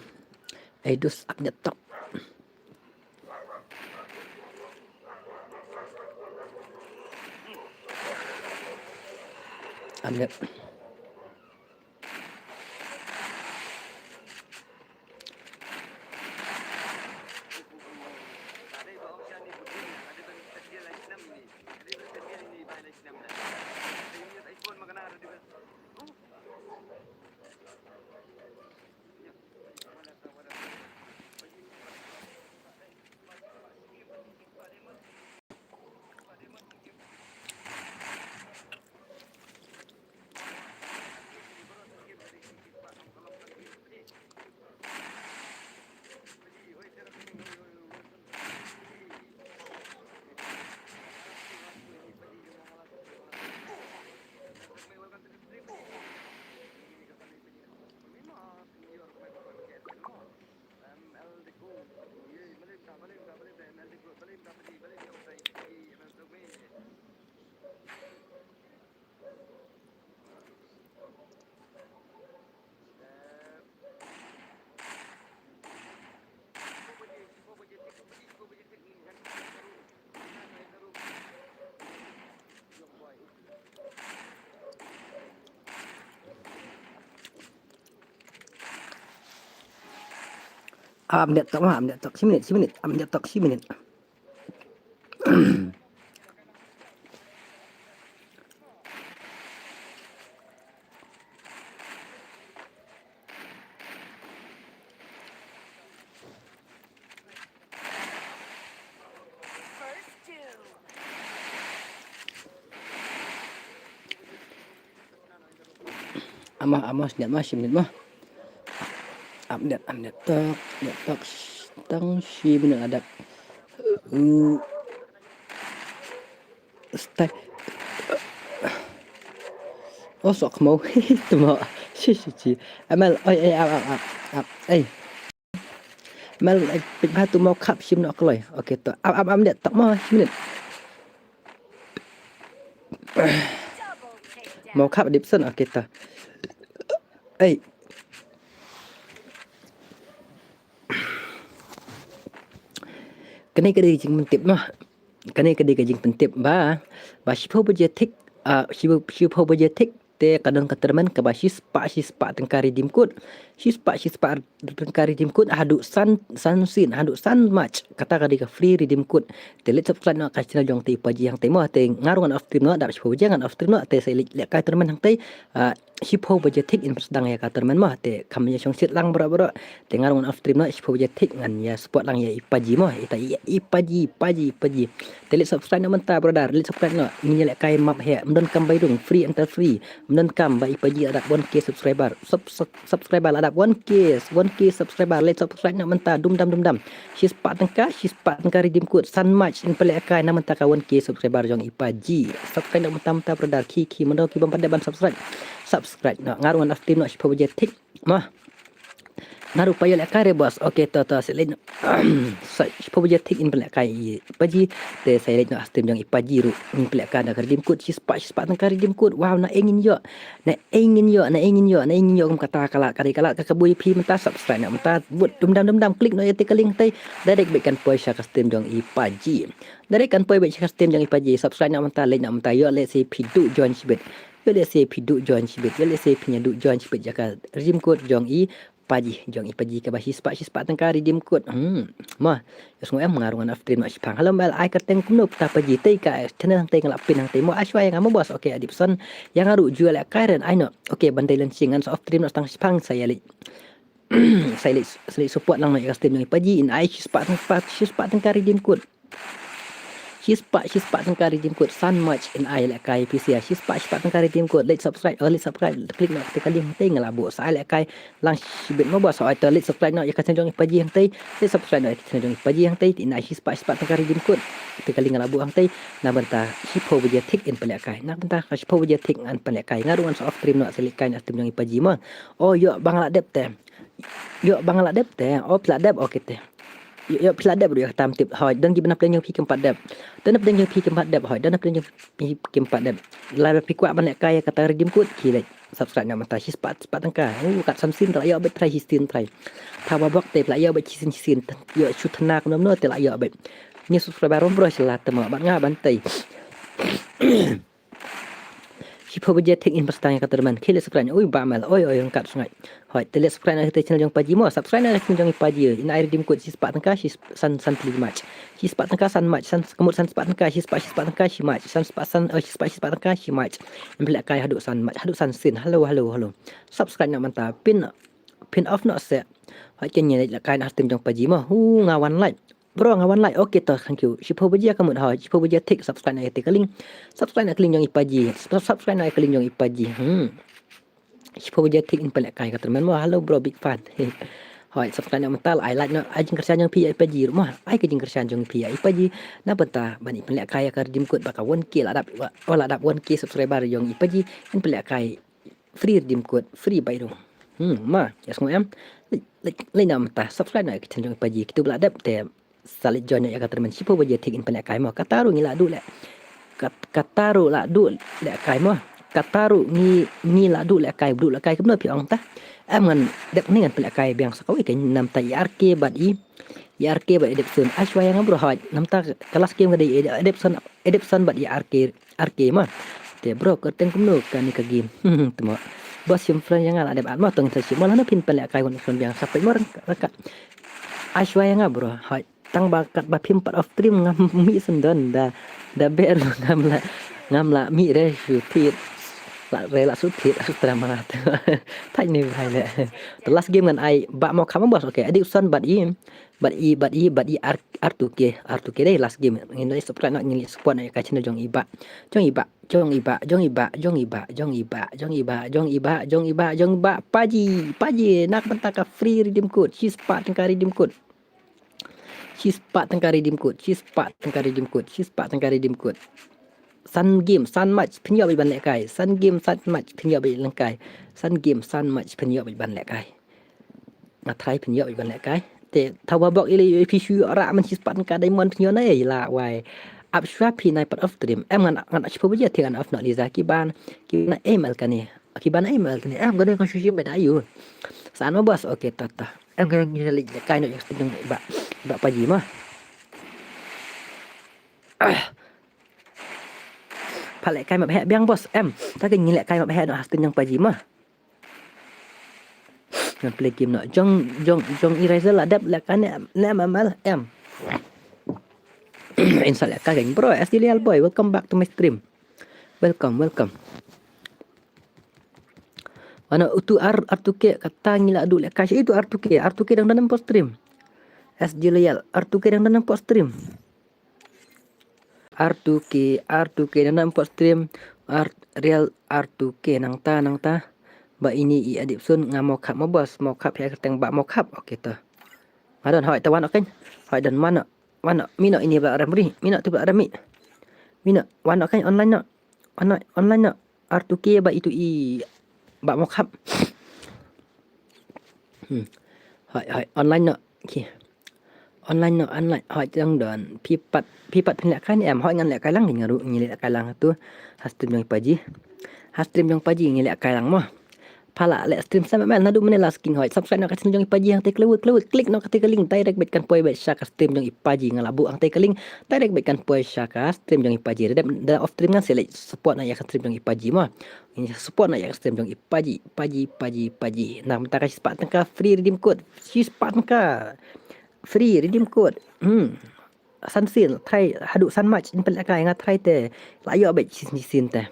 Ai dus ap nyet tok. Ap nyet. Am det tok ma, am det tok shi minit, shi minit, am det tok shi minit. Ama, ama, shi minit ma, shi minit ma. Am det, am det tok, det tok, sh-, tang shi minit la dep. Uh, stai. Oh, sok mo. Temo. Shi, shi, shi. Amal, oi, oi, ap, ap, ap, ap. Ei. Mal, eh, pik bha tu mo khap shim no kloi. Okay, to. Am, am, am det tok mo, shi minit. Mo khap dip sen, okay, to. Ei. Kane ka dei ka jingpyntip mo. Kane ka dei ka jingpyntip ba, ba shiphew baje thik, ah, shiphew, shiphew baje thik te ka don ka tournament kaba shispah, shispah tyngka redeem code. Shispah, shispah tyngka redeem code haduh san, san sien, haduh san March. Kata ka dei ka free redeem code. Te leit subscribe noh ka channel jong te i Paji hangtei mo. Te nga ruh ngan off stream noh, dap shiphew baje ngan off stream noh. Te sa leit lehkai tournament hangtei, ah, shiphew baje thik in pynsdang ïa ka tournament mo. Te kham ïa shong shit lang baroh baroh. Te nga ruh ngan off stream noh, shiphew baje thik ngan ïa support lang ïa i Paji mo. Ita i, i Paji, Paji, Paji. Te leit subscribe noh mynta brother, leit subscribe noh. Ngin ïa lehkai map heh, ym don kam bai rung, free enter free. Ym don kam ba i Paji la dap one K subscriber. Sub, sub, subscriber la dap one K, one K subscriber, leit subscribe noh mynta, dum dam, dum dam. Shispah tyngka, shispah tyngka redeem code. San March in pynlehkai na mynta ka one K subscriber jong i Paji. Subscribe noh mynta mynta brother, ki ki mano ki bym pat dep ban subscribe. Subscribe noh, nga ruh ngan off stream noh shiphew baje thik. Mo. Nga ruh pat ïoh lehkai re boss. Okay, to to sa leit noh. Sa shiphew baje thik in pynlehkai i Paji. Te sa leit noh stream jong i Paji ruh in pynlehkai da ka redeem code shispah, shispah tyngka redeem code. Wow, na eng in ïoh. Na eng in ïoh, na eng in ïoh, na eng in ïoh kum kata ka lad, ka dei ka lad ka kabu ïa phi mynta, subscribe noh mynta, bud dum dam dum dam, klik noh ïa te ka link tei, direct beit kan poi sha ka stream jong i Paji. Direct kan poi beit sha ka stream jong i Paji, subscribe noh mynta, like noh mynta, ïoh lehse phi duh join shibit. Ïoh lehse phi duh join shibit, ïoh lehse phi ïa duh join shibit ïa ka redeem code jong i Paji, jong i Paji kaba shispah, shispah tyngka redeem code. Hmm. Mo. Ïa sngew em, nga ruh ngan off stream noh shipang. Hello Mel, ai kyrteng kumno kata Paji, tei ka channel hangtei nga la pin hangtei mo, ai shuwa ïa nga mo boss. Okay, adep son. Ïa nga ruh ju lehkai ren ai noh. Okay, ban dei lynti ngan sa off stream noh tang shipang sa ïa leit. Sa ïa leit, sa leit support lang noh ïa ka stream jong i Paji, in ai shispah tyngka, shispah tyngka redeem code. Shispah, shispah tyngka redeem code, san March in ai lehkai phi sha. Shispah, shispah tyngka redeem code, leit subscribe, oh, leit subscribe, klik noh te ka link hangtei nga la buh sa ai lehkai lang shibit mo boss. Oi to leit subscribe noh ïa ka channel jong i Paji hangtei, leit subscribe noh ïa ka channel jong i Paji hangtei, in ai shispah, shispah tyngka redeem code. Te ka link nga la buh hangtei, na bynta shiphew baje thik in pynlehkai. Na bynta ka shiphew baje thik ngan pynlehkai. Nga ruh ngan sa off stream noh sa leit kai na stream jong i Paji mo. Oh, ïoh ba nga la dep te. Ïoh ba nga la dep te. Oh, phi la dep, okay te. Ïoh, ïoh phi la dep ruh ïa kata ym tip. Hoi, don ki bynta pdeng jong phi kim pat dep. Don pdeng jong phi kim pat dep, hoi, don pdeng jong phi kim pat dep. Lada phi kwah ban lehkai ïa kata redeem code, ki leit subscribe noh mynta, shispah, shispah tyngka. Uh, kat san sien te la ïoh beit trai, shisien trai. Thaw ba bok te phi la ïoh beit shisien, shisien. Ïoh shu thyna kumno kumno te la ïoh beit. Ngi subscriber rom bro sha la te mo, bad nga ban tei. Shiphew baje thik in pynsdang ïa ka tournament. Khie leit subscribe. Ui, ba Mel. Oi, oi, ryngkat sngai. Hoi, te leit subscribe na ka channel jong Paji mo. Subscribe na ka channel jong i Paji. In ai redeem code shispah tyngka, shis-, san, san tylli March. Shispah tyngka, san March, san, ka mut san spah tyngka, shispah, shispah tyngka, shi March. San spah, san, oh, shispah, shispah tyngka, shi March. In pynlehkai haduh san March, haduh san sien. Hello, hello, hello. Subscribe noh mynta. Phin, phin off noh seh. Hoi, kane leit lehkai na stream jong Paji mo. Hu, nga wan like. Bro, nga wan like. Okay to, thank you. Shiphew baje ka mut, hoi, shiphew baje thik, subscribe na ïa te ka link. Subscribe na ka link jong i Paji. Sub-, subscribe na ïa ka link jong i Paji. Hmm. Shiphew baje thik in pynlehkai ka tournament mo. Hello bro, big fan. Hoi, subscribe noh mynta, ai like noh, ai jingkyrshan jong phi ïa i Paji ruh mo. Ai ka jingkyrshan jong phi ïa i Paji. Na bynta ban i pynlehkai ïa ka redeem code ba ka one K la dap, oh, la dap one K subscriber jong i Paji. In pynlehkai free redeem code, free buy rung. Hmm, ma, ïa sngew em. Leit, leit, leit noh mynta, subscribe noh ïa ka channel jong i Paji, kito ba la dep te sa leit join noh ïa ka tournament, shiphew baje thik in pynlehkai mo. Kata ruh ngi la duh leh. Kat-, kata ruh la duh lehkai mo. Kata ruh ngi, ngi la duh lehkai, duh lehkai kumno phi ong ta. Em ngan dep ne ngan pynlehkai biang sa kawei kein, namta i R K bad i, i R K bad i Depson. Ai shuwa ïa nga bro, hoi. Namta ka last game ka dei i Depson, i Depson bad i R K. R K ma. Te bro, kyrteng kumno kane ka game. Te mo. Boss, shim friend ïa nga la dep, at mo, tang sa shim mo, lano phin pynlehkai wan friend biang, sa peit mo ryngkat. Ai shuwa ïa nga bro. Hoi, tang ba katba phim pat off stream ngam mih shen don da, da ber ngam lah, ngam lah mih re shu thied. Lah re lah shu thied, Astra Mala. Thait ne bhai le. The last game ngan ai Bah Mawkhap mo boss. Okay, Addiction bad i, bad i, bad i, bad i R, R two K, R two K dei last game. Ngin leh subscribe noh, ngin leh support noh ïa ka channel jong i Bah. Jong i Bah, jong i Bah, jong i Bah, jong i Bah, jong i Bah, jong i Bah, jong i Bah, jong i Bah, jong i Bah, Paji, Paji, na ka bynta ka free redeem code, shispah tyngka redeem code. Shispah tyngka redeem code, shispah tyngka redeem code, shispah tyngka redeem code. San game, san match, phin ïoh beit ban lehkai. San game, san match, phin ïoh beit lehkai. San game, san match, phin ïoh beit ban lehkai. Nga try phin ïoh beit ban lehkai. Te thaw ba bok i lei phi shu ïoh rah man shispah tyngka diamond phin ïoh na ei la wai. Ap shuwa phi nai pat off stream. Em ngan, ngan ap shuwa ba ïa te ngan off noh Liza ki ban, ki ban em el kane. Ki ban em el kane. Em kane kan shu shim beit ayu. San mo boss, okay, ta ta. Em kane ngi leh kai noh ïa ka stream jong i Bah, Bah Paji mo. Pha lehkai map heh biang boss. Em, ta ka ngi lehkai map heh noh ha stream jong Paji mo. Ngan play game noh. Jong, jong, jong i Razel la dep lehkai ne, ne em em el em. Insult lehkai kane bro, S D Loyal boy, welcome back to my stream. Welcome, welcome. Mano utu R, R two K kata ngi la duh lehkai. Itu R two K, R two K dang don hapoh stream. S D Loyal, R two K dang don hapoh stream. R two K, R two K dang don hapoh stream. R, real R two K nangta, nangta. Ba ini i Addiction nga Mawkhap mo boss, Mawkhap ïa kyrteng Bah Mawkhap. Okay to. Nga don hoi to wan okay. Hoi don mano, mano, mino ini ba ram ri, mino tu ba ram mi. Mino, wan okay online no. Online, online no. R two K ba itu i Bah Mawkhap. Hmm. Hoi, hoi, online no. Okay. Online no, online. Hoi, jong don. Phi pat, phi pat phin lehkai ne em. Hoi ngan lehkai lang, ngi ruh ngi lehkai lang tu. Ha stream jong i Paji. Ha stream jong Paji ngi lehkai lang mo. Pha la leh stream sa mel naduh mynne la skin hoi. Subscribe noh ka channel jong i Paji hangtei klewut klewut. Click noh katei ka link direct beit kan poi beit sha ka stream jong i Paji nga la buh hangtei ka link. Direct beit kan poi sha ka stream jong i Paji. Dep da off stream ngan sa leh support noh ïa ka stream jong i Paji mo. Ngin support noh ïa ka stream jong i Paji, Paji, Paji, Paji. Na ka bynta ka shispah tyngka free redeem code. Shispah tyngka free redeem code. Hmm. San sien, try haduh san match in pynlehkai nga try te. La ïoh beit shisien shisien te.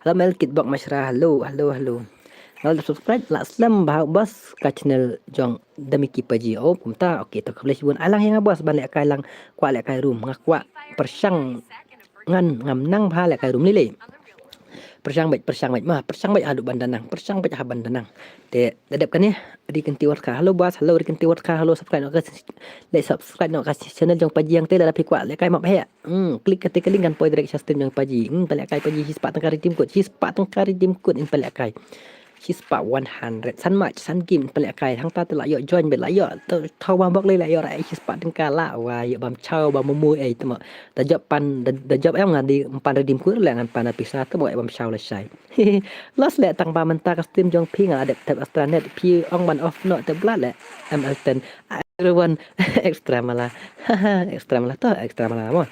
Hello Mel Kitbok Mashra, hello, hello, hello. Nga la subscribe la slem ba boss ka channel jong Damiki Paji. Oh, kumta. Okay, to khublei shibun. Ai lang ïa nga boss ban lehkai lang, kwah lehkai room. Nga kwah pyrshang, ngan, ngam nang bha lehkai room lei lei. Pyrshang beit, pyrshang beit, ma, pyrshang beit haduh ban da nang, pyrshang beit ha ban da nang. Te da dep kane, Ri Kynti Watkha. Hello boss, hello Ri Kynti Watkha, hello, subscribe noh ka, leh subscribe noh ka channel jong Paji hangtei lada phi kwah lehkai map heh. Hmm, click katei ka link kan poi direct sha stream jong Paji. Hmm, pynlehkai Paji, shispah tyngka redeem code, shispah tyngka redeem code in pynlehkai. Shispah one hundred, san match, san game in pynlehkai. Hangta te la ïoh join beit, la ïoh, to thaw ba bok lei la ïoh rah shispah tyngka la, wa ïoh bam chaw bam momo ei te mo. Da jop pan, da, da jop em nga dei pan redeem code leh ngan pan da pisa te mo ei bam chaw lashai. Los leh tang ba mynta ka stream jong phi nga la dep tep extra net, phi ong ban off noh te bla leh. M L ten, everyone, Extra Mala. Extra Mala to, Extra Mala mo.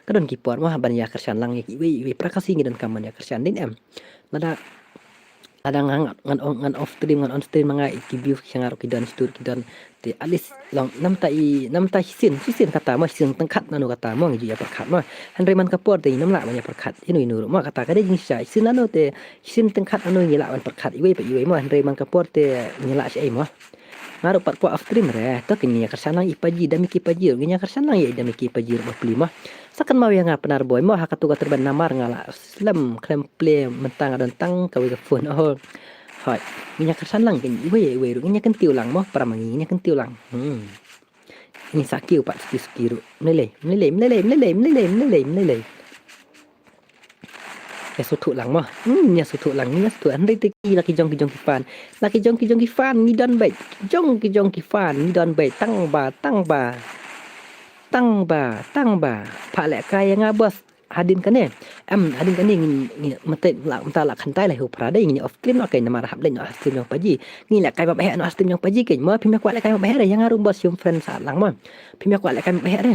Ka don ki por mo ban ïa kyrshan lang ïa kiwei, iwei pra ka sngi ngi donkam ban ïa kyrshan dei em. Lada, lada ngan, ngan on, ngan off stream, ngan on stream ma nga i ki view ki shangar ki don stur ki don. Te at least long namta i, namta shisien, shisien kata mo, shisien tyngkhat nano kata mo ngi ju ïa pyrkhat mo. Hynrei man ka por te ngim lah ban ïa pyrkhat ino ino ruh mo, kata ka dei jingshisha. Shisien nano te, shisien tyngkhat nano ngi lah ban pyrkhat iwei pa iwei mo, hynrei man ka por te ngi lah shaei mo. Nga ruh pat kwah off stream re, to kine ïa kyrshan lang i Paji, Damiki Paji ruh, kine ïa kyrshan lang ïa i Damiki Paji ruh bapli mo. Sa kynmaw ïa nga Pnar Boy mo, ha katu ka tyrben namar nga lah slem khlem plie mynta nga don tang kawei ka phone. Oh. Hoi, ngin ïa kyrshan lang kin iwei ïa iwei ruh, ngin ïa kyntiew lang mo, para ma ngi, ngin ïa kyntiew lang. Hmm. Ngin sa kiew pat suki suki ruh. Mlei lei, mlei lei, mlei lei, mlei lei, mlei lei, mlei lei. Ïa suthuh lang mo. Hmm, ïa suthuh lang, ïa suthuh. Hynrei te ki la ki jong ki jong ki fan. La ki jong ki jong ki fan ngi don beit. Ki jong ki jong ki fan ngi don beit. Tang ba, tang ba. Tang ba, tang ba. Pha lehkai ïa nga boss. Hadien kane. Em, hadien kane ngin, ngin mynta la, mynta la khantai la hu phra dei ngin off stream noh kane namar hap leit noh stream jong Paji. Ngin lehkai map heh noh stream jong Paji kane. Mo phim ïa kwah lehkai map heh re ïa nga ruh boss shim friend sat lang mo. Phim ïa kwah lehkai map heh re.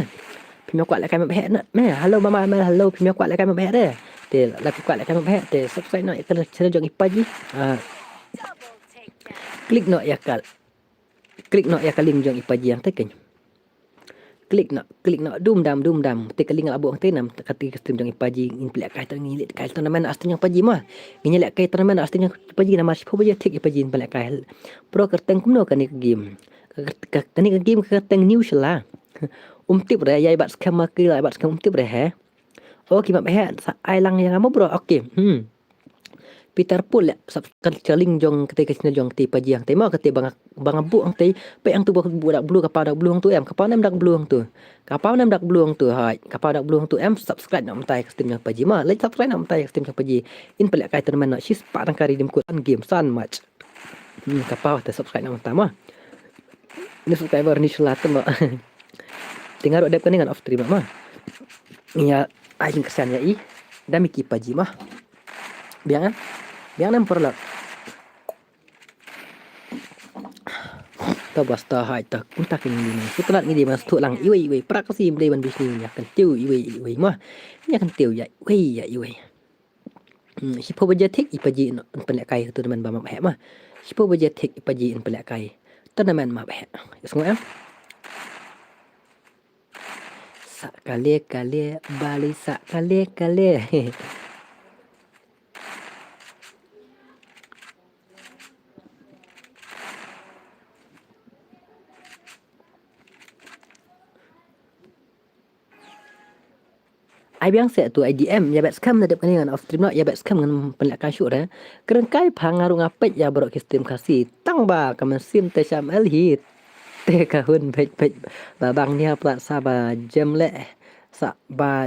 Phim ïa kwah lehkai map heh na. Me, hello mama Mel, hello, phim ïa kwah lehkai map heh re. Te la phi kwah lehkai map heh te subscribe noh ïa ka channel jong i Paji. Ah. Click noh ïa ka, click noh ïa ka link jong i Paji hangtei kane. Klik noh, klik noh, dum dam, dum dam. Te ka link la buh hangtei, nam, kata ka stream jong i Paji, ngin pynlehkai, ngin lehkai tournament ha stream jong Paji mo. Ngin lehkai tournament ha stream jong Paji, namar shiphew baje thik i Paji ngin pynlehkai. Bro, kyrteng kumno kane ka game? Ka, ka, kane ka game ka kyrteng New Shella. Um tip re, ïa i Bat Skhem ma ki la, i Bat Skhem um tip re he. Okay, map he, sa ai lang ïa nga mo bro. Okay. Hmm. Peter Paul, leh subscribe ka link jong kata ka channel jong kata i Paji hangtei mo, kata ba nga, ba nga buh hangtei. Peit hangtu ba buh dark blue, ka paw dark blue hangtu em, ka paw nem dark blue hangtu. Ka paw nem dark blue hangtu, hai. Ka paw dark blue hangtu em, subscribe noh mynta ïa ka stream jong Paji mo. Leh subscribe noh mynta ïa ka stream jong Paji. In pynlehkai tournament noh, shispah tyngka redeem code, san game, san match. Hmm, ka paw te subscribe noh mynta mo. New subscriber, New Shella te mo. Te nga ruh dep kane ngan off stream mo. Ïa, ai jingkyrshan ïa i. Da mi ki Paji mo. Biang em? Biang em paralok? To basta hai ta, kumta ki ngi di man. Suklat ngi di man, stuk lang iwei iwei. Pra Khasi ym dei ban bishni, ïa kyntiew iwei iwei mo. Ïa kyntiew ïa iwei ïa iwei. Hmm, shiphew baje thik i Paji in pynlehkai ka tournament ba map heh mo. Shiphew baje thik i Paji in pynlehkai tournament map heh. Ïa sngew em? Sa kale kale, bali sa kale kale. Ai biang seh tu, ai D M, ïa Bat Skhem da dep kane ngan off stream noh, ïa Bat Skhem ngan pynlehkai shuh re. Kren kai pha nga ruh nga peit ïa baroh ki stream Khasi. Tang ba ka mynsiem te sha M L hi. Te ka hun peit peit ba bang nia pla sa ba jem leh. Sa ba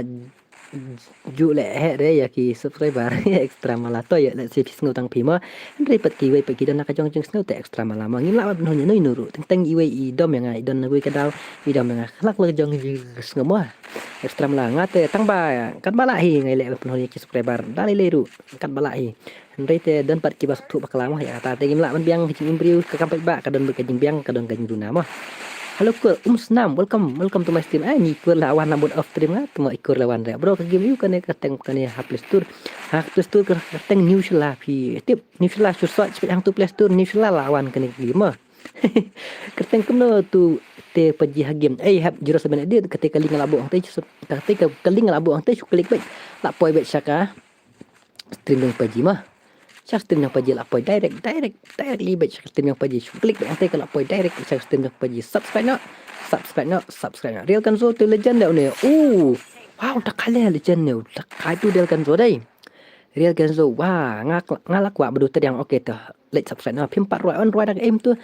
ju leh heh re ïa ki subscriber. Extra mala to ïa leh si phi sngew tang phi mo. Hynrei pat kiwei pat ki don na ka jong jingsngew te extra mala mo. Ngim lah ban pynhun ïa no ïa no ruh. Teng teng iwei i dom ïa nga, i don na wei ka daw, i dom ïa nga. Khlak la ka jong jingsngew mo. Extra mala nga te tang ba katba lah hi ngai leh ban pynhun ïa ki subscriber. Da lei lei ruh katba lah hi. Hynrei te don pat kiba sngewthuh bakla mo ïa kata te ngim lah ban biang ka jingim briew, ka kam paidbah ka don bad ka jingbiang ka don ka jingduna mo. Hello kur, um snam, welcome, welcome to my stream. Ai ni kur la wan na mut off stream nga, te mo i kur la wan re. Bro, ka game ïa u kane ka teng kane ha Play Store. Ha Play Store ka teng New Shella phi tip. New Shella, shu search peit hangtu Play Store, New Shella la wan kane ka game mo. Kyrteng kumno tu te Paji ha game. Ei hap zero seven eight, kata ka link la buh hangtei, kata ka link la buh hangtei, shu klik beit. La poi beit sha ka stream jong Paji mo. Sha stream jong Paji la poi direct, direct, directly beit sha stream jong Paji. Shu klik beit hangtei ka la poi direct sha stream jong Paji. Subscribe noh, subscribe noh, subscribe noh. Real Kenzo tu legend dei une. Oh, wow, da kai le legend ne. Da kai tu Real Kenzo dei. Real Kenzo, wah, nga, nga la kwah ba du tadiang, okay te. Leh subscribe noh, phim pat rwai, on rwai da ka aim tu.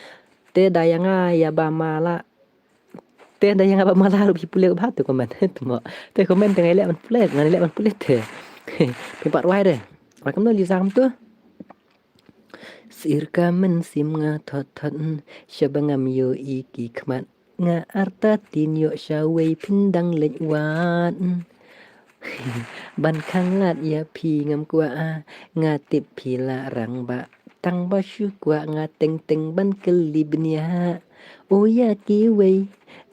Te da ïa nga ïa ba ma la. Te da ïa nga ba ma la ruh phi pule ba te comment. Te mo. Te comment te ngai leh ban pule, ngai leh ban pule te. Phim pat rwai re. Rwai kumno Liza kumtu. Sir ka mynsiem nga thot thot, sha ba ngam ïohi ki khmat. Nga artatien ïoh sha wei phin dang leit wad. Ban khanglad ïa phi ngam kwah, nga tip phi la rangbah. Tang ba shu kwah nga teng teng ban kylli bniah. O ïa kiwei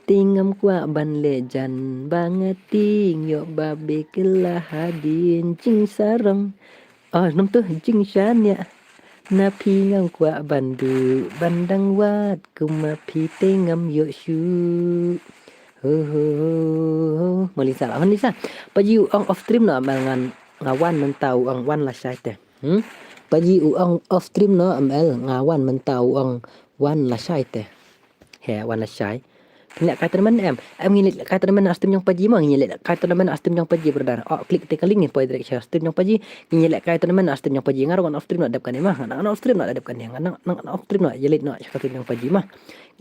te ngam kwah ban leh jan ba nga tieng ïoh ba be kylla hadien jingsarong. Oh, num tu jingshaniah. Na phi ngam kwah ban duh ban dang wad, kumba phi te ngam ïoh shuh. Ho ho ho ho. Mo Lisa, la wan Lisa. Paji u ong off stream noh M L, ngan nga wan mynta u ong wan lashai te. Hmm? Paji u ong off stream noh M L, nga wan mynta u ong wan lashai te. He, wan lashai. Phin lehkai tournament em? Em, ngin lehkai tournament ha stream jong Paji mo, ngin lehkai tournament ha stream jong Paji, brother. Oh, klik te ka link ngin poi direct sha stream jong Paji. Ngin lehkai tournament ha stream jong Paji. Nga ruh ngan off stream noh dep kane mo. Nga ngan off stream noh dep kane. Nga ngan ngan off stream noh, ïa leit noh sha stream jong Paji mo.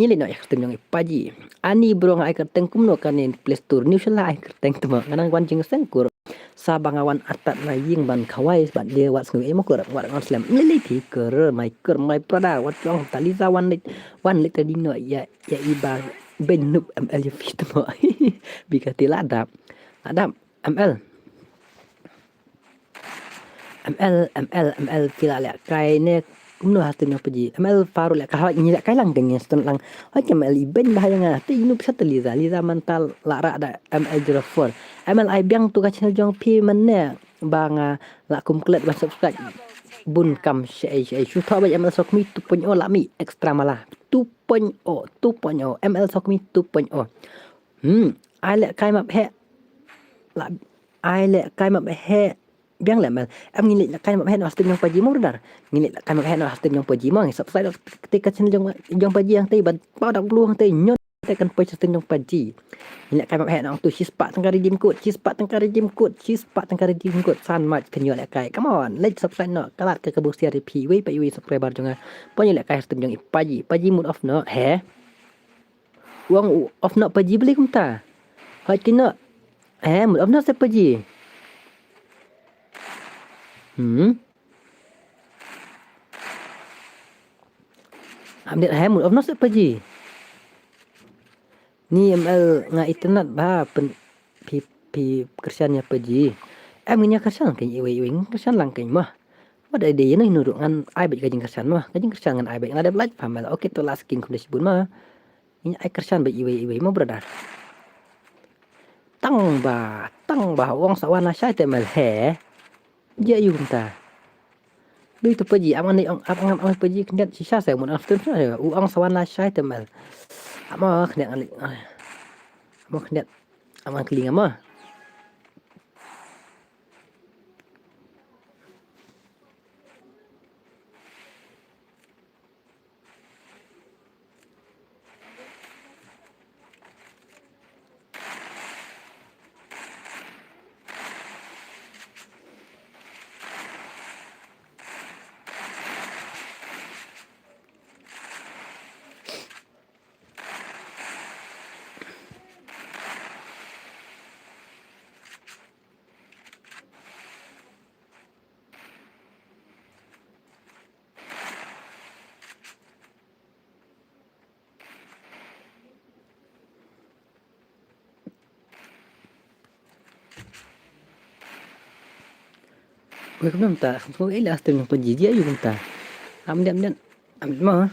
Ngin leit noh sha stream jong Paji. Ani bro, nga ai kyrteng kumno kane Play Store. New Shella ai kyrteng te mo. Nga nang wan jingseng kur. Sa ba nga wan artat na ïing ban khawai, ban de wat sngew ei mo kur, wat ngan slem. Lili phi kur, my kur, my brother, wat jong ta Lisa wan leit, wan leit ta ding noh ïa, ïa i ba ben nup M L ïa phi te mo. Bi ka ti la dap. La dap M L. M L, M L, M L phi la lehkai ne kumno ha stream jong Paji. M L faru lehkai, hoi ngi lehkai lang, kane stun lang. Hoi ke M L i ben ba ha ïa nga. Te inu pisa te Liza, Liza mynta la rah da M L zero four. M L ai biang tu ka channel jong phi mynne ba nga la kum klet ban subscribe. Bun kam shaei shaei. Shu thoh ba M L Sokmi two point oh la mih extra mala. Two point oh, two point oh. M L Sokmi two point oh. Hmm, ai leh kai map heh. La, ai leh kai map heh. Biang leh mel. Em ngin leh kai map heh noh ha stream jong Paji mo brother. Ngin leh kai map heh noh ha stream jong Paji mo. Ngi subscribe noh te ka channel jong, jong Paji hangtei, ban paw dak blue hangtei, ñion te kan poi ha stream jong Paji. Ngin leh kai map heh noh tu, shispah tyngka redeem code, shispah tyngka redeem code, shispah tyngka redeem code. San mach kan ïoh leh kai. Come on, leh subscribe noh. Ka lad ka ka boost ïa phi iwei pa iwei subscriber jong nga. Poi leh kai ha stream jong i Paji. Paji mut off noh. He. Wan u off noh Paji balei kumta. Hooid ki noh. Eh, mut off noh se Paji. Hmm. Update, eh, mut off noh se Paji. Ni M L nga internet ba pyn, phi, phi kyrshan ïa Paji. Em ngin ïa kyrshan kein iwei iwei, ngin kyrshan lang kein mo. Wat ai dei ïa no ïa no ruh ngan ai beit ka jingkyrshan mo. Ka jingkyrshan ngan ai beit, nga dep lait pha M L. Okay to, last king, khublei shibun mo. Ngin ai kyrshan beit iwei iwei mo brother. Tang ba, tang ba, u ong sa wan lashai te M L he. Jia ïa u kumta. Dei to Paji, ap ngan ong, ap ngan ong Paji khyndiat shisha se, mut ong stream shisha se. U ong sa wan lashai te M L. Ap mo khyndiat ngan leit. Ap mo khyndiat. Ap ngan kylli nga mo. Wei kumno mynta, kumno ila stream jong Paji, jia ïa u mynta. Am diam diam. Am ma.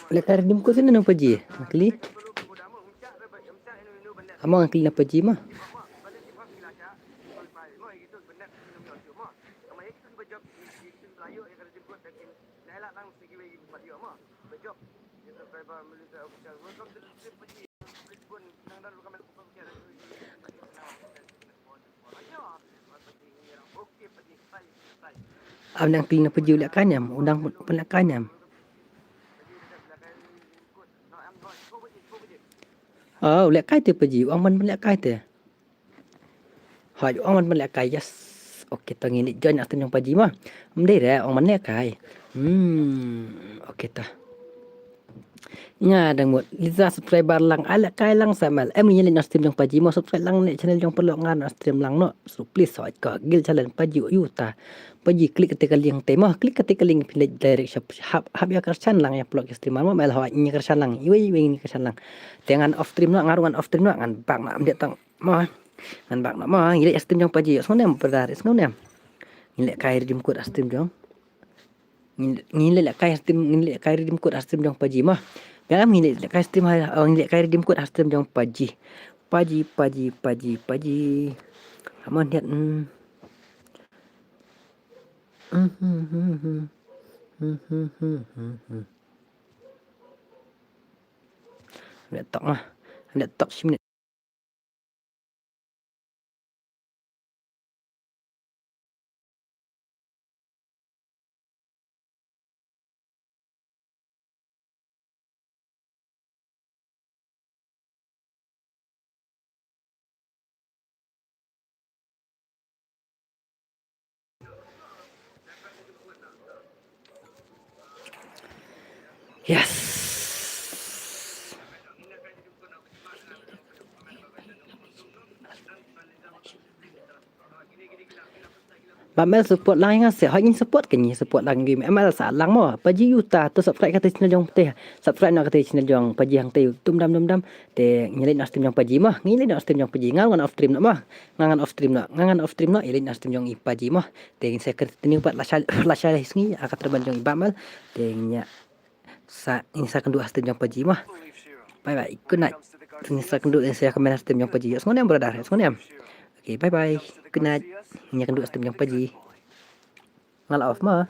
Leh kai redeem code sini nang Paji. Kli. Amang kli na Paji mah. Am nang kli na Paji u leh kai ne em, u dang pynleh kai ne em. Oh, u leh kai te Paji, u ong ban pynleh kai te. Hooid, u ong ban pynleh kai, yes. Okay, to ngin leit join stream jong Paji mo. Ym dei re, u ong ban leh kai. Hmm, okay to. Nga dang mut Liza subscriber lang, ai leh kai lang sa M L. Em ngin leit noh stream jong Paji mo, subscribe lang ne channel jong paralok nga noh stream lang noh. So please, hooid ko, gil channel Paji u ta. Paji click kata ka link te mo, click kata ka link phin leit direct shop hap hap ïa kyrshan lang ïa paralok ïa streamer mo, M L hooid ngin kyrshan lang. Iwei iwei ngin kyrshan lang. Te ngan off stream noh, nga ruh ngan off stream noh, ngan back noh, ym dei tang. Mo, ngan back noh mo, ngin leit stream jong Paji, sngew ne em brother, sngew ne em. Ngin leh kai redeem code ha stream jong. Ngin, ngin leh kai stream, ngin leh kai redeem code ha stream jong Paji mo. Biang ngin leh kai stream ha, oh, ngin leh kai redeem code ha stream jong Paji. Paji, Paji, Paji, Paji. Amon hiat. Hmm. Hmm, hmm, hmm, hmm. Hmm, hmm, hmm, hmm, hmm. Dak tok mo. Dak tok shi minit. Yes. Ba M L support lang ïa nga se, hooid ngin support, kan ngin support lang ïa u M L sa lang mo. Paji uta to subscribe kata channel jong te. Subscribe noh kata channel jong Paji hangtei, dum dam dum dam. Te ngin leit noh stream jong Paji mo. Ngin leit noh stream jong Paji. Nga ngan off stream noh mo. Nga ngan off stream noh. Nga ngan off stream noh. Ïa leit noh stream jong i Paji mo. Te ngin sa continue pat lashai lashai sngi ha ka treban jong i Ba M L. Te ngin ïa sa, ngin sa kynduh ha stream jong Paji mo. Bye bye. Good night. Ngin sa kynduh, ngin sa ïakmen ha stem jong Paji. Ïohsngew ne em brother, ïohsngew ne em? Okay, bye bye. Good night. Ngin ïakynduh ha stem jong Paji. Nga la off mo.